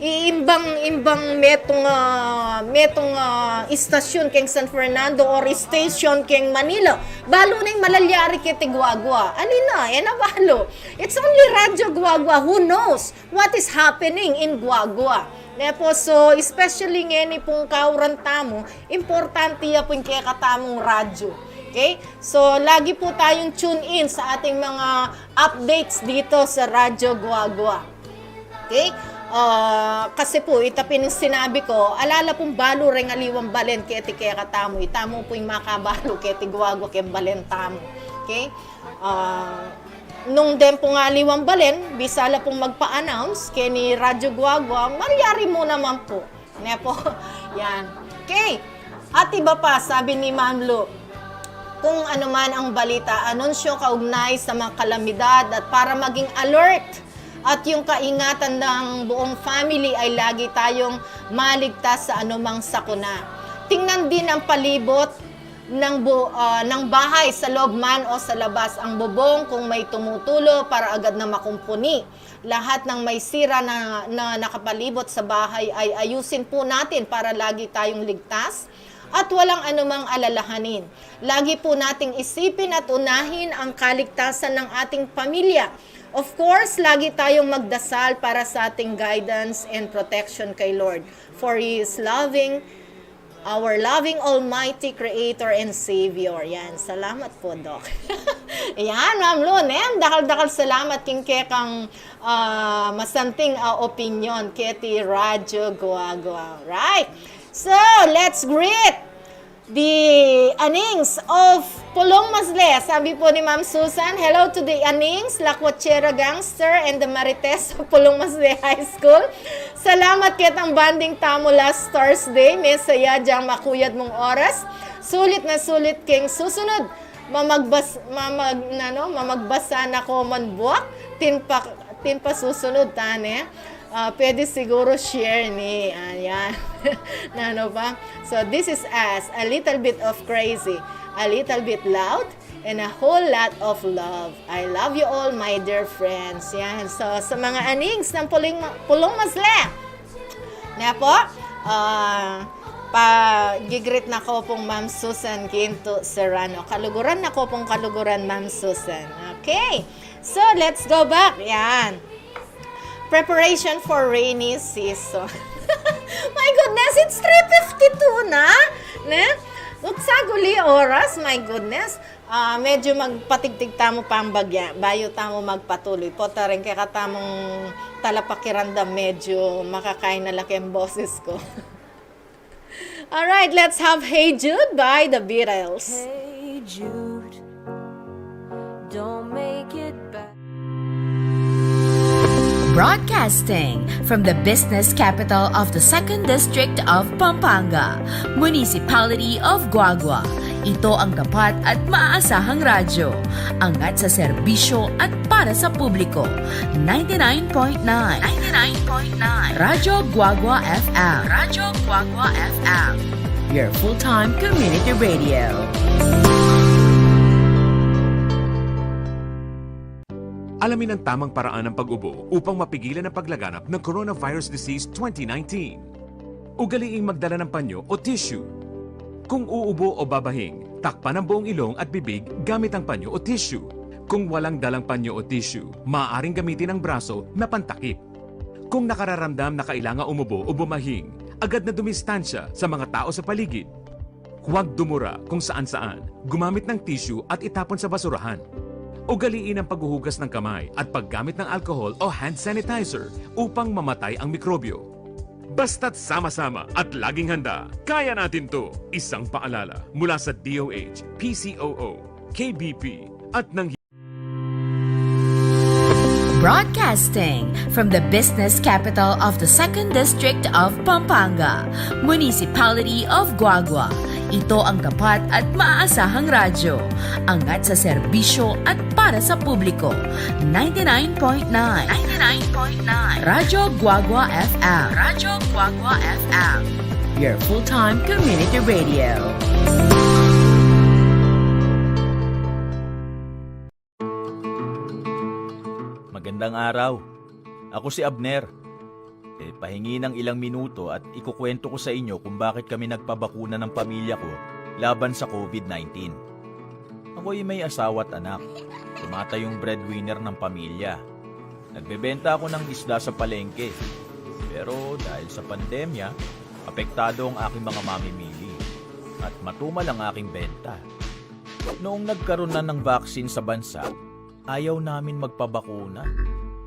I-, imbang, imbang metung, ah, metung, ah, istasyon keng San Fernando or station keng Manila, balu na ing malalyari keti Guagua. Alin na, e na balu. It's only Radyo Guagua who knows what is happening in Guagua. Ne po, so, especially ngeni pung kauran tamu, importante ya pung kekatamung radyo. Okay? So, lagi po tayong tune in sa ating mga updates dito sa Radyo Guagua. Okay? Ah, kasi po, ita pin ing sinabi ku, ala la pung balu reng aliwang balen keti kekatamu, itamu pu ing makabalu keti Guagua keng balen tamu. Okay? Ah, nung den pung aliwang balen, bisa la pung magpa-announce keni Radyo Guagua, malyari mu naman pu. Ne po? Yan. Okay. At iba pa, sabi ni Ma'am Lu, kung ano man ang balita, anunsyo kaugnay sa mga kalamidad at para maging alert at yung kaingatan ng buong family ay lagi tayong maligtas sa anumang sakuna. Tingnan din ang palibot ng bu-, ah, ng bahay, sa loob man o sa labas, ang bubong, kung may tumutulo, para agad na makumpuni. Lahat ng may sira na, na nakapalibot sa bahay ay ayusin po natin para lagi tayong ligtas at walang anumang alalahanin. Lagi po nating isipin at unahin ang kaligtasan ng ating pamilya. Of course, lagi tayong magdasal para sa ating guidance and protection kay Lord. For He is loving, Our loving Almighty Creator and Savior. Yan. Salamat po, Doc. Yan, Ma'am Lu, ne? Dakal-dakal salamat king kekang, ah, masanting, ah, opinyon keti Radyo Guagua. Right. So, let's greet the anings of Pulong Masle. Sabi po ni Ma'am Susan, "Hello to the anings, Lakwachera Gangster, and the Marites of Pulong Masle High School. Salamat ketang bonding tamu last Thursday. Mesaya dyang makuyad mung oras. Sulit na sulit keng susunod. Mamagbas-, mamag-, nano, mamagbasa na ko man buak. Tin pa, tin pa susunod, tane." Ah, pwede siguro share ni, ayan. Nano pa? So, this is us. A little bit of crazy, a little bit loud, and a whole lot of love. I love you all, my dear friends. Yan. So, sa mga anings ng Pulong, Pulong Masle, na po, ah, pagigreet na ko pung Ma'am Susan Ginto Serrano. Kaluguran na ko pung kaluguran, Ma'am Susan. Okay. So, let's go back. Yan. Preparation for rainy season. My goodness, it's three fifty-two na, ne? Utsaguli oras, my goodness. Ah, medyo magpatigtig tamu pang bagya, bayu tamu magpatuloy. Pota rin kaya katamung talapakiramdam, medyo makakain na laki ang boses ko. All right, let's have Hey Jude by the Beatles. Hey Jude, don't make it bad. Broadcasting from the business capital of the Second District of Pampanga, Municipality of Guagua. Ito ang tapat at maaasahang radyo. Angat sa serbisyo at para sa publiko. Ninety-nine point nine. Ninety-nine point nine. Radyo Guagua F M. Radyo Guagua F M. Your full-time community radio. Alamin ang tamang paraan ng pag-ubo upang mapigilan ang paglaganap ng coronavirus disease twenty nineteen. Ugaliing magdala ng panyo o tissue. Kung uubo o babahing, takpan ang buong ilong at bibig gamit ang panyo o tissue. Kung walang dalang panyo o tissue, maaaring gamitin ang braso na pantakip. Kung nakararamdam na kailangan umubo o bumahing, agad na dumistansya sa mga tao sa paligid. Huwag dumura kung saan-saan, gumamit ng tissue at itapon sa basurahan. Ugaliin ang paghuhugas ng kamay at paggamit ng alcohol o hand sanitizer upang mamatay ang mikrobyo. Basta't sama-sama at laging handa, kaya natin 'to. Isang paalala mula sa D O H, P C O O, K B P, at ng Broadcasting from the business capital of the Second District of Pampanga, Municipality of Guagua. Ito ang tapat at maaasahang radyo. Angat sa serbisyo at para sa publiko. Ninety-nine point nine. Ninety-nine point nine. Radyo Guagua F M. Radyo Guagua F M. Your full-time community radio. Magandang araw. Ako si Abner. E, pahingi ng ilang minuto at ikukwento ko sa inyo kung bakit kami nagpabakuna ng pamilya ko laban sa COVID nineteen. Ako'y may asawa at anak. Tumatayong breadwinner ng pamilya. Nagbebenta ako ng isda sa palengke. Pero dahil sa pandemya, apektado ang aking mga mamimili. At matumal ang aking benta. Noong nagkaroon na ng vaccine sa bansa, ayaw namin magpabakuna.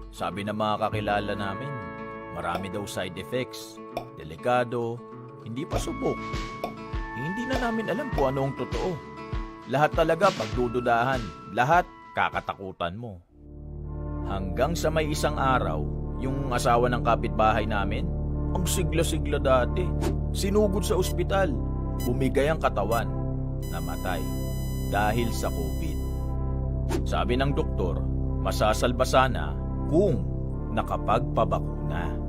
Sabi ng mga kakilala namin, marami daw side effects, delikado, hindi pa subok. Hindi na namin alam kung ano ang totoo. Lahat talaga pagdududahan, lahat kakatakutan mo. Hanggang sa may isang araw, yung asawa ng kapitbahay namin, ang sigla-sigla dati, sinugod sa ospital, bumigay ang katawan, namatay dahil sa COVID. Sabi ng doktor, masasalba sana kung nakapagpabakuna.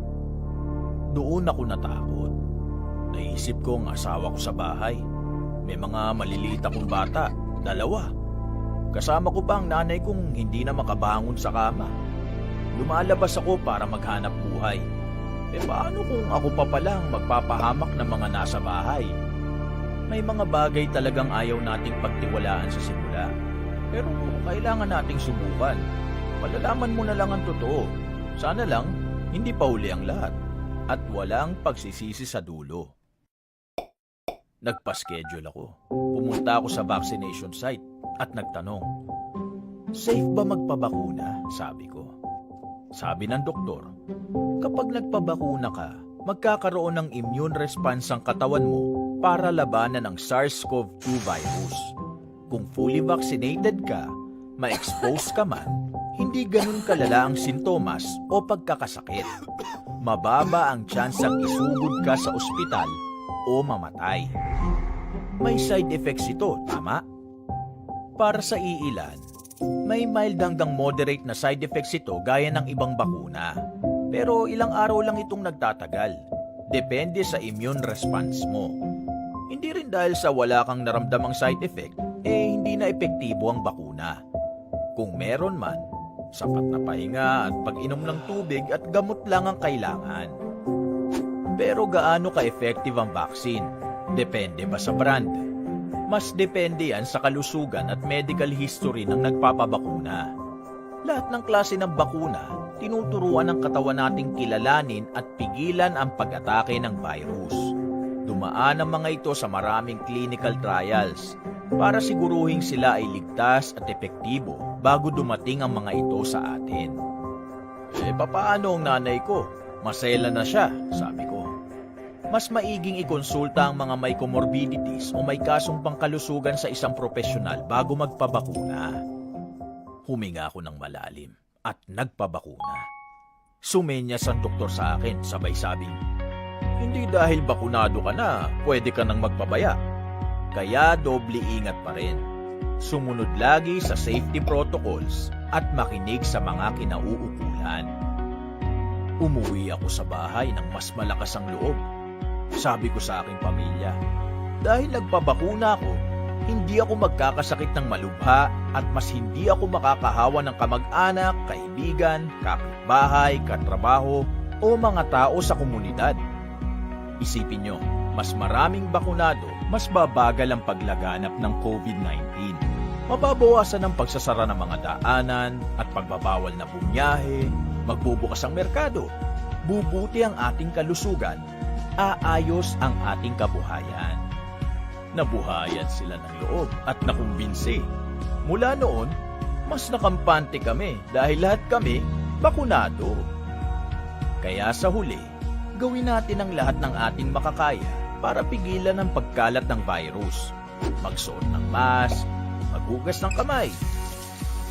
Doon ako natakot. Naisip ko ang asawa ko sa bahay. May mga maliliit akong bata, dalawa. Kasama ko pa ang nanay kong hindi na makabangon sa kama. Lumalabas ako para maghanap buhay. E paano kung ako pa pala ang magpapahamak ng mga nasa bahay? May mga bagay talagang ayaw nating pagtiwalaan sa simula. Pero kailangan nating subukan. Malalaman mo na lang ang totoo. Sana lang, hindi pa huli ang lahat. At walang pagsisisi sa dulo. Nagpa-schedule ako. Pumunta ako sa vaccination site at nagtanong, "Safe ba magpabakuna?" sabi ko. Sabi ng doktor, "Kapag nagpabakuna ka, magkakaroon ng immune response ang katawan mo para labanan ang SARS-CoV two virus. Kung fully vaccinated ka, ma-expose ka man, hindi ganun kalala ang sintomas o pagkakasakit. Mababa ang tsansang isugod ka sa ospital o mamatay." May side effects ito, tama? Para sa iilan, may mild hanggang moderate na side effects ito gaya ng ibang bakuna. Pero ilang araw lang itong nagtatagal. Depende sa immune response mo. Hindi rin dahil sa wala kang naramdamang side effect, eh hindi na epektibo ang bakuna. Kung meron man, sapat na pahinga at pag-inom ng tubig at gamot lang ang kailangan. Pero gaano ka-effective ang vaccine? Depende ba sa brand? Mas depende yan sa kalusugan at medical history ng nagpapabakuna. Lahat ng klase ng bakuna, tinuturuan ng katawan nating kilalanin at pigilan ang pag-atake ng virus. Dumaan ang mga ito sa maraming clinical trials para siguruhing sila ay ligtas at epektibo bago dumating ang mga ito sa atin. "Eh, papaano ang nanay ko? Maselan na siya," sabi ko. "Mas maiging ikonsulta ang mga may comorbidities o may kasong pangkalusugan sa isang propesyonal bago magpabakuna." Huminga ako ng malalim at nagpabakuna. Sumenyas ang doktor sa akin, sabay sabing, "Hindi dahil bakunado ka na, pwede ka nang magpabaya. Kaya doble ingat pa rin. Sumunod lagi sa safety protocols at makinig sa mga kinauukulan." Umuwi ako sa bahay ng mas malakas ang loob. Sabi ko sa aking pamilya, "Dahil nagpabakuna ako, hindi ako magkakasakit ng malubha at mas hindi ako makakahawa ng kamag-anak, kaibigan, kapitbahay, katrabaho, o mga tao sa komunidad." Isipin nyo, mas maraming bakunado, mas babagal ang paglaganap ng COVID nineteen. Mababawasan ang pagsasara ng mga daanan at pagbabawal na bumiyahe, magbubukas ang merkado, bubuti ang ating kalusugan, aayos ang ating kabuhayan. Nabuhayan sila ng loob at nakumbinsi. Mula noon, mas nakampante kami dahil lahat kami bakunado. Kaya sa huli, gawin natin ang lahat ng ating makakaya para pigilan ang pagkalat ng virus. Magsuot ng mask, maghugas ng kamay,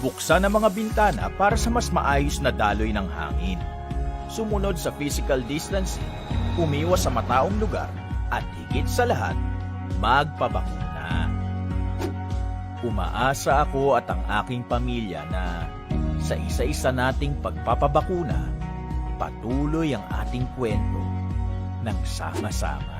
buksan ang mga bintana para sa mas maayos na daloy ng hangin, sumunod sa physical distancing, umiwas sa mataong lugar, at higit sa lahat, magpabakuna. Umaasa ako at ang aking pamilya na sa isa-isa nating pagpapabakuna, patuloy ang ating kwento ng sama-sama.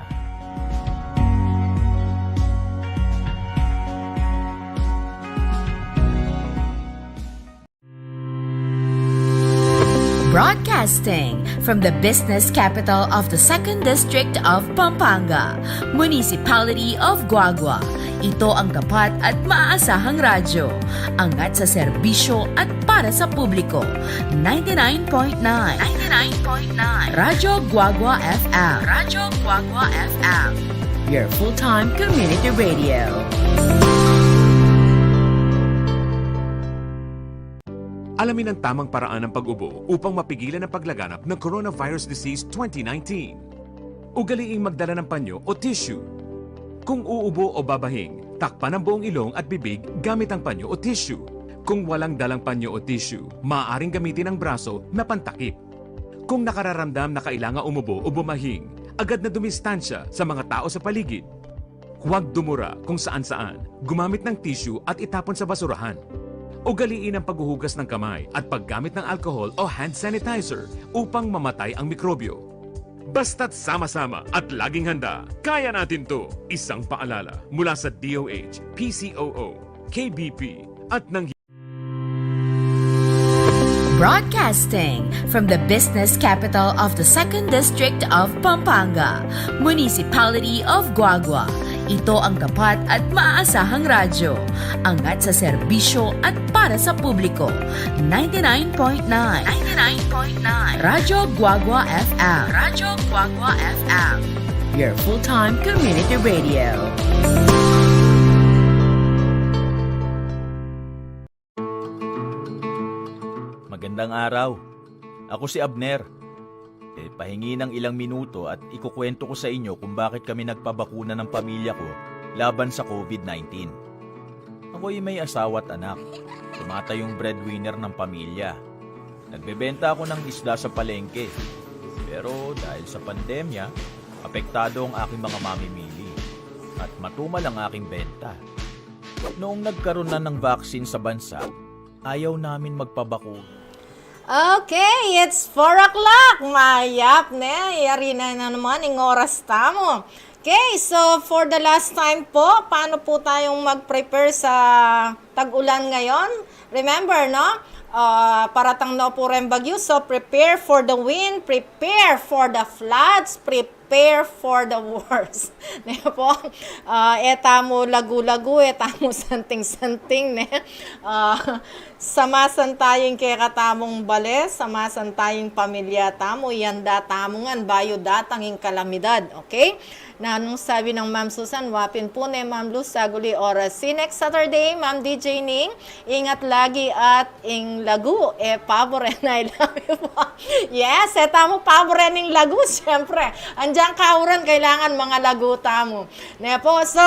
Broadcasting from the business capital of the Second District of Pampanga, Municipality of Guagua. Ito ang tapat at maaasahang radyo. Angat sa serbisyo at para sa publiko. Ninety-nine point nine. Ninety-nine point nine. Radyo Guagua F M. Radyo Guagua F M. Your full-time community radio. Alamin ang tamang paraan ng pag-ubo upang mapigilan ang paglaganap ng coronavirus disease twenty nineteen. Ugaliing magdala ng panyo o tissue. Kung uubo o babahing, takpan ang buong ilong at bibig gamit ang panyo o tissue. Kung walang dalang panyo o tissue, maaaring gamitin ang braso na pantakip. Kung nakararamdam na kailangan umubo o bumahing, agad na dumistansya sa mga tao sa paligid. Huwag dumura kung saan-saan, gumamit ng tissue at itapon sa basurahan. Ugaliin ang paghuhugas ng kamay at paggamit ng alcohol o hand sanitizer upang mamatay ang mikrobyo. Basta't sama-sama at laging handa, kaya natin 'to. Isang paalala mula sa D O H, P C O O, K B P, at ng Broadcasting from the business capital of the Second District of Pampanga, Municipality of Guagua. Ito ang tapat at maaasahang radyo. Angat sa serbisyo at para sa publiko. Ninety-nine point nine. Ninety-nine point nine. Radyo Guagua F M. Radyo Guagua F M. your full-time community radio. Magandang araw. Ako si Abner. E, pahingi ng ilang minuto at ikukwento ko sa inyo kung bakit kami nagpabakuna ng pamilya ko laban sa COVID nineteen. Ako'y may asawa at anak. Tumatayong breadwinner ng pamilya. Nagbebenta ako ng isda sa palengke. Pero dahil sa pandemya, apektado ang aking mga mamimili. At matumal ang aking benta. Noong nagkaroon na ng vaccine sa bansa, ayaw namin magpabakuna. Okay, it's four o'clock. Mayap, ne? Yari na naman ing oras tamu. Okay, so for the last time po, paano po tayong mag-prepare sa tag-ulan ngayon? Remember, no? Ah, paratang na po rin bagyo, so prepare for the wind, prepare for the floods, prepare for the worst. Ne po? Ah, e tamu lagu-lagu, e tamu santing-santing, ne? Ah, samasan tayong kekatamung bale, samasan tayong pamilya tamu, yanda tamu ngan, bayu datang ing kalamidad, okay? Na nung sabi ng Ma'am Susan, wapin po ne, Ma'am Luz, saguli oras. See next Saturday, Ma'am D J Ning. Ingat lagi at ing lagu, e pabor, and I love you po. Yes, e tamu pabor ing lagu, siyempre. Andiyan kauran, kailangan mga lagu tamu. Ne po, so,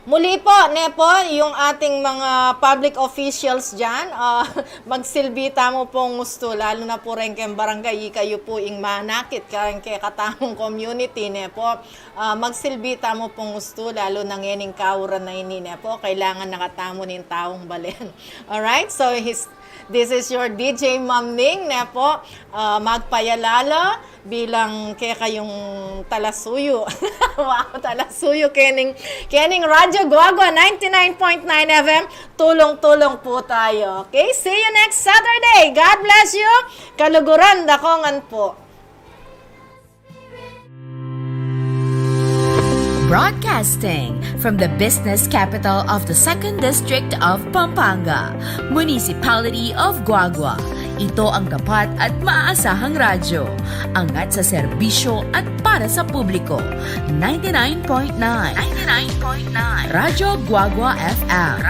muli po, ne po, yung ating mga public officials dyan, ah, magsilbi tamu pong ustu, lalo na po rin keng barangay, ikayu po ing manakit, kareng kekatamung community, ne po. Ah, magsilbi tamu pong ustu, lalo na ngening kauran a ini, ne po, kailangan na katamu ning taung balen. Alright, so his, this is your D J Ma'am Ning, ne po, ah, magpayalala bilang kekayung talasuyu. Wow, talasuyu kening, kening Radyo Guagua ninety-nine point nine F M, tulong-tulong po tayo. Okay, see you next Saturday. God bless you. Kaluguran da ko ngan po. Broadcasting from the business capital of the Second District of Pampanga, Municipality of Guagua. Ito ang tapat at maaasahang radyo. Angat sa serbisyo at para sa publiko. Ninety-nine point nine. Ninety-nine point nine. Radyo Guagua F M.